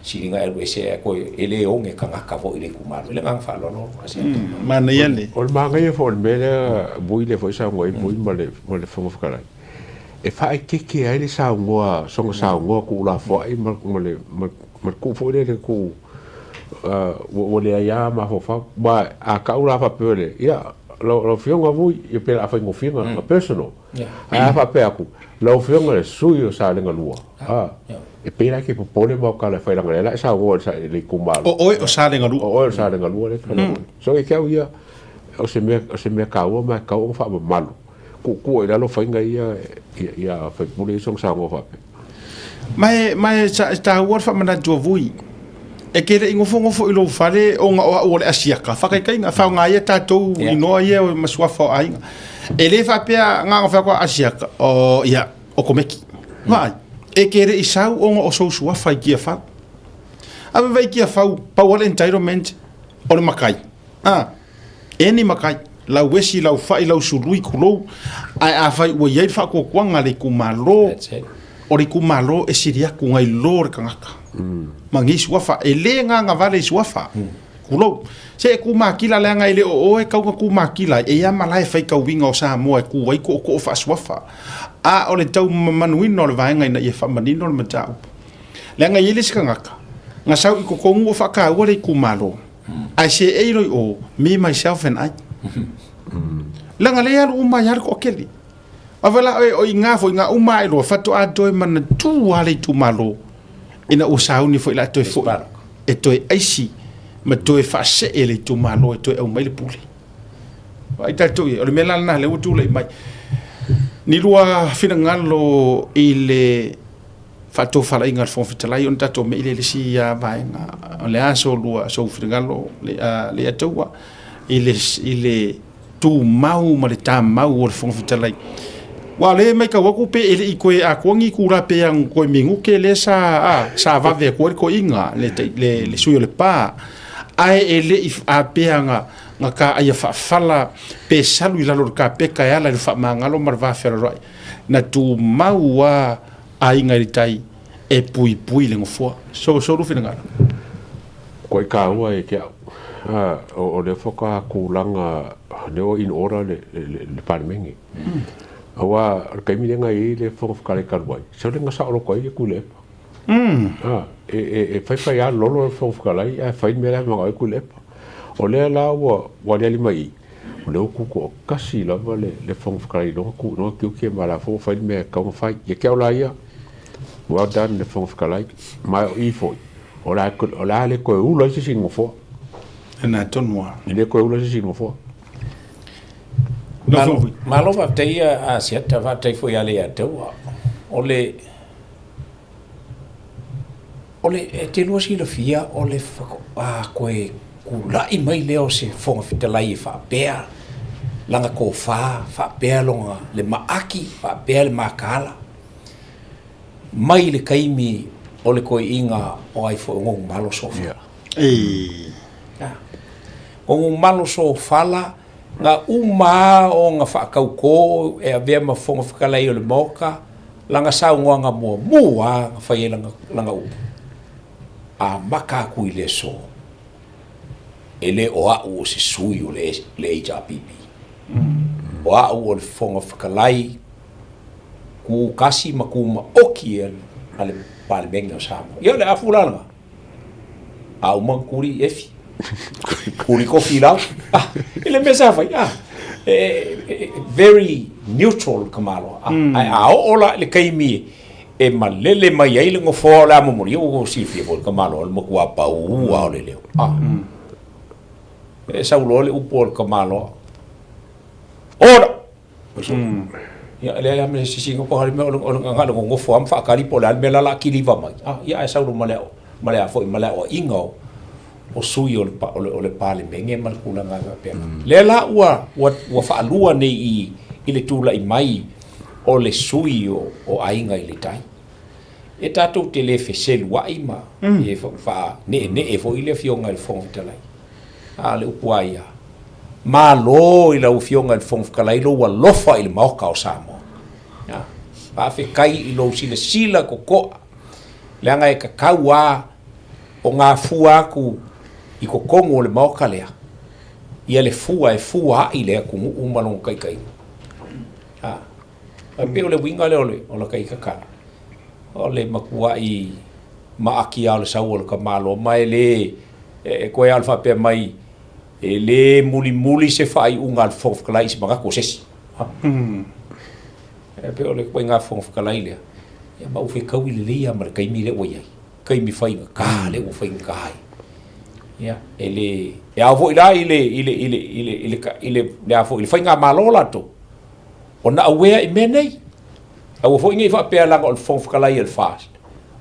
[SPEAKER 10] Siliga e alu ese ae koe e le oge tagata foi i le itumalo. I le agaga faaaloalo Asiata.
[SPEAKER 2] Manaia le.
[SPEAKER 8] O le manaia foi o le mea lea Vui lea foi e saunoa ai Vui ma le ma le Fofoga Fetalai, e faaeteete ai le saunoa soona saunoa tuulafoai ma ma le ma le tuu foi lea le tuu ua leai lava mafaufau. Aua a tau la faapea le, ia lau Afioga Vui, ia pe o le a faigofie ona personal. Ae a faapea atu, lau Afioga i le sui o Salega 2, a, e pei la e te popole ma au tala e fai leaga o lea la e saunoa i le itumalo.
[SPEAKER 2] O oe o Salega 2.
[SPEAKER 8] O oe o Salega 2 lea e te fai. So ia te au ia, o se mea, o se mea taua ma e tatau ona faamamalu, tuutuu ai i lalo faiga ia ia sui usufono ia soona saunoa faapea.
[SPEAKER 2] Ma e, ma e taua le faamanatu a Vui. E te le i nofonofo i lou fale ona o au o le asiaka, faataitaiga, faaaoga ai a tatou inoa ia ma suafa o aiga. E le faapea na ona fai atu asiaka, o ia, o Komeki. Vaai, e te le i sau ona o sou suafa i Tiafau. A vaai i Tiafau, pau lava le entitlement o le matai. A, any matai, lau esi, lau fai, lau sului, tulou, ae afai ua i ai le faatuatuaga a le itumalo, o le itumalo e sili atu nai lo le tagata ma nei suafa. E le gagavale i suafa, tulou. Se e tumakila leaga e le o oe e tau na tumakila ai, e i ai lava malae faitauina o Samoa e tu ai tootoo faasuafa. A o le tau mamanuina o le vaega ina ia faamanino le mataupu. Leaga e i ai le isi tagata, na sau i totonu o faataua le itumalo, ae seei loa i o, me, myself and I. Leaga lea e alu uma ai lava le toatele. Aua la o i ina foi, na uma ae loa, faatoa toe manatua lava le itumalo ina ua sauni foi la toe foi e toe aisi ma toe faasee le itumalo e toe aumai le pule. Vaai tatou i ai, o le mea la lena lea ua tulai mai. Ni lua finagalo i le faatofalaiga a le Fofoga Fetalai ona tatou me'i lea i le isi vaega. O le a so lua, sou finagalo Leiataua i le, i le tumau ma le tamau o le Fofoga Fetalai. Aua o lea e matau atu pe e le i toe atoa ni itula pe ana toe minute lea sa, a, sa vave atu ai le toeaina, le, le, le sui o Lepa. Ae e le i apea ga ga kaaia faafala pe salu i lalo o le kapeka e ala i le faamagalo ma le va fealoaloai. Na tumau a aiga i le tai e puipui le gofoa. So so lu finagalo.
[SPEAKER 8] Koe kāua e ke au. O lea foka kūlanga lea ua in order le, le, le, le Palemene. Aua o le taimi lea na i ai le Fofoga Fetalai talu ai, sau le na saoloko ai le Tuilaepa. E, e, e faifai lava lolo le Fofoga Fetalai ae fai le mea la e manao ai Tuilaepa. O lea la ua, ua aliali mai i, o lea ua tutoatasi lava le, le Fofoga Fetalai i lona tu, lona tiute ma o la foi ua fai le mea e tatau ona fai. Ia te au la ia, well done le Fofoga Fetalai. Ma o i foi, o le a, o le a le toe ula ai se isi nofoa.
[SPEAKER 2] Lena tonu lava.
[SPEAKER 8] E le toe ula se isi nofoa.
[SPEAKER 10] Malo, malo faafetai a Asiata, faafetai foi ia Leiataua. O le, o le, e te lua silafia o le a koe kula'i mai lea o se Fofoga Fetalai e faapea lana tofa, faapea lona le maaki, faapea le mataala, mai le taimi o le toeaina o ai foi o Gogomalo Sofala. Gogomalo Sofala, na uma lava ona faatautō e avea ma Fofoga Fetalai o le Maota lana saunoaga muamua lava na fai ai lana upu, amata atu i le aso, e le o au o se sui o le HRPP. O au o le Fofoga Fetalai kū kasi ma kū maoki a le Palemene o Samoa. Ia o le afu la lena. A uma ona kuli i efi. Kuli kofi i lalo. Ah, i le mea sa fai, ah, e, very neutral ka malo. Ah, mm. Ae a oo la i le taimi e malele mai ai le nofoa o le a momoli, ia ua silafia foi le tamaloa, le matua pau lava o le leo. Ah. Mm. E sau loa le upu o le tamaloa. Order! Ia, e leai lava ma se sisiga po o le mea o le na o le nonofo lava ma faatali po o le a le mea la o le a kiliva mai. A, ia ae sau loa ma le ma le a foi ma le aoaiga o o sui o le o le Palemene ma le tulaga e faapena. Lea la ua ua ua faalua nei i i le tulai mai o le sui o o Aiga i le Tai. E tatou te le feseluai ma e faaneenee foi le Afioga i le Fofoga Fetalai. A o le upu a ia, Malo i lau Afioga i le Fofoga Fetalai lou alofa i le Maota o Samoa. Ia, faafetai i lou silasila totoa, leaga e tatau lava o gafua atu i totonu o le Maota lea, ia le fua e fua ai le atunuu ma lona taitaiga. A, e pei o le uiga lea o le, o lata ita tala, o le matuai maati lava o le sau o le tamaloa, ma e le, e toe lava o le faapea mai, E le mulimuli se faaiuga a le Fofoga Fetalai i se manatu o se isi. E pei o le ituaiga Fofoga Fetalai lea, ia ma ou fetaui lelei lava ma le taimi lea ua i ai, taimi faigata lea ua faigata ai. Ia, e le, e ao foi la i le, i le, i le, i le, i le, i le, le a foi, i le faigamalo latou, ona aware i mea nei. Aua foi ne i faapea leaga o le Fofoga Fetalai o le FAST,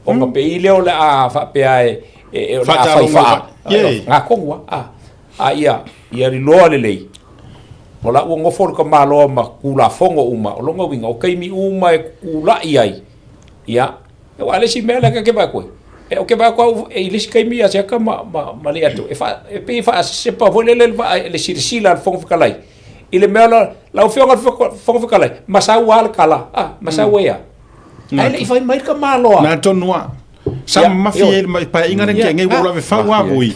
[SPEAKER 10] ona pei lea o le a faapea e, e, o le a fai faa, ngā tonu a, a, a ia, ia liloa lelei, o la ua nofo le tamaloa ma Tulafono uma, o lona uiga, o taimi uma e tutulai ai, ia, aua o le isi mea lea ta te vaai atu ai, e, ou te vaai atu au i le isi taimi ia Siaka ma, ma, ma le atu, e, faa, e pei e faasesepa foi lele le, le silasila a le Fofoga Fetalai, i le mea la, lau Afioga i le Fofoga Fetalai, ma sau lava le tala, a, ma sau ai lava. Ae le i fai mai le tamaloa.
[SPEAKER 2] Nā tonu a. Sa mamafi e le paeaiga lea na tea nei ua ou lave fau a vui.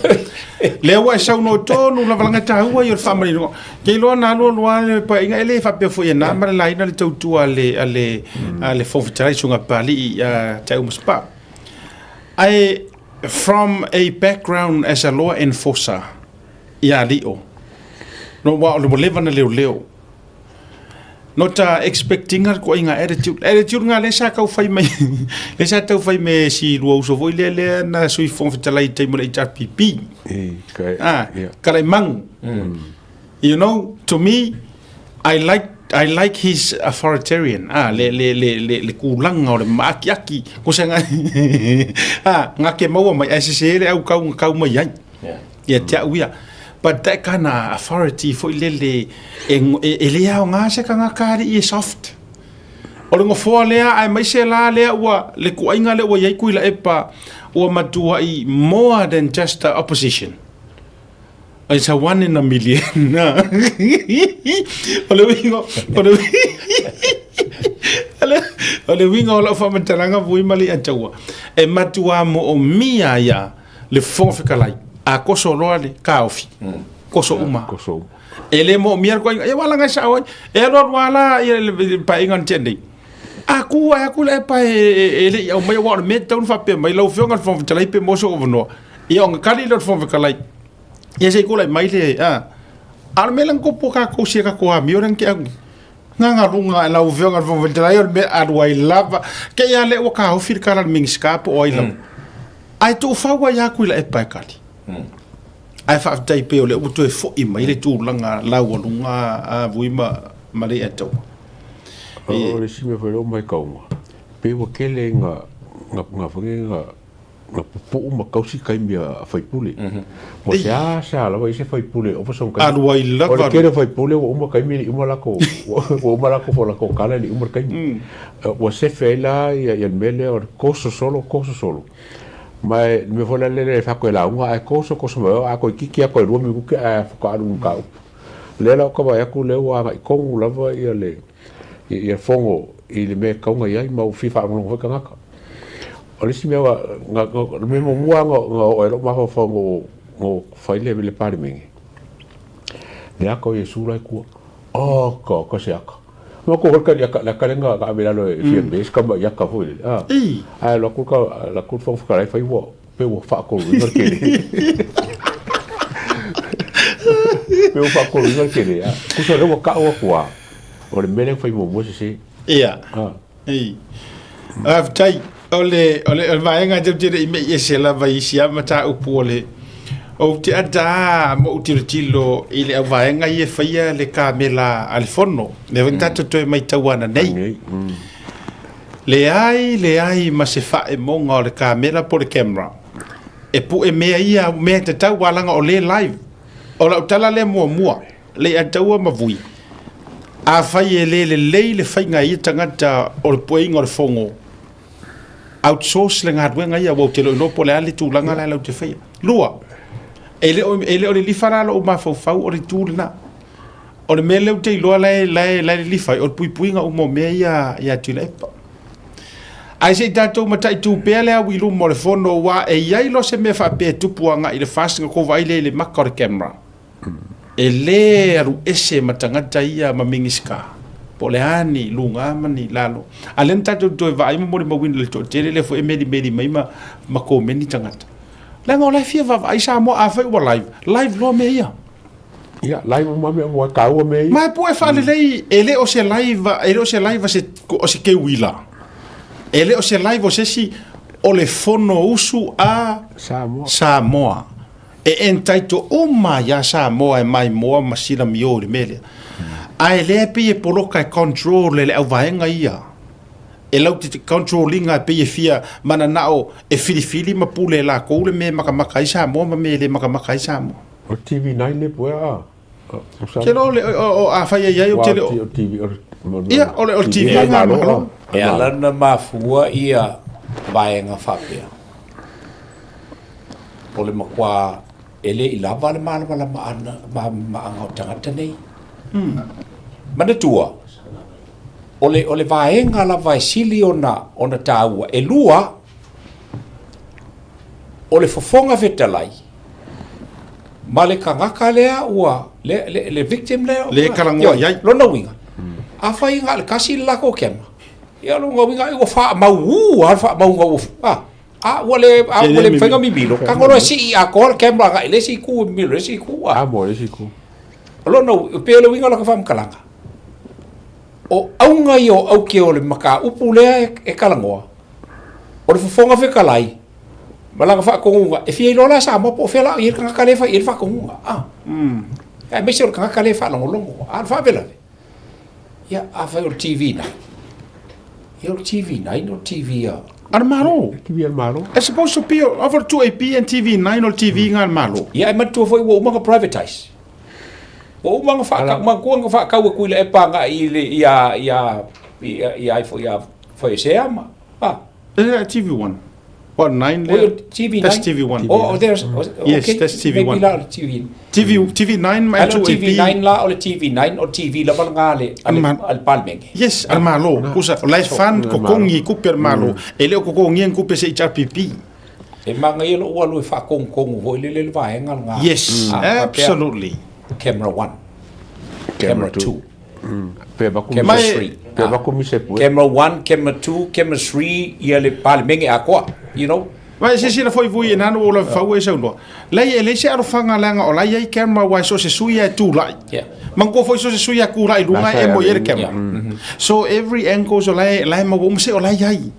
[SPEAKER 2] Lea ua e saunoa tonu lava laga taua ia o le faamaninoga. Ke iloa na alu alu a le paeaiga e le faapea foi e na ma le laina le tautua a le a le a le Fofoga Fetalai Susuga Papalii a Taeau Masepau. Ae from a background as a law enforcer ia Lio, no wa ua leva na leoleo. No ta expecting a ko inga attitude. Attitude nga le sa kau fai mai. Le sa tau fai me si lua uso foi le le na sui Fofoga Fetalai taimi o le HRPP.
[SPEAKER 8] E, kai,
[SPEAKER 2] Ah, yeah. Kalaimanu. You know, to me, I like I like his authoritarian. Ah, le le le le le kūlanga o le maakiaki. Ko se nga ah, nga ke maua mai ai se se le au kau kau mai ai.
[SPEAKER 10] Yeah.
[SPEAKER 2] Ia te au ia. But that kind of authority foi lele e, e, e le aoga se kangaka alii e soft. O le gofoa lea aemaise la lea ua le kuaiga lea ua i ai Tuilaepa ua matuai more than just the opposition. It's a one in a million. O le uiga, o le o le uiga o lau faamatalaga vui ma le ataua. E matua moomia ia le Fofoga Fetalai a koso loa le taofi. Koso uma.
[SPEAKER 8] Koso uma.
[SPEAKER 2] E le moomia le koaiga. Ia wala ngai sao ai. E alu alu ala ia le paeaiga na tea nei. A ku ai aku le epa e le i aumaia aua o le mea e tatau ona faapea mai lau Afioga i le Fofoga Fetalai pe maua sou avanoa. Ia ona kali lea o le Fofoga Fetalai. Ia se i tulai mai le, a. A o le mea lea na tupu tatou si a tatou amio lea na tea atu nei. Gagaluga e lau Afioga i le Fofoga Fetalai o le mea alu ai lava. Te i a lea ua taofi le tala a le Minisita po o ai lava. Ae tuufau ai atu i la epa e kali. Ae faafetai pei o lea ua toe foi mai le tulaga laualuga a Vui ma ma Leiataua.
[SPEAKER 8] O le isi mea foi lea ua matauga, pei ua tele ina na foi nei na na pupuu ma tausi taimi a faipule. Ua seasea lava i ai se faipule ova sona taimi.
[SPEAKER 2] Alu ai lava.
[SPEAKER 8] O le tele o faipule ua uma taimi e le i uma latou, ua uma latou latou tala e le i uma le taimi. Ua sefe ai la ia le mea lea o le toso solo, toso solo. Ma le mea foi lea e fai atu e lauga ae toso toso mai a toeitiiti lava toe 2 minute ae faatoa alu i le mataupu. O lea la ou te vaai atu lea ua agai tonu lava ia le ia fono i le mea e tatau ona i ai ma ua fia faalogologo foi tagata. O le isi mea na, le mea muamua lava na oo ai lou mafaufau na ou fai le le Palemene, le ata o Iesu la e tua. Aka, aka se ata. Matou foi le ata, le ata lea na ave i lalo e fia me se tama i ata foi lele. A, ae alu atu le alu atu le Fofoga Fetalai fai ua pei ua faatoluina le tele. Pei ua faatoluina le tele. Tusa o lea ua tau atu lava, o le mea lea na fai muamua e sese.
[SPEAKER 2] Ia. Faafetai. O le, o le, o le vaega tatou te le i mei ese lava i isi lava mataupu o le, ou te ata lava ma ou tilotilo i le auvaega ia e faia le kamela a le Fono. Lea foi na tatou toe matau ananei. Leai, leai ma se faaemoga o le kamela po o le camera e pue mea ia, mea e tatau aua leaga o lea e live. O lau tala lea muamua, Leiataua ma Vui, afai e le lelei le faiga e ia tagata o le pueina o le fono, outsource le galuega ia, aua ou te le o iloa po o le a le tulaga la e latou te faia. Lua, e le o, e le o lilifa la lou mafaufau o le itu lena. O le mea lea ou te iloa la e, la e, la e lilifa ai, o le puipuiga uma o mea ia ia Tuilaepa. Ae se i tatou mataitu pea le au i luma o le fono, aua e i ai loa se mea faapea e tupu agai i le FAST na tou vaai lea i le maka o le camera. E lē alu ese ma tagata ia ma Minisita, po o le a ni luga ma ni lalo. A lea na tatou toe vaai ma molimauina i le toatele lea foi e melimeli mai ma, ma komeni tagata. Leaga o la e fia vaavaai Samoa, afai ua live, live loa mea ia.
[SPEAKER 8] Ia, live uma mea ua taua mea ia.
[SPEAKER 2] Ma e pue faalelei, e le o se live, e le o se live a se, o se keuila. E le o se live o se isi, o le Fonousu a
[SPEAKER 8] Samoa.
[SPEAKER 2] Samoa. E entitle uma ia Samoa e maimoa ma silamio i le mea lea. Ae lea e pei e poloka e control e le auvaega ia. E lau te control ina e pei e fia mananao e filifili ma pule e lakou le mea e makamaka ai Samoa ma mea e le makamaka ai Samoa.
[SPEAKER 8] O TV9 le pue a.
[SPEAKER 2] Ke lo le o a fai ai ai o te le o
[SPEAKER 8] TV o
[SPEAKER 2] Ia o le o le TV a Malo.
[SPEAKER 10] E ala ona mafua ia vaega faapea. O le matua e le i lava le malamalamaaga o tagata nei. Manatua, o le, o le vaega lava e sili ona, ona taua, e lua, o le fofoga fetalai ma le tagata lea ua, le, le, le victim lea.
[SPEAKER 2] Le talanoa i ai.
[SPEAKER 10] Lona uiga, afai na o le tasi le latou kema, ia lona uiga ua faamau lava le faamauga ua, a. A ua le, a ua le mafai ona mimilo, tago loa e sii atoa le camera agai i le isi itu, mimilo i le isi itu.
[SPEAKER 8] A mo le isi itu.
[SPEAKER 10] O lona, e pei o le uiga o laka faamatalaga, o auga ia o aukē o le mataupu lea e talanoa, o le Fofoga Fetalai ma lana faatonuga, e fia iloa la Samoa po o fea la o i ai le tagata lea e fai i ai le faatonuga, a. Aemaise o le tagata lea e faalogologo, a o le faalavelave, Ia, afai o le TV 9, ia o le TV 9 o le TV a...
[SPEAKER 2] A le Malo.
[SPEAKER 8] TV a le Malo.
[SPEAKER 2] It's supposed to be over 2AP and TV 9 o le TV nga a le Malo.
[SPEAKER 10] Ia, e manatua foi ua uma ona privatize. Ua uma ona faatau, manatua ona faatau atu i le epa agai i le, ia, ia, ia, ia, ia, ia Faiesea ma, a.
[SPEAKER 2] E TV 1. What, 9
[SPEAKER 10] O
[SPEAKER 2] lea?
[SPEAKER 10] TV9.
[SPEAKER 2] That's TV1.
[SPEAKER 10] Oh, there's,
[SPEAKER 2] Yes,
[SPEAKER 10] okay,
[SPEAKER 2] that's TV1.
[SPEAKER 10] Maybe la o le TV.
[SPEAKER 2] TV, TV9 ma
[SPEAKER 10] Ae le o
[SPEAKER 2] 2AP.
[SPEAKER 10] TV9 la, o le TV9, o TV lava lena a le, a le, a le Palemene.
[SPEAKER 2] Yes, a le Malo. Kusa, o la e fund kokogi i kupe a le Malo. E le o kokogia ni kupe a se HRPP.
[SPEAKER 10] E manaia lou alu e faatogitogi foi lele le vaega lena.
[SPEAKER 2] Yes,
[SPEAKER 10] Ah, faapea,
[SPEAKER 2] absolutely.
[SPEAKER 10] Camera 1, camera 2,
[SPEAKER 8] Pe avatu
[SPEAKER 10] camera
[SPEAKER 8] mise-
[SPEAKER 10] 3.
[SPEAKER 8] Pe avatu mise pue.
[SPEAKER 10] Camera 1, camera 2, camera 3, ia le Palemene atoa, you know.
[SPEAKER 2] Ma e silasila foi vui e nanu o la fau e saunoa. Leai e leai se alofaga leaga o la e i ai camera aua e so o se sui lava e tulai.
[SPEAKER 10] Yeah.
[SPEAKER 2] Manatua foi so o se sui lava e tulai i luga e emo i ai le camera. So every angles o la e la e maua uma se o la e i ai.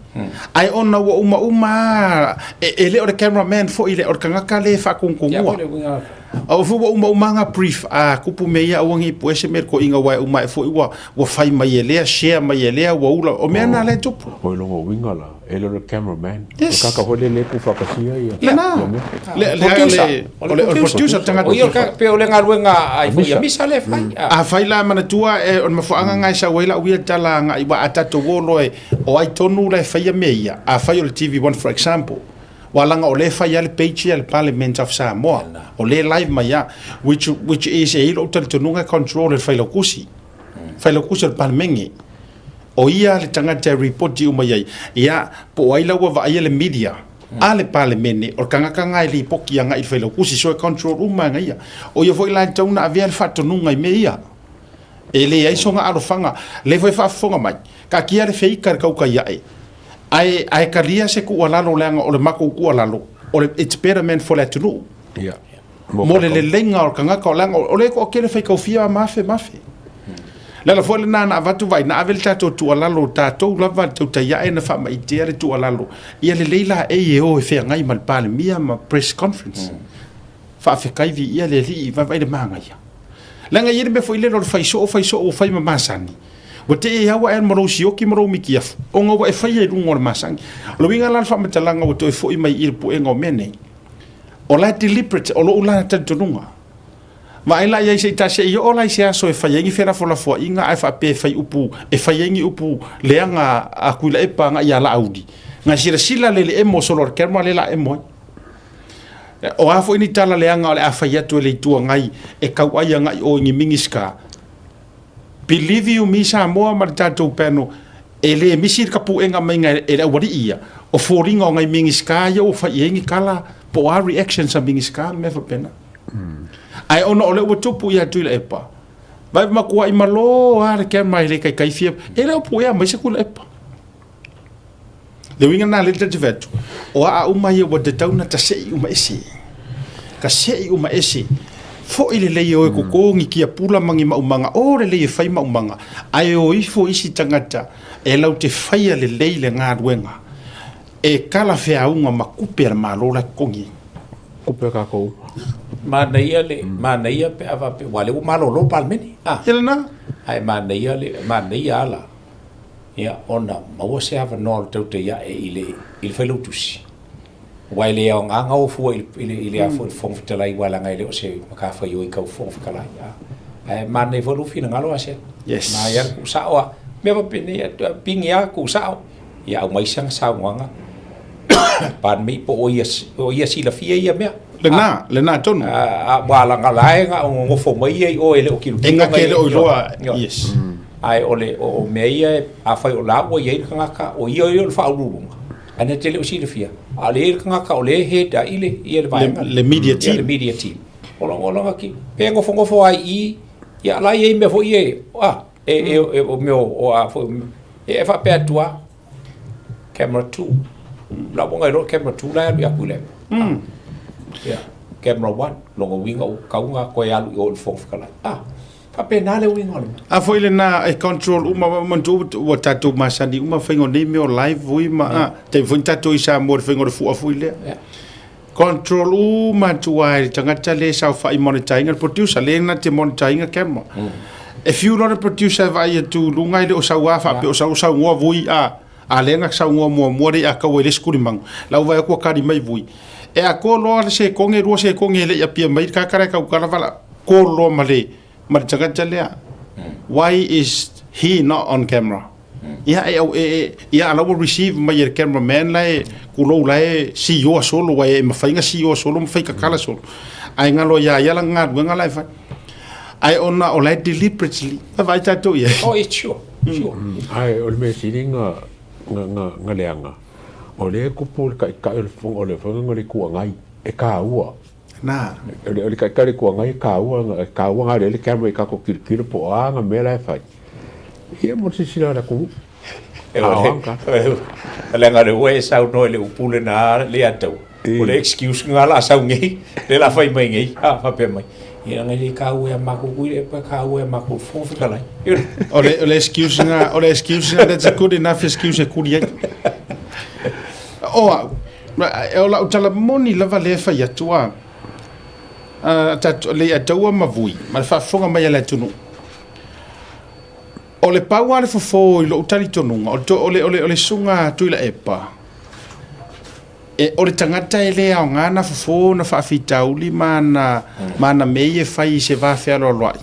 [SPEAKER 2] Ae ona ua umauma lava e le o le cameraman foi le o le tagata lea e faatogotogua. Aua foi ua umauma lava brief a kupu mea ia aua ne i pue se mea i le toeaina aua e uma ae foi ua ua fai mai e lea, share mai e lea, ua ula. O mea na la e tupu.
[SPEAKER 8] O lona uiga la, e le o le cameraman.
[SPEAKER 2] Yes.
[SPEAKER 8] O le tagata foi lea e le tuufaatasia ia.
[SPEAKER 2] Lena.
[SPEAKER 8] Ia mea.
[SPEAKER 2] Le, le, le, o le, o le producer tagata.
[SPEAKER 10] O ia o le pe o le galuega a ifo ia Misa lea e fai.
[SPEAKER 2] Afai la manatua e o le mafuaaga na e sau ai lau ia tala agai aua a tatou o loa e o ai tonu la e faia mea ia, afai o le TV One for example, aua leaga o lea e fai lava le page ia a le Parliament of Samoa, o lea e live mai lava, which, which is e i ai lou talitonuga e control e le Failautusi, Failautusi o le Palemene. O ia le tagata e ripoti uma i ai, ia, po o ai la ua vaaia le media a le Palemene, o le tagata lena e lipoti agai i le Failautusi, so e control uma e ia. O ia foi la e tatau ona avea le faatonuga i mea ia. E leai sona alofaga, lea foi e faafofoga mai, taatia le feika i le tautai ae, ae, ae talia se tuualalo leaga o le matou tuualalo, o le it's better man for le atunuu.
[SPEAKER 8] Ia.
[SPEAKER 2] Mo le leleiga o le tagata, leaga o lea e toatele faitaofia ma afe ma afe. O le ala foi lena na avatu vaai, na ave le tatou tuualalo, tatou lava le tautai ae na faamaitea le tuualalo, ia lelei laei e o e feagai ma le Palemia ma press conference. Faafetai viia le Alii, vaevae le manaia. Leaga e i ai le mea foi lele o le fai soo fai soo ua fai ma masani. Ua te i au ae ma lou sioki ma lou mikiafu, ona ua e faia i luga o le masani. O le uiga la o le faamatalaga ua toe foi mai i le puega o mea nei, o la e deliberate, o lou la talitonuga. Vaai la i ai se i ta se i oo la i se aso e fai ai ni felafolafoaiga ae faapea e fai upu, e fai ai ni upu leaga a Tuilaepa agai ia Laauli. Na silasila le le emo solo o le camera lea la emo ai. O a foi ni tala leaga o le a fai atu e le Itu Agai e tauai agai o i ni Minisita, believe you me Samoa ma le tatou panel, e le misi le tapuega maiga e le aualii ia, o foliga o nai Minisita ia ua fai i ai ni tala po o a reactions a Minisita ma mea faapena. Ae ona o lea ua tupu ia Tuilaepa, vaai matuai malo lava le camera e le taitai fia, e le o puea mai se Tuilaepa. Le uiga lena lea ta te fai atu, o aa uma ia ua tatau ona tasei uma ese. Tasei uma ese. Foi lelei e o e koko ni tiapula ma ni maumaga, o lelei e fai maumaga, ae o ifo isi tagata e lau te faia lelei le galuega e talafeauga ma tupe a le Malo la e totogi ai.
[SPEAKER 8] Tupe a tatou uma.
[SPEAKER 10] Manaia le, manaia pe a faapea, aua o lea ua malolo le Palemene, a.
[SPEAKER 2] Ia lena.
[SPEAKER 10] Ae manaia le, manaia lava la. Ia, ona maua se avanoa o le tautai ae i le, i le Failautusi, aua e le aoga ona o fua i le, i le, i le a foi le Fofoga Fetalai, aua leaga e le o se matafaioi tau Fofoga Fetalai. A, ae manaia foi lou finagalo Aseta.
[SPEAKER 2] Yes.
[SPEAKER 10] Manaia le tuusao a, mea faapena, ia, pigi lava tuusao, ia aumai sana saunoaga, pardon me, po o ia, o ia silafia ia mea.
[SPEAKER 2] Lena, lena tonu.
[SPEAKER 10] A, a, aua leaga o la e na o nonofo mai ia i o e le o tilotilo.
[SPEAKER 2] E na te le o iloa, yes.
[SPEAKER 10] Ae o le o mea ia afai o la ua i ai le tagata o ia o le faauluuluga, ae na te le o silafia, a o lea e i ai le tagata o lea e head ai le ia le vaega
[SPEAKER 2] le media team.
[SPEAKER 10] Ia le media team. O lona o lona ki pe nofonofo ai i ia la e i ai mea foi ia a e e e o mea o a foi e faapea atu a camera 2. La ua ngai loa camera 2 la e alu ia Tuilaepa. Ia camera 1 lona uiga ua tatau ona toe alu i o i le Fofoga Fetalai. A Faapena le uiga o le mea.
[SPEAKER 2] A foi lena e control uma ma manatua ua tatou masani uma faiga o nei mea o live foi ma a taimi foi na tatou i Samoa i le faiga o le fua foi lea. Control uma atu lava e le tagata lea e saofai monitor ina le producer lea na te monitor ina camera. E fiu loa le producer e vaai atu i luga e le o sau lava faapea o sau saunoa vui a a lea na saunoa muamua lea a taua i le isi tulimagu. La ua vaai atu ua tali mai vui. E atoa loa le sekone lua sekone e le i apia mai le tagata la e tautala vala call loa ma le ma le tagata lea. Why is he not on camera? Ia e au e e ia ala ua receive mai e le cameraman la e kulou la e sioa solo ua e mafai na sioa solo ma fai kakala solo. Ae galo ia ia la galuega la e fai. Ae ona o la e deliberately vaavaai tatou i ai.
[SPEAKER 10] Oh, it's sure. Sure.
[SPEAKER 8] Ae o le mea sili na na na na leaga, o lea e tupu le taitai o le fofoga o le fofoga o le Itu Agai e taua.
[SPEAKER 2] Na.
[SPEAKER 8] O le o le taitai o le Itu Agai e taua e taua na le camera i tatou tilotilo po o a na mea la e fai. Ia mo le silasila a le atunuu.
[SPEAKER 10] Leaga o lea ua e saunoa i le upu lena le ataua. O le excuse lena la sau nei, lea la fai mai nei, a faapea mai. Ia leaga e le taua ia matou Tuilaepa, e taua ia matou Fofoga Fetalai.
[SPEAKER 2] O le, o le excuse lena, o le excuse lena, that's a good enough excuse e kuli ai. O au, o lau tala moni lava lea e fai atu a, a, le ataua ma vui, ma le faafofoga mai a le atunuu. O le pau lava le fofo i lou talitonuga, o le, o le, o le, o le susuga Tuilaepa, e, o le tagata e le aoga na fofo na faafitauli ma ana, ma ana mea ia e fai i se va fealoaloai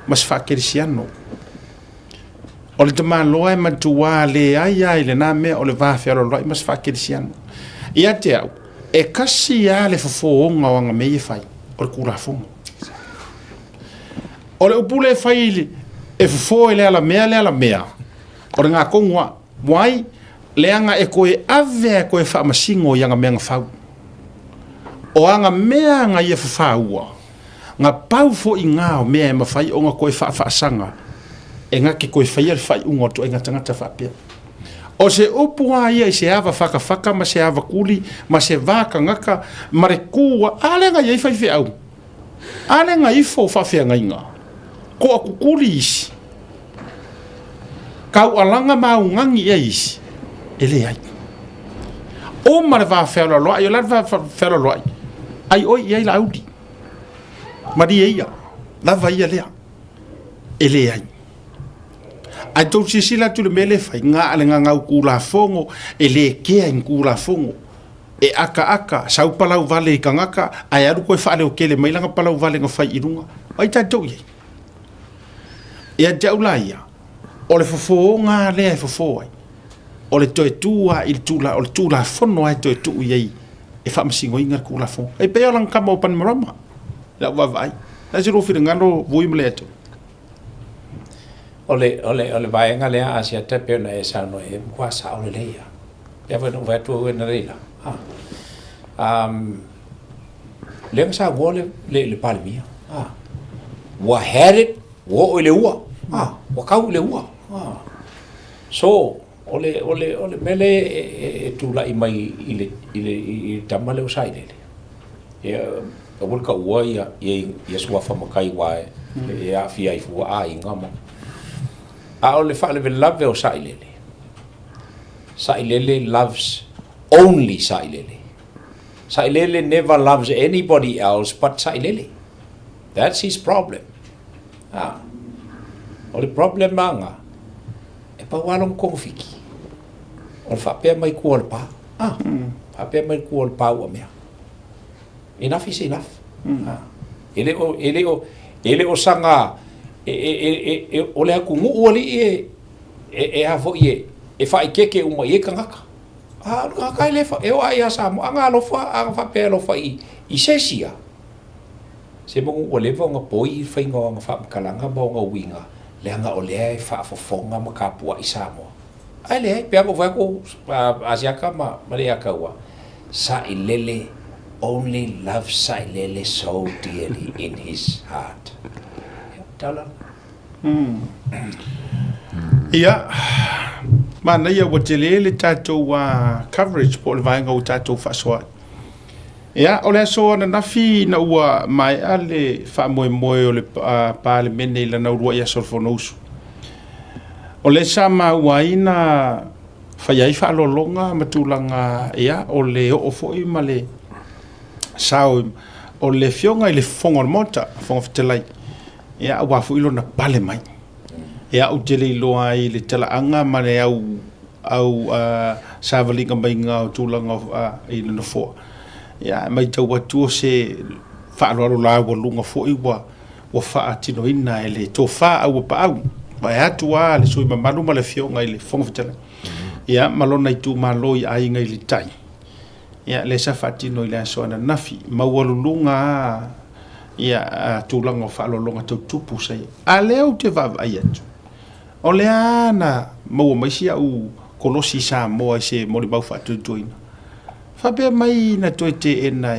[SPEAKER 2] ma se faakerisiano. O le tamaloa e matua leai lava i lena mea o le va fealoaloai ma se faakerisiano. Ia te au, e kasi lava le fofooga o ana mea ia e fai, o le Tulafono. O le upu lea e fai e fofo e le alamea le alamea, o le gatonu a. Wai, leaga e toe ave a e toe faamasino i ana mea na fau. O ana mea na ia fafaua, na pau foi na o mea e mafai ona toe faafaasaga e na te toe faia le faaiuga o le ituaiga tagata faapea. O se upu a ia i se ava fakafaka ma se ava kuli ma se va tagata ma le ku a lea na i ai faifeau. A le ga ifo o faafeagaiga, koa kukuli isi, kaualaga ma augani ea isi, e leai. Uma le va fealoaloai, o le a le va fealoaloai? Ai oi i ai Laauli. Malie ia, lava ia lea. E leai. Ae tou silasila atu i le mea lea e fai, ga le gagau Tulafono, e le kea i ni Tulafono. E akaaka, sau palau vale i tagata, ae alu toe faaleotele mai lana palau vale na fai i luga. O ai tatou i ai? Ia te au la ia, o le fofooga lea e fofo ai, o le toe tu lava i le tula, o le Tulafono lava e toe tuu i ai e faamasinoina le Tulafono. E pei o lana tama o Panimarama, i lau vaavaai. O le a se lou finagalo, Vui ma Leatua?
[SPEAKER 10] O le, o le, o le vaega lea Asiata e pei ona e saunoa i ai, e matua sao lelei lava. Lea foi na ou fai atu au analeila, a, um, lea na saunoa le, le, le Palemia, a, ua had it, ua oo i le ua, a, ua tau i le ua, a. So, o le, o le, o le mea lea e, e, e tulai mai i le, i le, i le tama lea o Sailele, ia, aua le taua ia, ia, ia suafa matai aua e, e aafia ai fua aiga ma. A o le faalavelave o Sailele, Sailele loves only Sailele. Sailele never loves anybody else but Sailele. That's his problem. Ah. O le problem anga, e pau lava lona togafiti. O le faapea mai tua o le pa. Ah. Faapea mai tua o le pa ua mea. Enough is enough. Ah. E le o, e le o, e le o saga, e, e, e, e, o le atunuu alii e, E, e a foi e, e faaeteete uma i ai tagata. A o le tagata e le fa, e oo lava ia Samoa, a na alofa, a na faapea e alofa i, i se isi a, se manu ua leva ona poi le faiga o ana faamatalaga ma ona uiga, leaga o lea e faafofoga ma tapuai Samoa. Ae leai, pe a na ou fai atu, Asiata ma, ma Leiataua, Sailele only loves Sailele so dearly in his heart. Ia, tala.
[SPEAKER 2] Ia, manaia ua tele le tatou coverage po o le vaega ua tatou faasoa ai. Ia, o le aso ananafi ina ua maea le faamoemoe o le Palemene i lana uluai aso o le Fonousu. O lea sa maua ai na fai ai faaaloaloga ma tulaga, ia, o le oo foi ma le sao o le Afioga i le Fofoga o le Maota, Fofoga Fetalai, Ia, aua foi lona pale mai. Ia, ou te le iloa ai le talaaga ma le au, au savaliga maiga o tulaga i le nofoa. Ia, e matau atu o se faaaloalo laualuga foi ua, ua faatinoina e le tofa auapaau. Vaeatu lava le sui mamalu ma le Afioga i le Fofoga Fetalai, ia ma lona itumalo i Aiga i le Tai, ia lea sa faatino i le aso ananafi, maualuluga lava ia tulaga o faaaloaloga tau tupu sa i ai. A lea ou te vaavaai atu, o lea lava na maua mai si au kolosi i Samoa i se molimau faatuatuaina, faapea mai na toe teena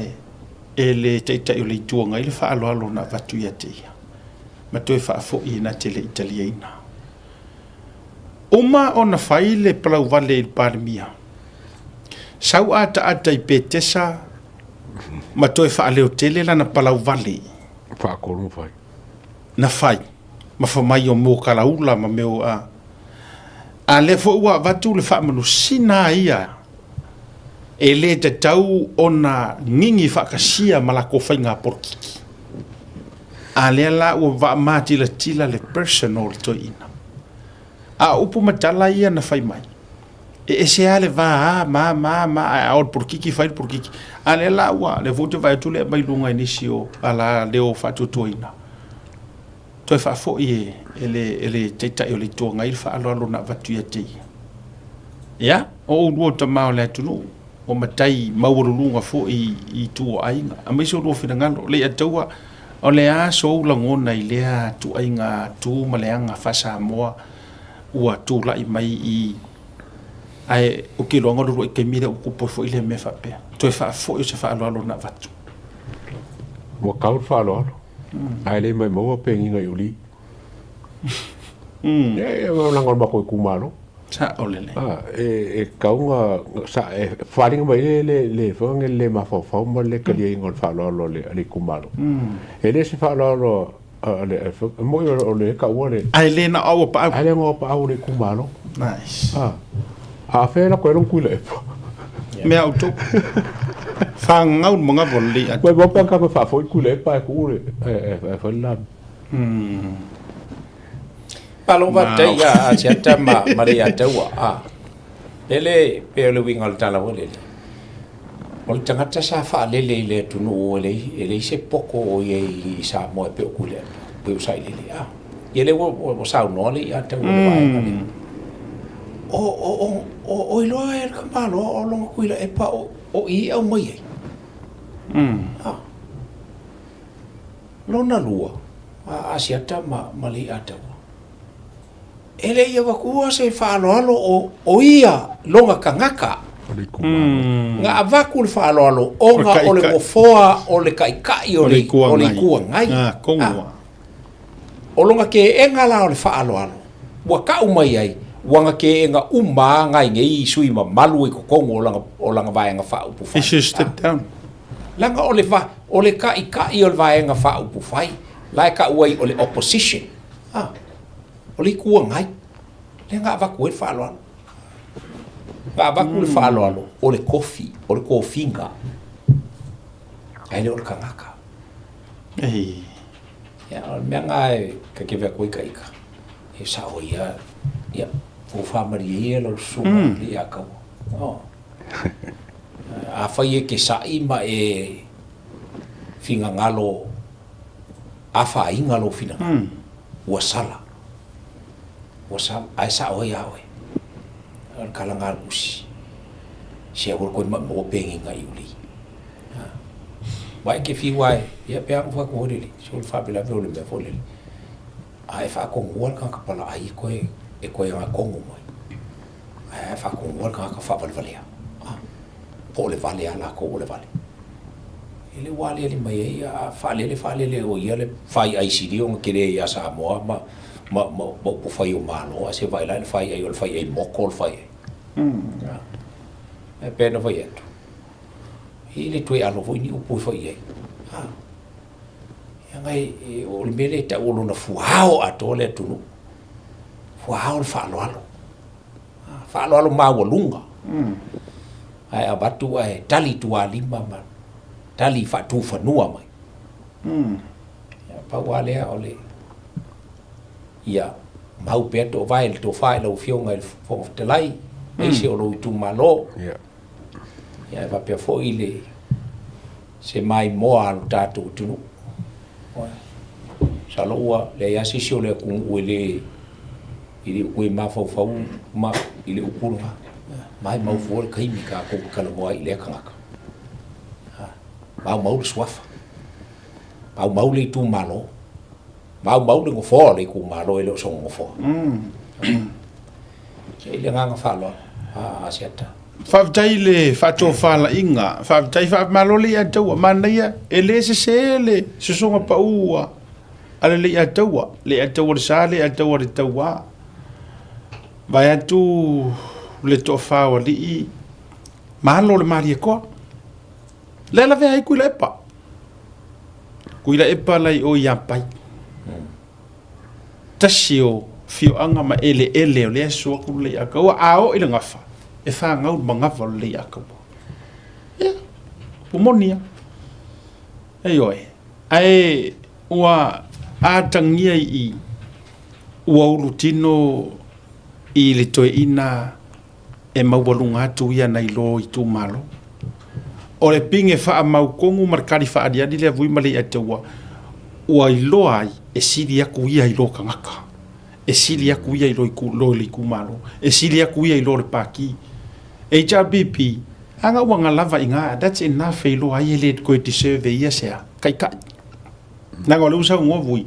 [SPEAKER 2] e le Taitai o le Itu Agai le faaaloalo na avatu ia te ia, ma toe faafoi na te le i taliaina. Uma ona fai le palauvale i le Palemia, sau ataata i Petesa ma toe faaleotele lana palauvale.
[SPEAKER 8] Faatolu na fai.
[SPEAKER 2] Na fai, ma fai mai o mo kalaula ma mea o a. A lea foi ua avatu le faamanusina a ia e le tatau ona gigi faatasia ma latou faiga polokiki. A lea la ua vaamatilatila le personal o le toeaina. A o upu ma tala ia na fai mai, e ese lava le va a ma ma ma, ae a o le polokiki fai le polokiki. A lea la ua, lea foi ou te vaai atu lea aumai luga i nisi o ala leo faatuatuaina, toe faafoi e le, e le Taitai o le Itu Agai le faaaloalo na avatu ia te ia. Ia, o oulua o tama o le atunuu, o matai maualuluga foi i itu o aiga, aemaise o lua finagalo, Leiataua, o le a sou lagona i lea tuaiga tu ma le aga faa-Samoa ua tulai mai i ae ou te iloaina o le uluai taimi lea ua tupu ai foi lea mea faapea, toe faafoi o se faaaloalo na avatu.
[SPEAKER 8] Ua tau le faaaloalo, ae le maumau pegiga i uli. E leaga o le matou itumalo.
[SPEAKER 2] Sao lelei.
[SPEAKER 8] E tatau ona sa e faaaliga mai le le le foi le le mafaufau ma le taliaina o le faaaloalo a le a le itumalo. E le se faaaloalo a le e moni o le taua le
[SPEAKER 2] Ae le na o au paau.
[SPEAKER 8] Ae le na o au paau o le itumalo.
[SPEAKER 2] Nice.
[SPEAKER 8] A fea la koe lon Tuilaepa.
[SPEAKER 2] Mea outou. Fagau le manava o le lei atu.
[SPEAKER 8] Mai mo pe ka koe faafoi Tuilaepa e tuu le e fai le lami.
[SPEAKER 10] Malo faafetai ia Asiata ma ma Leiataua. A. Lele pei o le uiga o le tala foi lele, o le tagata sa faalele i le atunuu e leai e leai se poto o i ai i Samoa e pei o Tuilaepa, pei o Sailele. A. Ia lea ua ua saunoa le Leiataua i le vaega lea. O o o o o iloa e le tamaloa o lona Tuilaepa o o i e aumai ai. A. Lona lua, a Asiata ma, ma Leiataua, e le i avatua se faaaloalo o, o ia lona tagata. Na avatu le faaaloalo ona o le nofoa o le taitai o le, o le Itu Agai. Ah, o lona teena la o le faaaloalo, ua tau mai ai, ua na teena uma lava nai nei sui mamalu i totonu o lana, o lana Vaega Faaupufai.
[SPEAKER 2] He should step down.
[SPEAKER 10] Leaga o le va, o le taʻitaʻi o le Vaega Faaupufai, la e taʻu ai o le Opposition, a, o le Itu Agai, lea na avatu ai le faaaloalo. Na avatu le faaaloalo o le tofi, o le tofiga, ae le o le tagata.
[SPEAKER 2] Ei.
[SPEAKER 10] Ia, o le mea lena e kekeve atu ai ta ita, e sao ia, ia, fofaamalie ia lau susuga Leiataua. Oh. Afai e te saʻi ma e finagalo afaina lou finagalo, ua sala, ua sala, ae sao ai a oe. O le tala lena a le Tusi, se aua le toe maʻumaua peniga i uli. Aua e te fiu lava e, ia pe a na fai atu foi lele, se o le faalavelave o le mea foi lele, a e faatonua le tagata palaai e toe, e toe agatonu mai. Ae a faatonuina le tagata faavalevalea, a, po o le vale a latou o le vale. E le ua aliali mai ai a faalele faalele o ia le faiai sili ona tele ia Samoa ma ma ma ma upufai o Malo ae se vaai la i le faiai o le faiai moto o le faiai. A, e pei ona fai atu, e le toe alo foi ni upu e fai i ai. A, leaga e, o le mea lea e tau o lona fuao atoa le atunuu. Fuao le faaaloalo. Faaaloalo maualuga. Ae avatu ae tali tualima ma tali faatufanua mai. Ia, pau lava lea o le ia mau pea toovae le tofa i lau Afioga i le Fofoga Fetalai, aemaise o lou itumalo. Ia, e faapea foi le se maimoa a lo tatou atunuu. Masalo ua leai lava se isi o le atunuu e le E le o toe mafaufau ma i le upu lena. Maimau fua le taimi tatou te talanoa ai i lea tagata. Maumau le suafa. Maumau le itumalo. Maumau le nofoa o le itumalo e le o sona nofoa. I le agaga faaaloalo, Asiata.
[SPEAKER 2] Faafetai i le faatofalaiga, faafetai faamalo le Leiataua, manaia e le sese le sosoga pau a le Leiataua, Leiataua le sa, Leiataua le tauā. Vaeatu le toafa o alii, malo le Malietoa. Lea lavea ai Tuilaepa. Tuilaepa la i o i Apai. Tasi o fioaga ma eleele o lea e susu atu le Leiataua, a oo i le gafa, e fagau le manava o le Leiataua. Ia, ua moni lava. Ioe, ae ua atagia i i, ua ulutino i le toeaina e maualuga atu ia nai lo itumalo. O le pine faamautonu ma le tali faaaliali lea vui ma Leiataua, ua iloa ai e sili atu ia i lo tagata, e sili atu ia i lo le itumalo, e sili atu ia i lo le pati. HRPP, ana ua galava i ina, that's enough e iloa ai e le toe deserve e ia se a, taitai. Leaga o lea ua saunoa Vui,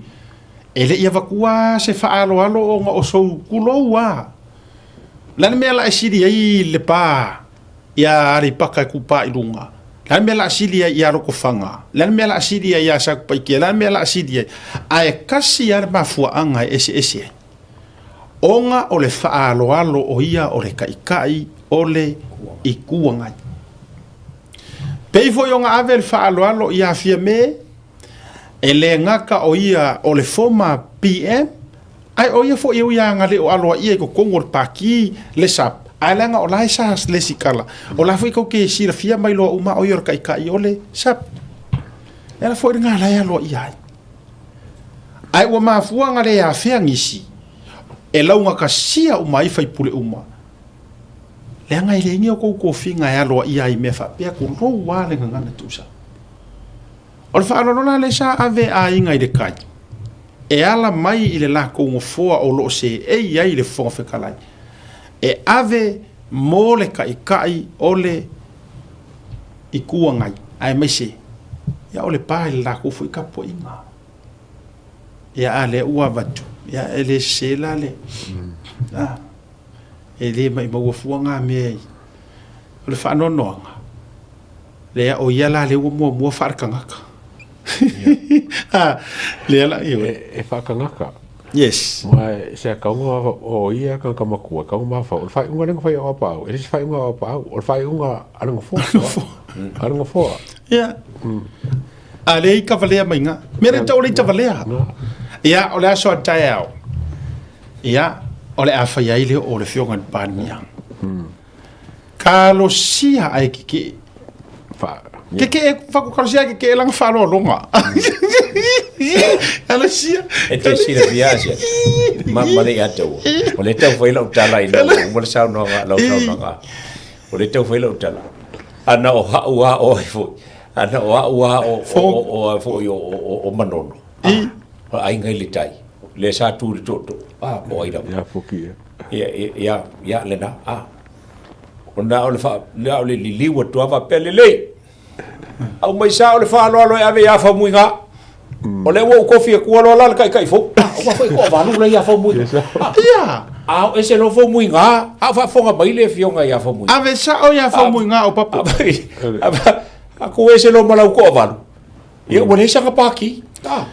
[SPEAKER 2] e le i avatua se faaaloalo ona o sou pulou lava. O le a le mea la e sili ai le pa ia Aleipata Itupa i Luga? O le a le mea la a sili ai ia Lotofaga? O le a le mea la a sili ai ia Satupaitea? O le a le mea la a sili ai? Ae tasi lava le mafuaaga e eseese ai, ona o le faaaloalo o ia o le Taitai o le Itu Agai. Pei foi ona ave le faaaloalo ia Fiame, e le gata o ia o le former PM, ae o ia foi e ui lava ina le o aloaia i totonu o le Pati le SAP, ae leaga o la e sa lesitala, o la foi tou te silafia ma iloa uma o ia o le Taitai o le SAP. E ala foi lena la e aloaia ai. Ae ua mafua ona le afea nisi e laugatasia uma ai faipule uma, leaga e leai ni outou tofiga e aloaia ai i mea faapea, tulou lava le gagana tuusao. O le faaaloalo la lea sa ave e aiga i le tai, e ala mai i le latou nofoa o lo o seei ai le Fofoga Fetalai, e ave mo le Taitai o le Itu Agai, aemaise ia o le pa i le latou foi tapuaiga. Ia a lea ua avatu, ia e le sese la le, a, e le maimauina fua ngā mea i, o le faanoanoaga, lea o ia la lea ua muamua faale-tagata. Lea la, ioe.
[SPEAKER 8] E faatagata.
[SPEAKER 2] Yes.
[SPEAKER 8] Ma se ataoga o ia tagata matua, taoga mafaufau, o le faaiuga lea na fai e Auapaau, e le se faaiuga a Auapaau, o le faaiuga a le Nofoa. A le Nofoa.
[SPEAKER 2] Ia. A lea i tavalea mai ngā. Mea le tau o le i tavalea. Ia, o le aso a taeao. Ia, o le a fai ai le o le Afioga i le Palemia. Talosia ae kekee. Kekee, faku talosia ae kekee lana faaaloaloga. Talosia.
[SPEAKER 10] E te silafia Asia, ma, ma le ia te ua. O le tau fai lau tala ina ua uma le saunoaga, lau saunoaga. O le tau fai lau tala. Ana o ha'u a oe foi. Ana o a'u a o, o, o, o, foi o, o, o Manono. Ah, o aiga i le tai. Le sa tu i le tootoo. Ah, po o ai lava.
[SPEAKER 8] Ia fuki ia.
[SPEAKER 10] Ia, ia, ia, ia lena. Ah. Ona o le faa, lea o le liliu atu lava faapea, Lelei, aumai sao le faaaloalo e ave ia Faumuiga. O lea ua ou tofi atua loa la le taitai fou. Ah, ua foi toavalu la ia Faumuiga. Ah,
[SPEAKER 2] Ia.
[SPEAKER 10] a o ese loa Faumuiga, a o faafofoga mai le afioga ia Faumuiga.
[SPEAKER 2] Ave sao ia Faumuiga o Papo.
[SPEAKER 10] A ku ese loa ma lau toavalu. Ia ua leai sana pākī. Ah,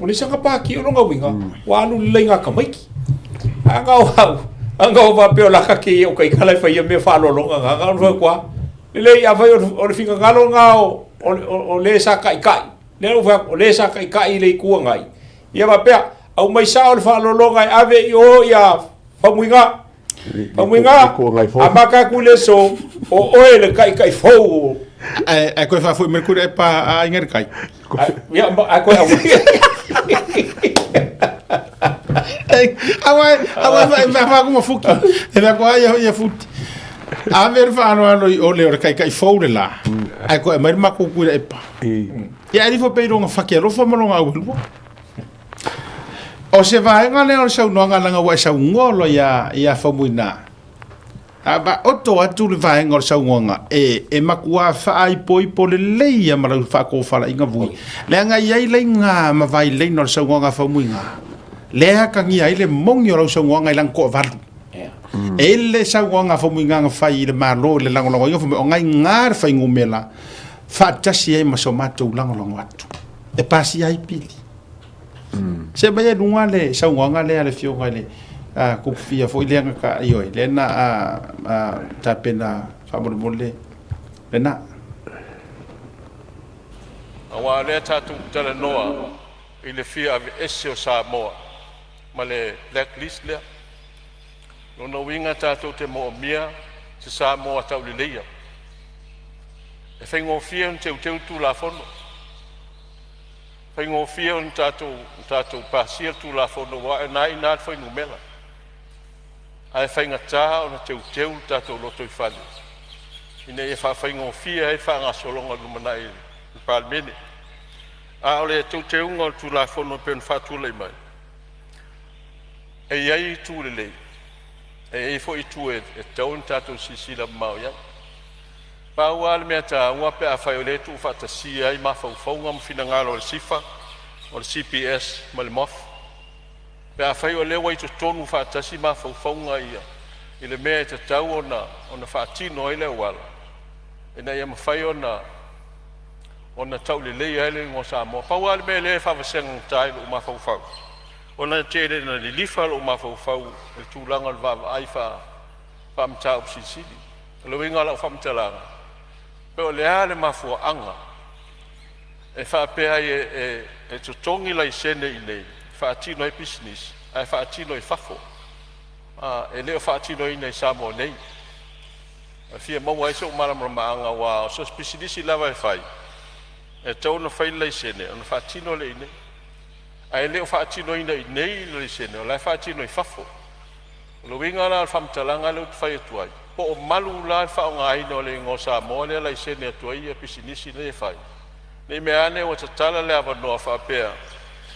[SPEAKER 10] ua leai sana pākī o lona uiga, ua alu lelei ngā tamaiti. A nga o au, a nga o faapea o laka kēia o taitala e fai ia mea faaaloaloga nga, nga o le fai atu lava, lelei afai o le finagalo nga o, o, o, o le sa taʻitaʻi, lea ua fai atu, o le sa taʻitaʻi i le Itu Agai, ia faapea, aumai sao le faaaloaloga e ave i o ia Faumuiga. Faumuiga, amata atu i le aso, o oe le taʻitaʻi fou o.
[SPEAKER 2] Ae, ae koe faafoi mai kura e pa a aiga le kai.
[SPEAKER 10] Ia, ae koe aumai.
[SPEAKER 2] Aua, aua e mea whaku ma fuki. E mea koa ia ia futi. A me le whaanoano i ole o le kaikai fou le la. Ae koe mai le makou kuira e pa. Ia e rifo pe i ronga whake alofa ma ronga auhelua. O se vaega lea o le saunoaga leaga ua e saunoa loa ia, ia Faumuina. A vaoto atu le vaega o le saunoaga, e, e matua faaipoipo lelei ia ma lau faatofalaiga vui. Leaga e i ai laina ma vailaina o le saunoaga a Faumuina, lea e atagia ai le moni o lau saunoaga i lana toavalu. E i le saunoaga a Faumuina na fai i le Malo i le lagolagoina, fai mai, o na i ina le fuainumera faatasi ai ma so matou lagolago atu e pasia ai pili. Se mai e luga le saunoaga lea a le Afioga i le Tupufia foi lea na ta, ioe, lea na tapena faamolemole lena.
[SPEAKER 12] Aua o lea tatou te talanoa i le fia aveese o Samoa ma le blacklist lea. O lona uiga tatou te moomia se Samoa tauleleia. E faigofie ona teuteu le Tulafono, faigofie ona tatou pasia le Tulafono aua o lena e i ina le fuainumera, ae faigata ona teuteu le tatou lotoifale ina ia faafaigofie ai le faagasologa i le lumanai i le Palemene. A o le teuteuga o le Tulafono e pei ona faatulai mai, e i ai itu lelei, e i ai foi itu e tatau ona tatou silasila mamao i ai. Pau lava le mea taua pe afai o lea e tuufaatasia ai mafaufauga ma finagalo o le SIFA, o le CPS ma le MOF. Pe afai o lea ua i totonu faatasi mafaufauga ia i le mea e tatau ona faatino ai le auala ina ia mafai ona tauleleia ai le igoa Samoa. Pau lava le mea lea e faavasega i lou mafaufau, ona e tele ina lilifa lou mafaufau i le tulaga o le vaavaai faa-mataupu silisili. O le uiga o lau faamatalaga, pe o le a le mafuaaga e faapea ai e totogi laisene i inei e faatino ai pisinisi ae faatino i fafo, e le o faatinoina i Samoa nei. E fia maua ai sou malamalamaaga aua o so o se pisinisi lava e fai, e tatau ona fai le laisene ona faatino lea i inei. Ae le o faatinoina i inei le laisene, o la e faatino i fafo. O le uiga la o le faamatalaga lea ou te fai atu ai, po o malu la le faaaogaina o le igoa o Samoa lea e laisene atu ai pisinisi nei e fai, ne i meaane ua tatala le avanoa faapea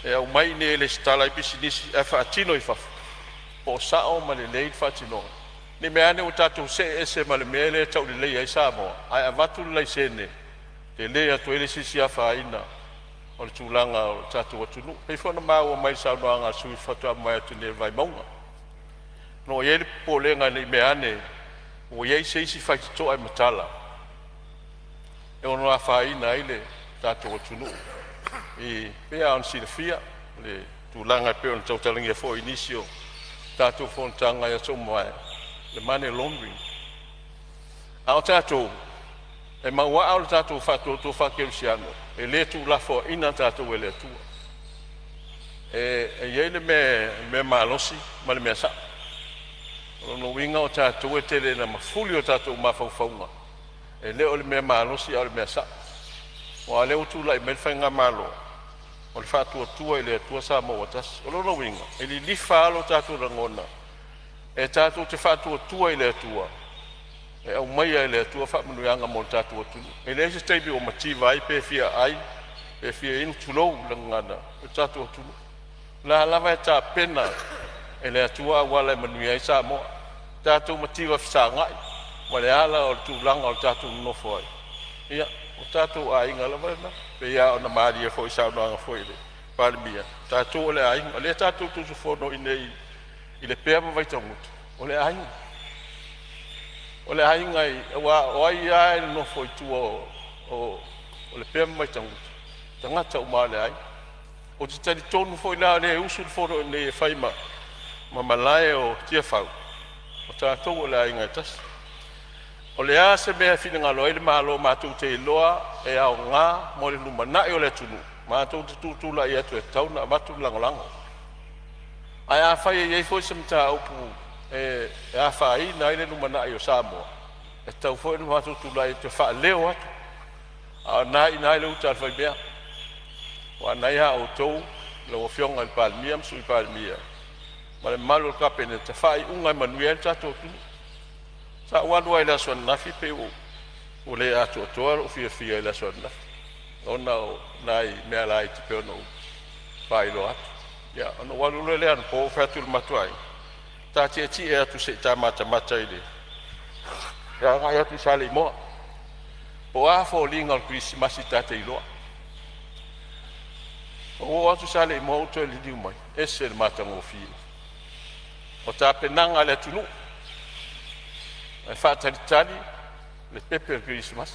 [SPEAKER 12] e aumai i inei e resitala ai pisinisi ae faatino i fafo, po o sao ma lelei le faatinoga. Ne i meaane ua tatou see ese ma le mea lea e tauleleia ai Samoa ae avatu le laisene tele atu ai le isi isi afaina o le tulaga o le tatou atunuu. E pei foi ona maua mai i le saunoaga a le sui usufono faatoa mavae atu nei o le Vaimauga. O lo o i ai le popolega ne i meaane ua i ai se isi faitotoa e matala e ono afaina ai le tatou atunuu i pei lava ona silafia le tulaga e pei ona tautalagia foi i nisi o tatou fonotaga i aso ua mavae, le money laundering. A o tatou, e mauaa o le tatou faatuatua faakerisiano, e le tuulafoaina tatou e le Atua. E, e i ai le mea, mea malosi ma le mea sao. O lona uiga o tatou e tele ina mafuli o tatou mafaufauga, e le o le mea malosi a o le mea sao. Aua o lea ua tulai mai le faigamalo, o le faatuatua i le Atua Samoa ua tasi. O lona uiga, e lilifa lava lo tatou lagona e tatou te faatuatua i le Atua, e aumaia e le Atua faamanuiaga mo le tatou atunuu. E leai se taimi ua mativa ai pe fia ai, pe fia inu, tulou le gagana, o le tatou atunuu. O la lava e tapena e le Atua auala e manuia ai Samoa. Tatou mativa fesagai ma le ala o le tulaga o le tatou nonofo ai. Ia, o tatou aiga lava lena. Pei lava ona malie foi i saunoaga foi i le Palemia, tatou o le aiga. O lea tatou te usufono i inei i Lepea ma Vaitagutu, o le aiga. O le aiga, aua o ai lava e nonofo i tua o Lepea ma Vaitagutu, tagata uma o le aiga. Ou te talitonu foi la o lea e usu le fono i inei e fai ma malae o Tiafau, o tatou o le aiga e tasi. O le a se mea e finagalo ai le Malo matou te iloa e aoga mo le lumanai o le atunuu, matou te tutulai atu e tatau ona avatu le lagolago. Ae afai e i ai foi se mataupu e afaina ai le lumanai o Samoa, e tatau foi ona matou tulai atu e faaleo atu. A o lena e i ina le uta a le faimea, aua o lena ia outou, lau Afioga i le Palemia ma Sui Palemia ma le mamalu o le Kapeneta, faaiuga e manuia ai le tatou atunuu. Sa ou alu lava i le aso ananafi pei ua le atoatoa lou fiafia i le aso ananafi ona o nai mea laiti pei ona ou faailoa atu. Ia, ona ou alu loa lea anapo ou fai atu i le matou aiga, ta tietie atu se i ta matamata i le agai atu i Saleimoa. Po o a foliga o le Kerisimasi ta te iloa. Ou oo atu i Saleimoa ou toe liliu mai, e ese le matagofie. O tapenaga a le atunuu e faatalitali le pepe o le Kerisimasi,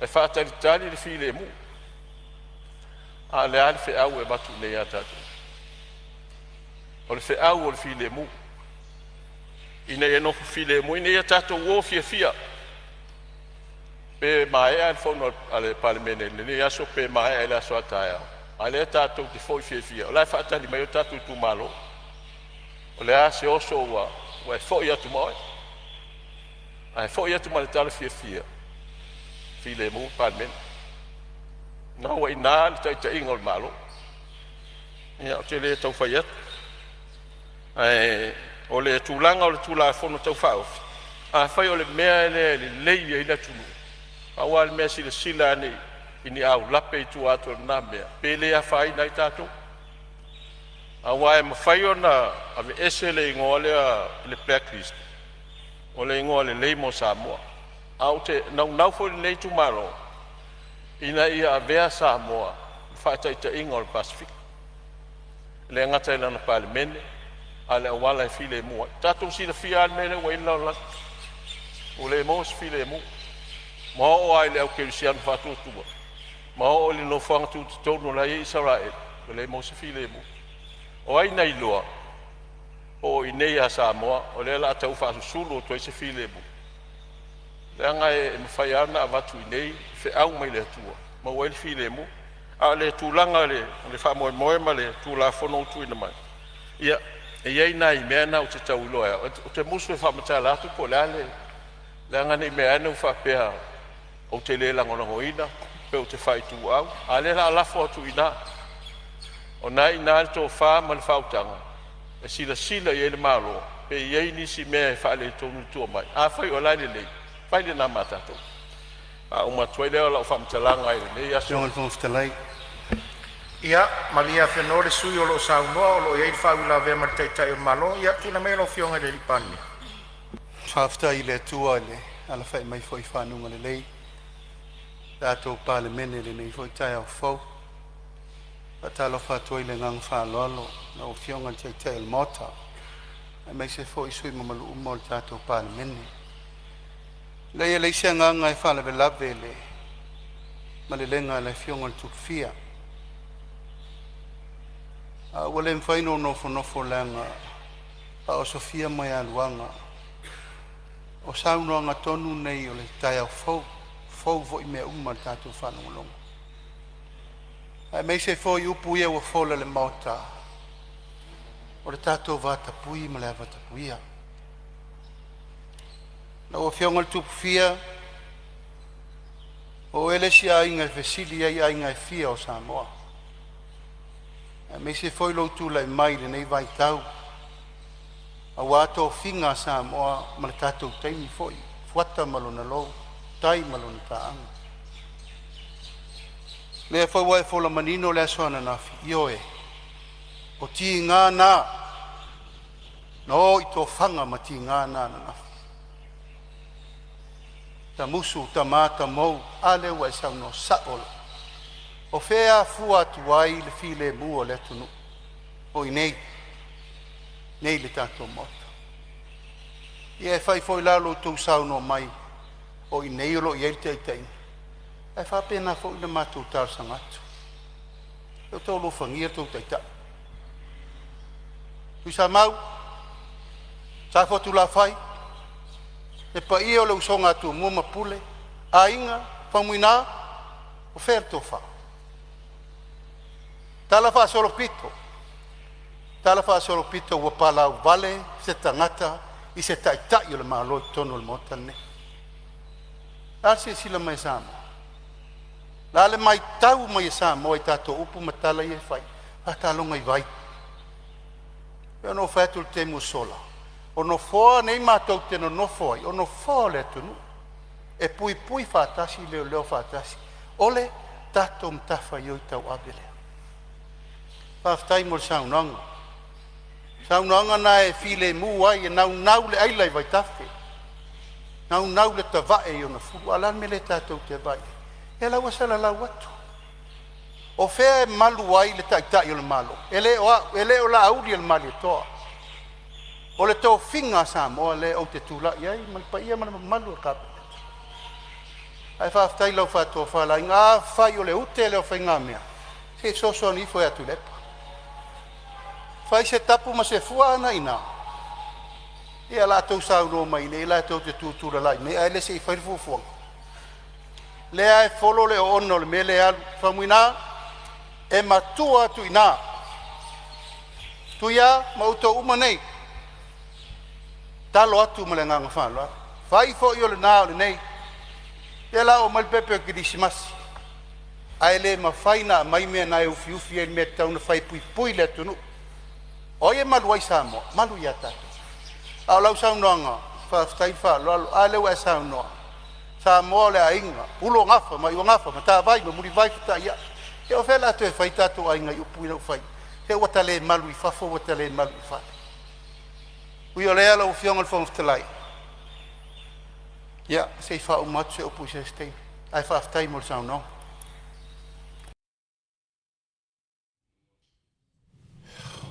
[SPEAKER 12] e faatalitali le filemu. A o le a le feau e avatu nei ia tatou? O le feau o le filemu, ina ia nofo filemu, ina ia tatou o fiafia. Pe maea le fono a le Palemene i lenei aso pe maea i le aso a taeao, a o lea tatou te foi fiafia, o la e faatali mai o tatou itumalo. O le a se oso ua e foi atu ma oe, ae foi atu ma le tala fiafia, filemu le Palemene. O lena ua i ina le taitaiga o le Malo. Ia, ou te le tau fai atu, ae o le tulaga o le Tulafono Tau Faaofi, afai o le mea lea e lelei ai le atunuu, pau lava le mea silasila ane i ni aulape i tua atu o lena mea, pe le afaina ai tatou. Aua e mafai ona aveese le igoa lea o le Black List, o le igoa lelei mo Samoa. Ae ou te naunau foi i lenei itumalo ina ia avea Samoa ma faataitaiga o le Pasefika, e le gata i lana Palemene, a o le auala e filemu ai. Ua tatou silafia lava le mea lea ua i ai le lalolagi, ua le maua se filemu. Ma oo lava i le aukerisiano faatuatua ma oo i le nofoaga tutotonu o la e i ai Isaraelu, ua le maua se filemu. O ai na iloa po o i inei ia Samoa o lea o le a tau faasusulu atu ai se filemu? Leaga e mafai lava ona avatu i inei feau mai le Atua maua ai le filemu. A o le tulaga i le faamoemoe ma le Tulafono ua tuuina mai, ia e i ai nai mea na ou te tau iloa e au, ou te musu e faamatala atu po o le a le leaga ne i meaane ua faapea ou te le lagolagoina pe ou te faaituau, a o lea o le a lafo atu i ina. O lena e i ina le tofa ma le faautaga e silasila i ai le Malo pe i ai nisi mea e faaletonu i tua mai. Afai o la e lelei, fai lena ma tatou. Faauma atu ai lea o lau faamatalaga i lenei aso.
[SPEAKER 13] Afioga i le Fofoga Fetalai.
[SPEAKER 11] Ia malie afenoa le sui usufono o lo o saunoa o lo o i ai le faauilavea ma le Taitai o le Malo. Ia tulai maia lau Afioga i le Palemia.
[SPEAKER 13] Faafetai i le Atua i le alafai mai foi i fanuga lelei tatou Palemene i lenei foi taeao fou. Faatalofa atu ai i le agaga faaaloalo lau Afioga i le Taitai o le Maota aemaise foi sui usufono mamalu uma o le tatou Palemene. Leai, e leai se agaga e faalavelave i le malelega a le Afioga i le Tupufia, a ua le mafai ona ou nofonofo leaga faaosofia moegaluaga o saunoaga tonu nei o le taeao fou, fou foi mea uma i le tatou faalogologo, aemaise foi upu ia ua fola i le Maota, o le tatou vatapuia ma le avatapuia. Lau Afioga i le Tupufia, o oe le isi aiga e fesili i ai aiga e fia o Samoa, aemaise foi lou tulai mai i lenei vaitau aua tofiga a Samoa ma le tatou taimi foi, Fuata ma lona lou, tai ma lona taaga. O lea foi ua e fola manino le aso ananafi, ioe, o tiga na na o i tofaga ma tiga na ananafi. Tamusu, tama, tamou, a lea ua e saunoa sao lava. O fea e afua atu ai le filemu o le atunuu? O i inei, nei i le tatou Maota. Ia e fai foi la lo outou saunoa mai o i inei o lo o i ai le taitaiga, ae faapena foi le matou talosaga atu. Ia outou alofagia le tou Taitai. Tuisamau, Safotu-lafai, le paia o le usoga a Tumua ma Pule, Aiga, Faumuina, o fea le tofa? Talafaasolopito, talafaasolopito ua palauvale se tagata i se Taitai o le Malo i totonu o le Maota lenei. O le a le silasila mai a Samoa? O le a le matau mai a Samoa i tatou upu ma tala ia e fai? Faataloga i vai. E pei ona ou fai atu i le taimi ua sola, o nofoa nei matou te nonofo ai, o nofoa o le atunuu, e puipui faatasi, leoleo faatasi. O le tatou matafaioi tauave lea. Faafetai mo le saunoaga. Saunoaga na e filemu ai, e naunau le aila i vaitafe, naunau le tavae i ona fulu. A o le a le mea lea tatou te vaai i ai? Ia la ua salalau atu. O fea e malu ai le Taitai o le Malo? E le o au, e le o Laaulialemalietoa. O le tofiga a Samoa lea ou te tulai ai ma le paia ma le mamalu o le Kapeneta. Ae faafetai i lau faatofalaiga. Afai o le ute lea o faigamea, se i fesoasoani ifo ia Tuilaepa. Fai se tapu ma se fua a na i ina, ia o le a outou saunoa mai i inei la e tou te tutulalai mai ae le se i fai le fuafuaga. Lea e folo le oona o le mea lea e alu. Faumuina, e matua atu i ina. Tuia ma outou uma nei, talo atu ma le agaga faaaloalo. Fai foi o lena o lenei. Ia o le a oo mai le pepe o le kerisimasi, ae le mafai ona aumai mea na e ufiufi ai le mea e tatau ona fai e puipui le atunuu. O ai e malu ai Samoa? Malu ia tatou. A o lau saunoaga, faafetai le faaaloalo. A lea ua e saunoa, Samoa o le aiga, ulo a gafa ma iuagafa, matavai ma mulivai fetaiai. Ia o fea o le a toe fai tatou aiga i upu ia ua fai? Se ua ta le malu i fafo ua ta le malu i fale. Ui o lea lau Afioga i le Fofoga Fetalai, ia se i faauma atu se upu i se isi taimi, ae faafetai mo le saunoaga.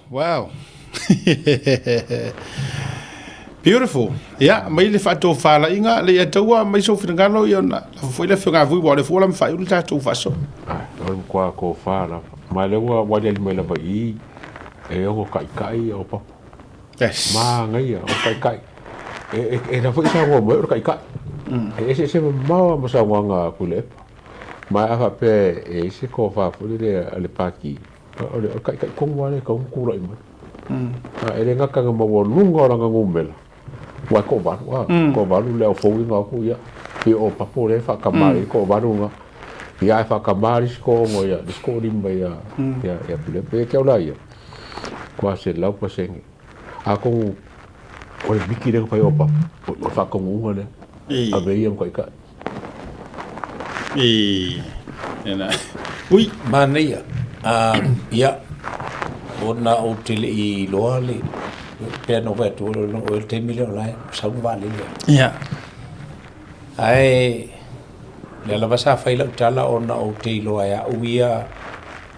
[SPEAKER 2] Wow. Beautiful. Ia, mai le faatofalaiga, le ia taua mai sou finagalo ia ona lafo foi le afioga a Vui, ua o le fua la mawhai uli tātou whaaso.
[SPEAKER 8] Ai, o le matua tofa lava. Ma lea ua aliali mai lava i i, e ono taitai o Papu.
[SPEAKER 2] Yes.
[SPEAKER 8] Manaia, o taitai. E, e, e la foi saunoa mai o le taitai. E eseese mamao lava ma saunoaga a Tuilaepa. Ma a faapea e i ai se tofa foi lele a le Pati, o le taitai tonu lava lea e tatau ona tulai mai. E le gata ina maualuga o lana numera, aua e toavalu, a, toavalu le au fou ia na o atu, ia, pei o Papo lea e faatama ai le toavalu lena. Ia ae faatama le isi toaono ia, le isi toalima ia, ia, ia Tuilaepa. Ia te au la ia, matua 100%. Atonu o le miti lea na fai e Papo, o le faataunuuga lea, ave ia ma taitai.
[SPEAKER 2] Ui.
[SPEAKER 10] Manaia. Ia, ona ou te le i iloa le, pei ona ou fai atu, o le taimi lea o la e sau le vaalele.
[SPEAKER 2] Ia.
[SPEAKER 10] Ae, o lea lava sa fai lau tala ona ou te iloa e au ia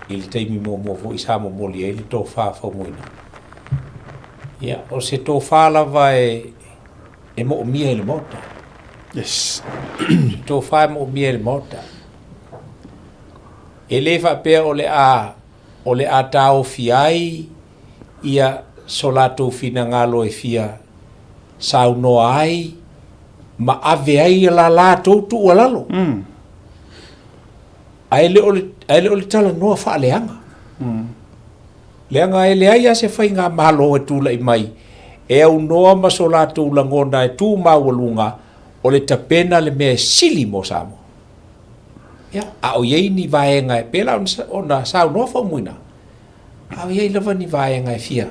[SPEAKER 10] i le taimi muamua foi sa momoli ai le tofa Faumuina. Ia, o se tofa lava e, e moomia i le Maota.
[SPEAKER 2] Yes.
[SPEAKER 10] Se tofa e moomia i le Maota. E le faapea o le a, o le a taofi ai ia so latou finagalo e fia saunoa ai ma ave ai la latou tuualalo. Ae le o le, ae le o le talanoa faaleaga. Leaga e leai lava se faigamalo e tulai mai e aunoa ma so latou lagona e tu maualuga o le tapena le mea e sili mo Samoa. Ia, a o i ai ni vaega e pei la ona saunoa Faumuina, a o i ai lava ni vaega e fia.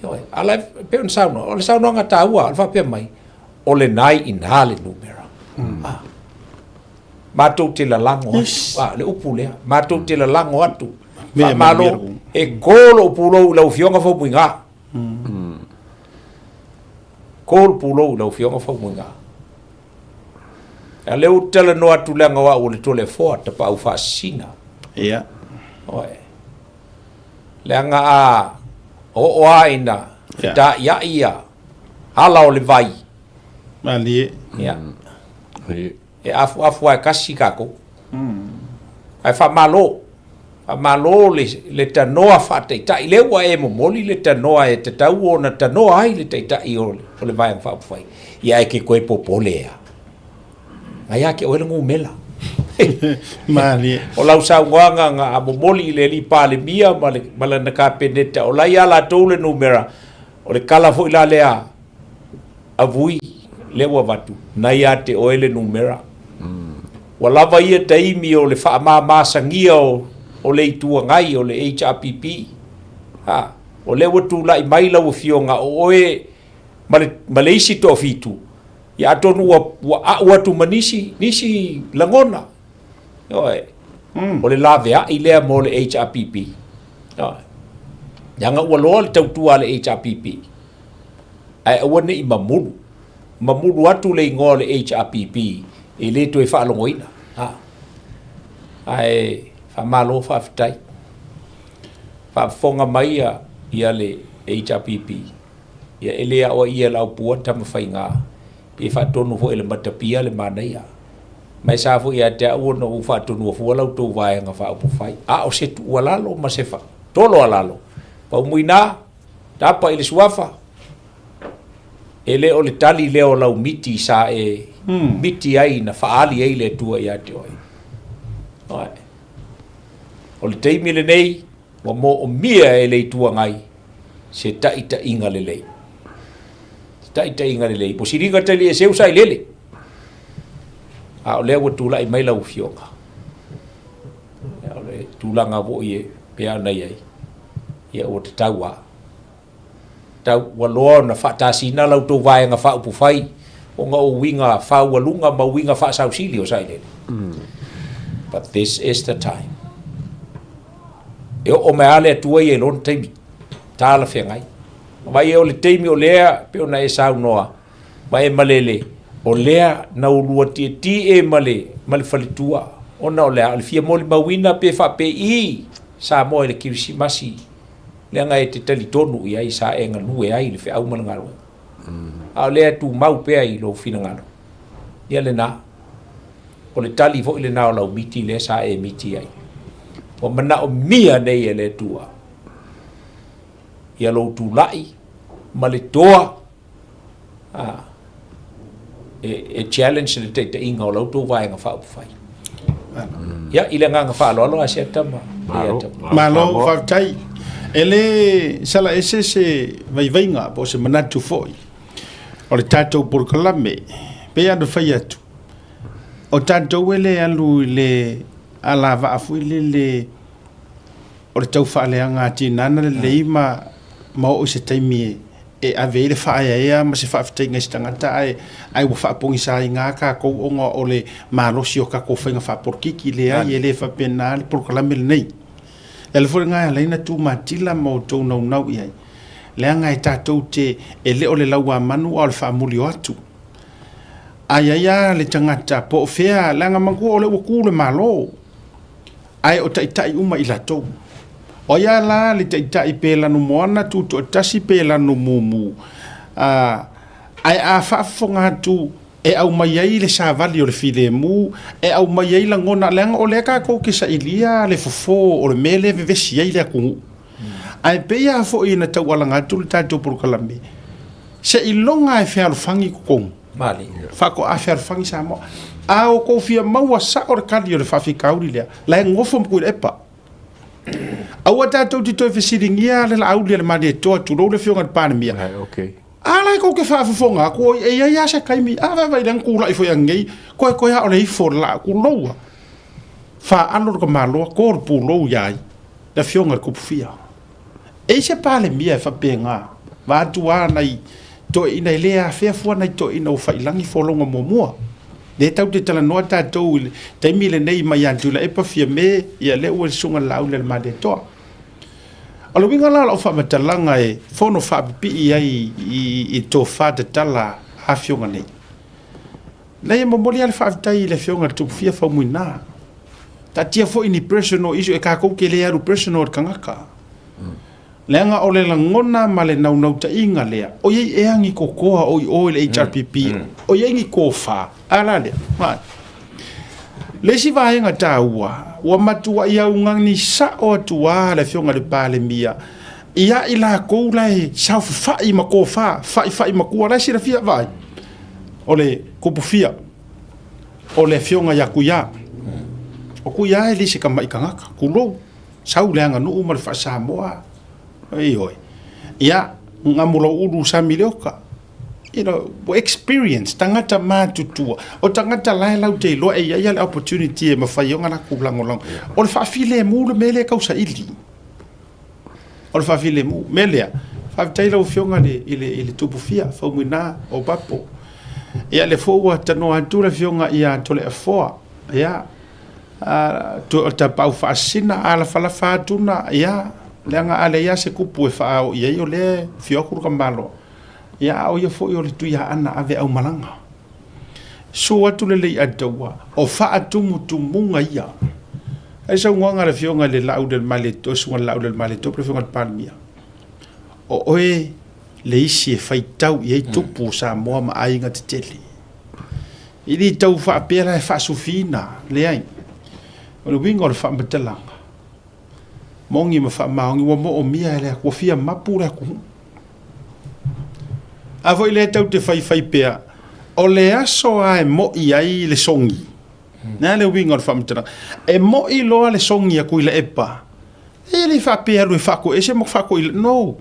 [SPEAKER 10] Ioe, a la e pei ona saunoa, o le saunoaga taua, o le faapea mai, o lena i ina le numera. Ah. Matou te lalago atu. Ah, le upu lea. Matou te lalago atu. Faamalo, e kō lou pulou i lau Afioga Faumuina. Kō le pulou i lau Afioga Faumuina. A lea ou te talanoa atu leaga o au o le Toleafoa, Tapaau Faasisina.
[SPEAKER 2] Ia.
[SPEAKER 10] Oe. Leaga a oo lava ina fetaiai ia ala o le vai.
[SPEAKER 2] Malie.
[SPEAKER 10] Ia. E afuafu lava e tasi tatou. Ae faamalo, faamalo le, le tanoa faataitai. Lea ua e momoli le tanoa e tatau ona tanoa ai le taitai o le, o le Vaega Faaupufai. Ia ae ke koe popole a. Na ia te oe le numera.
[SPEAKER 2] Malie.
[SPEAKER 10] O lau saunoaga na a momoli i le alii Palemia ma, le, ma lana Kapeneta, o la ia latou le numera, o le kala foi la lea a Vui, lea ua avatu, na ia te oe le numera. Ua lava ia taimi o le faamamasagia o, o le Itu Agai, o le HRPP. Ha, o lea ua tulai mai lau Afioga, o oe ma le, ma le isi toafitu, ia atonu ua, ua a'u atu ma nisi, nisi lagona. Ioe. O le laveai lea mo le HRPP. Ioe. Leaga ua loa le tautua a le HRPP, ae aua ne i mamulu, mamulu atu le igoa o le HRPP e le toe faalogoina. A. Ae faamalo faafetai. Faafofoga mai ia, ia le HRPP, ia e le aoaia e le aupua Tamafaiga, pe faatonu foi e le Matapia le manaia. Ma e sa foi ia te au ona ou faatonua fua la outou Vaega Faaupufai. A o se tuualalo ma se tolo a lalo, pau muina, tapa i le suafa, e le o le tali lea o lau miti sa e miti ai na faaali ai le Atua ia te oe. Oe. O le taimi lenei, ua moomia e le Itu Agai se taitaiga lelei. Se taitaiga lelei. Po siliga tali e seu sa ilele. A o lea ua tulai mai lau Afioga. O le tulaga foi e pei ona i ai, ia ua tatau lava. Tau, ua loa ona faatasina la outou Vaega Faaupufai ona o uiga faaualuga ma uiga faasausili o Sailele. But this is the time. E oo mai lava le Atua ia i lona taimi talafeagai. Vaai o le taimi o lea pei ona e saunoa ma e malele, o lea na ulua tietie ma le, ma le faletua, ona o le a? O le fia molimauina pe faapei Samoa i le Kerisimasi, leaga e te talitonu i ai sa e galue ai i le feau ma le galuega. A o lea e tumau pea i lou finagalo. Ia lena. O le tali foi lena o lau miti lea sa e miti ai. Ua manaomia nei e le Atua ia lou tulai ma le toa a, e, e challenge le taitaiga o la outou Vaega Faaupufai. Ia, i le agaga faaaloalo Asiata ma
[SPEAKER 2] Malo, Malo faafetai. E le sala ese se vaivaiga po o se manatu foi o le tatou polokalame. Pei lava ona fai atu, o tatou e le alu i le alavaa foi lele o le tau faaleaga tinana lelei ma ma oo i se taimi e ave ai le faaeaea ma se faafetaiga i se tagata ae ae ua faapogisaina lava tatou ona o le malosi o tatou faiga faapolokiki. Leai, e le faapena le polokalame lenei. O le ala foi lena e ala ai ona tumatila ma outou naunau i ai, leaga e tatou te, e le o le lauamanu a o le faamuli o atu. A i ai lava le tagata po o fea, leaga manatua o lea ua tu le Malo, ae o taitai uma i latou. O ai lava la le taitai pe lanumoana tutoatasi pe lanumumu, a, ae a faafofoga atu e aumai ai le savali o le filemu, e aumai ai lagona, leaga o lea tatou te sailia le fofo o le mea lea e vevesi ai le atunuu. Ae pei lava foi na taualaga atu le tatou polokalame, seiloga e fealofani totonu. Faatoa fealofani Samoa. A outou fia maua sao le tali o le faafitauli lea, la e nofo ma Tuilaepa. Aua tatou te toe fesiligia le Laauli a le Malietoa, tulou le Afioga i le Palemia. A la e tou te faafofoga atu, oi, e i ai lava se taimi, a vaavaai lea na tulai foi ananei, koe koe lava o le ifo o le laa, tulou a. Faalo le tamaloa, to le pulou ia ai, le Afioga i le Tupufia. E i se Palemia e faapena, vaeatu lava nai toeaiina e le afea fua nai toeaiina ua faiilagi folauga muamua. Lea tatou te talanoa tatou i le taimi lenei mai ia Tuilaepa, Fiame, ia lea ua i le Susuga i le Laauli a le Malietoa. O le uiga la o lau faamatalaga e fono faapipii ai i tofa tatala a Afioga nei, leai e momoli lava le faafetai i le Afioga i le Tupufia Faumuina. Taatia foi ni personal issue, e tatou te le alu personal i le tagata. Leaga o le lagona ma le naunautaiga lea, o i ai ea ni kokoa o i o i le HRPP, o i ai ni tofa, a la lea. Vai. Le isi vaega taua, ua matuai augani sao atu lava le Afioga i le Palemia ia i latou la e saofafai ma tofa, faifai matua, la e silafia, vaai, o le Tupufia, o le Afioga ia Tuia. O Tuia e le se tamai tagata, tulou, sau le aganuu ma le faa-Samoa, ioe. Ia, Gamulauulu Sami Leoka, you know, experience, tagata matutua, o tagata la e latou te iloa e i ai le opportunity e mafai ai ona latou lagolago. O le faafilemu le mea lea e tau saili. O le faafilemu. O le mea lea, faafetai lau Afioga i le Tupufia, Faumuina Opapo. Ia, lea foi ua tanoa atu le Afioga ia Toleafoa, ia, o le tapaau faasina, a lafalafa atu na, ia, Leaga a leai lava se kupu e faaoo i ai o lea e afio atu le tamaloa, ia a o ia foi o le Tuiaana ave aumalaga. Susu atu le Leiataua, o faatumutumuga ia. Ai saunoaga a le Afioga i le Laaulialemalietoa, Susuga i le Laaulialemalietoa po o le Afioga i le Palemia, o oe le isi e faitau i ai tupu o Samoa ma aiga tetele. E le tau faapea la e faasufiina, leai. O le uiga o le faamatalaga, moni ma faamaoni ua moomia e le Atua, fia mapu le atunuu. A foi lea tau te faifai pea, o le aso lava e moi ai le sogi, na le uiga o le faamatalaga, e moi loa le sogi a Tuilaepa, e le faapea alu e faatoese ma faatoila, no.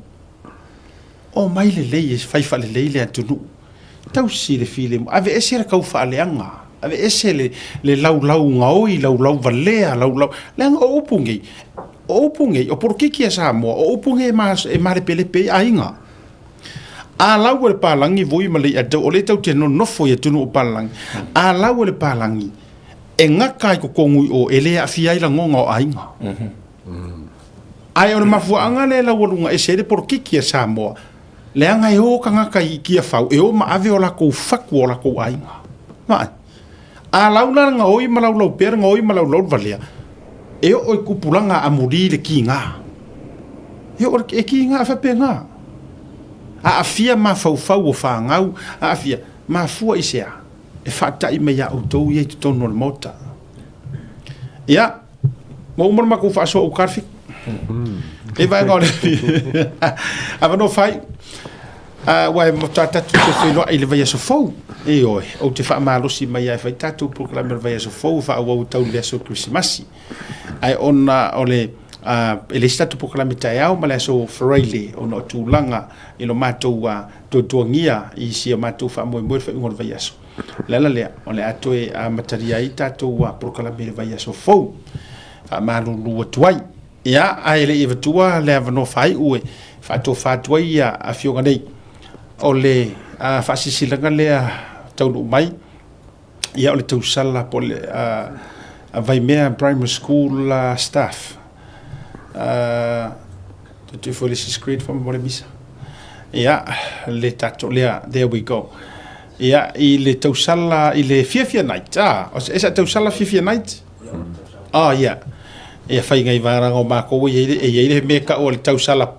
[SPEAKER 2] Omai lelei e fai faalelei le atunuu. Tausi le filemu, aveese le tau faaleaga, aveese le, le laulau gaoi, laulau valea, laulau, leaga o upu nei, o upu nei, o polokiki a Samoa, o upu nei e, ma, e malepelepe ai aiga. A lau e le palagi voi ma Leiatau, o lea tau te nonofo i atunuu o palagi, a lau e le palagi, e gata ai totonu i o, e le aafia ai lagona o aiga. Mm -hmm. Ae o le mafuaaga lea e laualuga ese ai le polokiki a Samoa, leaga e o tagata i Tiafau e o ma ave o latou fatu o latou aiga. Vaai. A laula le gaoi ma laulau pea le gaoi ma laulau le valea, e oo i tupulaga amuli le kiga. E oo e kiga faapena. Aafia mafaufau o fanau, aafia, mafua i se a? E faatai mai ia outou ia i totonu o le Maota. Ia, Ua uma le matou faasoa uka le fitu. E vaega o le avanoa fai. Ua e matua tatou te feiloai i le vaiaso fou. Ioe, ou te faamalosi mai ai fai tatou polokalame o le vaiaso fou faaauau tau le aso Kerisimasi. Ae ona o le e leai se tatou polokalame taeao ma le aso Faraile ona o tulaga i lo matou tuatuagia i si o matou faamoemoe i le faaiuga o le vaiaso. O le ala lea, o le a toe amatalia ai tatou polokalame i le vaiaso fou. Faamalulu atu ai. Ia, ae le i avatua le avanoa faaiu e faatofa atu ai ia afioga nei. O le faasilasilaga lea taunuu mai, ia o le tausala po o le Vaimea Primary School staff. Toe foi le isi screen faamolemole Misa. Ia, le tatou lea, there we go. Ia, i le tausala, i le Fiafia Night, ah, e sa tausala Fiafia Night? Oh, ia. Ia, fai ngai varanga o mākou, e iai le mea tau o le tausala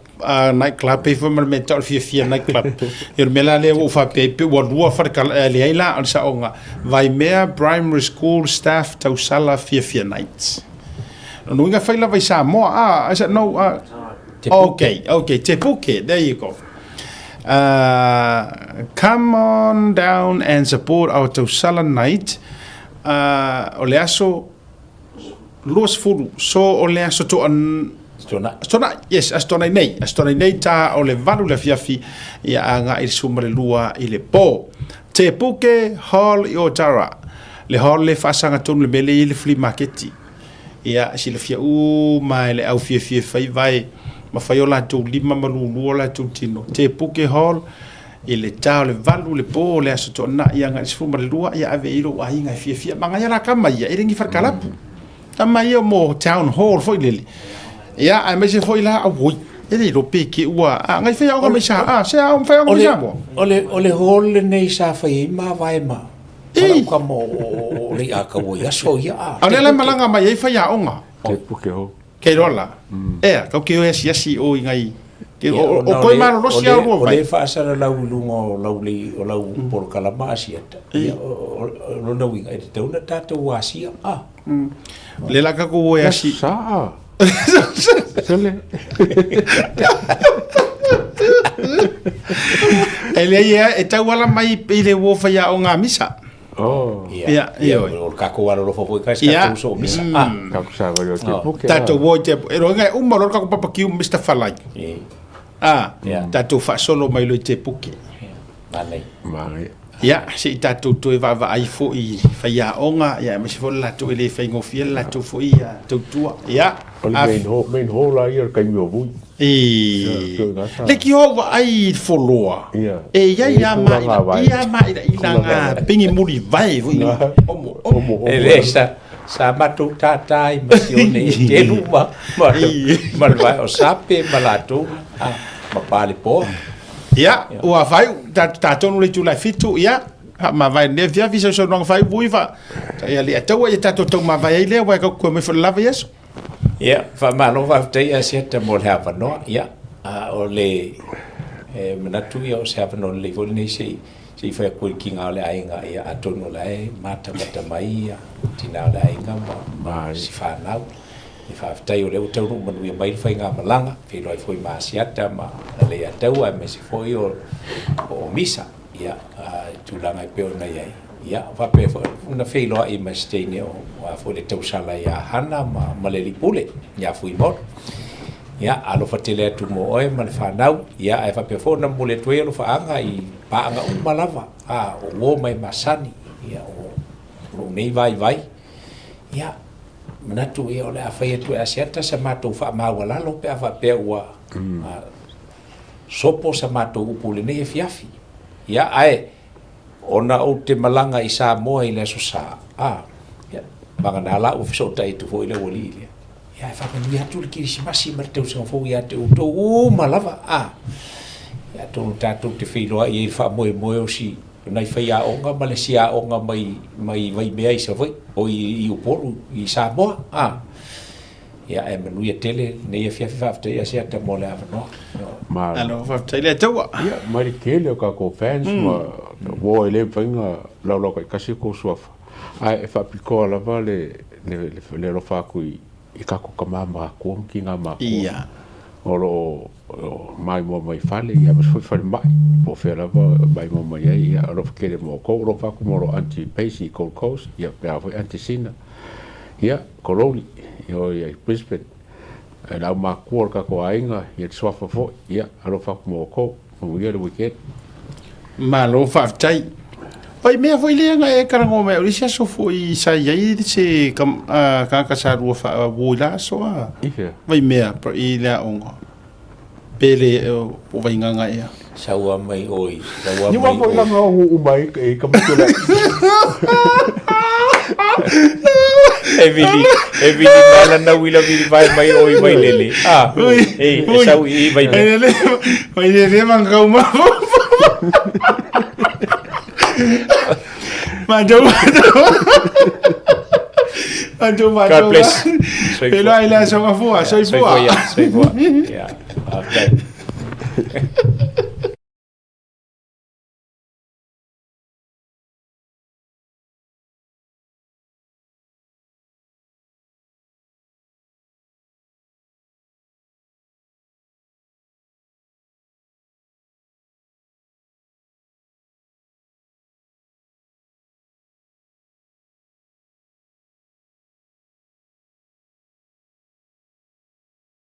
[SPEAKER 2] night club, e foi ma le mea tau o le Fiafia Night Club. Ia, o le mea la lea ua ou faapea ai, pe ua lua fale kala, e leai la, o le saoga, Vaimea Primary School Staff Tausala Fiafia Night. Lona uiga fai lava i Samoa, ah, is it no, ah, okay, okay, Te Puke, there you go. Come on down and support our Tausala night. O le aso 20, so o le aso toa Aso Toonai, yes, Aso Toonai nei, Aso Toonai nei tā o le 8 le afiafi ia agai i le 12 i le pō. Te Puke Hall i Otara, le hall le faasaga tonu le mea lea i le flea maketi. Ia, silafia uma e le au fiafia fai vae ma fai o latou lima ma lulua o latou tino. Te Puke Hall, i le ta o le 8 le po o le Aso Toonai agai i le 12, ia ave i lou aiga e fiafia. Magaia la tama ia, e le ni falekalapu. Tama ia mo town hall foi lele. Ia, aemaise foi la, auoi, e le iloa pe ke ua, a, ngai fai aoga mai sa, a, se ao fai aoga mai Samoa.
[SPEAKER 10] O le hall lenei sa fai ai mavae ma Falau mo o le a kau i aso ia a.
[SPEAKER 2] A le la malaga mai ai fai aoga.
[SPEAKER 8] Te puke ho.
[SPEAKER 2] Kei roa la. Ea, kau ke o asiasi o i ngai. O koe malolosi au lua
[SPEAKER 10] vai. O le faasalalau i luga o lau lei, o lau polokalama Asiata. Ia, o lona uiga, e tatau ona tatou asia. A.
[SPEAKER 2] Le la ka ko e asi.
[SPEAKER 8] Sa. Sele.
[SPEAKER 2] E leai e, e tauala mai i le uo fai aoga a misa.
[SPEAKER 8] Oh.
[SPEAKER 2] Ia, ia,
[SPEAKER 10] o le tatou alolofa foi kai sa tatou so misa. Ah.
[SPEAKER 8] Tatou sa vai o te puke.
[SPEAKER 2] Tatou o te e roinga e uma loa le tatou papa kiu Mr. Falai. Ah, tatou faasolo mai loa i te puke.
[SPEAKER 10] Manai.
[SPEAKER 8] Manai.
[SPEAKER 2] Ia, se i tatou toe vaavaai foi i faiaoga, ia aemaise foi le latou e le faigofie le latou foi tautua. Ia.
[SPEAKER 8] O le main hall, main hall la ia o le taimi o vui.
[SPEAKER 2] E, le ki o vaai i foloa. E ia ia ma ia ma ila ila nga pingi muri vai foi. Omo
[SPEAKER 10] omo. E le sa. Sa matou tātā ai ma Sione e telu ma, ma, ma le vae o Sape ma latou a, ma Palepoa.
[SPEAKER 2] Ia, ua fai, ta tonu le itula e 7, ia, faamavae i lenei afiafi i sausaunoaga faaiu fa, ia le ataua ia tatou taumavae ai lea, aua e kau mai foi le lava i aso.
[SPEAKER 10] Ia, faamalo faafetai Asiata mo le avanoa. Ia, a o le e manatu ia o se avanoa lelei foi lenei se i se i fai atu i le tiga o le aiga, ia atonu o la e matamata mai ia tina o le aiga ma si fanau. Ia faafetai o lea ua taunuu manuia mai le faigamalaga, feiloai foi ma Asiata ma Leiataua aemaise foi o Misa, ia i tulaga e pei ona i ai. Ia faapea foi ona feiloai ma se teine o a foi le tausala ia Hana ma le alii pule ia Fuimono. Ia alofa tele atu mo oe ma le fanau, ia ae faapea foi ona momoli atu ai alofaaga i paaga uma lava, a o uo ma e masani, ia o lou nei vaivai. Ia, manatu ia o le a fai atu e Asiata sa matou faamaualalo pe a faapea ua sopo sa matou upu i lenei afiafi. Ia, ae ona ou te malaga i Samoa i le Aso Sa, a, ia, vagana la ua fesootai atu foi le aualii lea. Ia, e faamanuia atu le Kerisimasi ma le tausaga fou ia te outou uma lava, a. Ia, atonu tatou te feiloai ai i le faamoemoe o si nai faiaoga ma le isi aoga mai, mai Vaimea i Savaii, o i, i Upolu, i Samoa, a. Ia, ae manuia tele lenei afiafi, faafetai Asiata mo le avanoa.
[SPEAKER 2] Malo, faafetai le Atua.
[SPEAKER 8] Ia, mai le tele o tatou fans ma uo e le mafai ona laulau taitasi tou suafa, ae e faapitoa lava le le alofa atu i i tatou tama matutua ma tina matutua o lo o maimoa mai fale, ia aemaise foi falemai po o fea lava maimoa mai ai. Ia alofa tele mo outou, alofa atu mo lo Aunty Pace i Gold Coast, ia pea foi Aunty Sina, ia Kololi i o i Brisbane, e le aumatua o le tatou aiga, ia le suafa foi, ia alofa atu mo outou, manuia le weekend.
[SPEAKER 2] Malo faafetai. Oi mea foi lea na e talanoa mai au i le isi aso foi sa i ai se tagata sa lua faauo i la aso a.
[SPEAKER 8] I fea?
[SPEAKER 2] Vaimea i le aoga. Pe le po o Vaigaga ea.
[SPEAKER 10] Saua mai oi, saua
[SPEAKER 8] Ni
[SPEAKER 10] mai
[SPEAKER 8] wa foi
[SPEAKER 10] oi.
[SPEAKER 8] langa o uma i ka matu le.
[SPEAKER 10] E vili, e vili mai lana uila vili vai mai oi Vailele. Ah, e, e sau i Vaimea.
[SPEAKER 2] Vailele mangau ma. Matou matou
[SPEAKER 10] God bless.
[SPEAKER 2] Pelo ai le aso gafua, soifua.
[SPEAKER 10] Soifua, soifua. Yeah. Faafetai.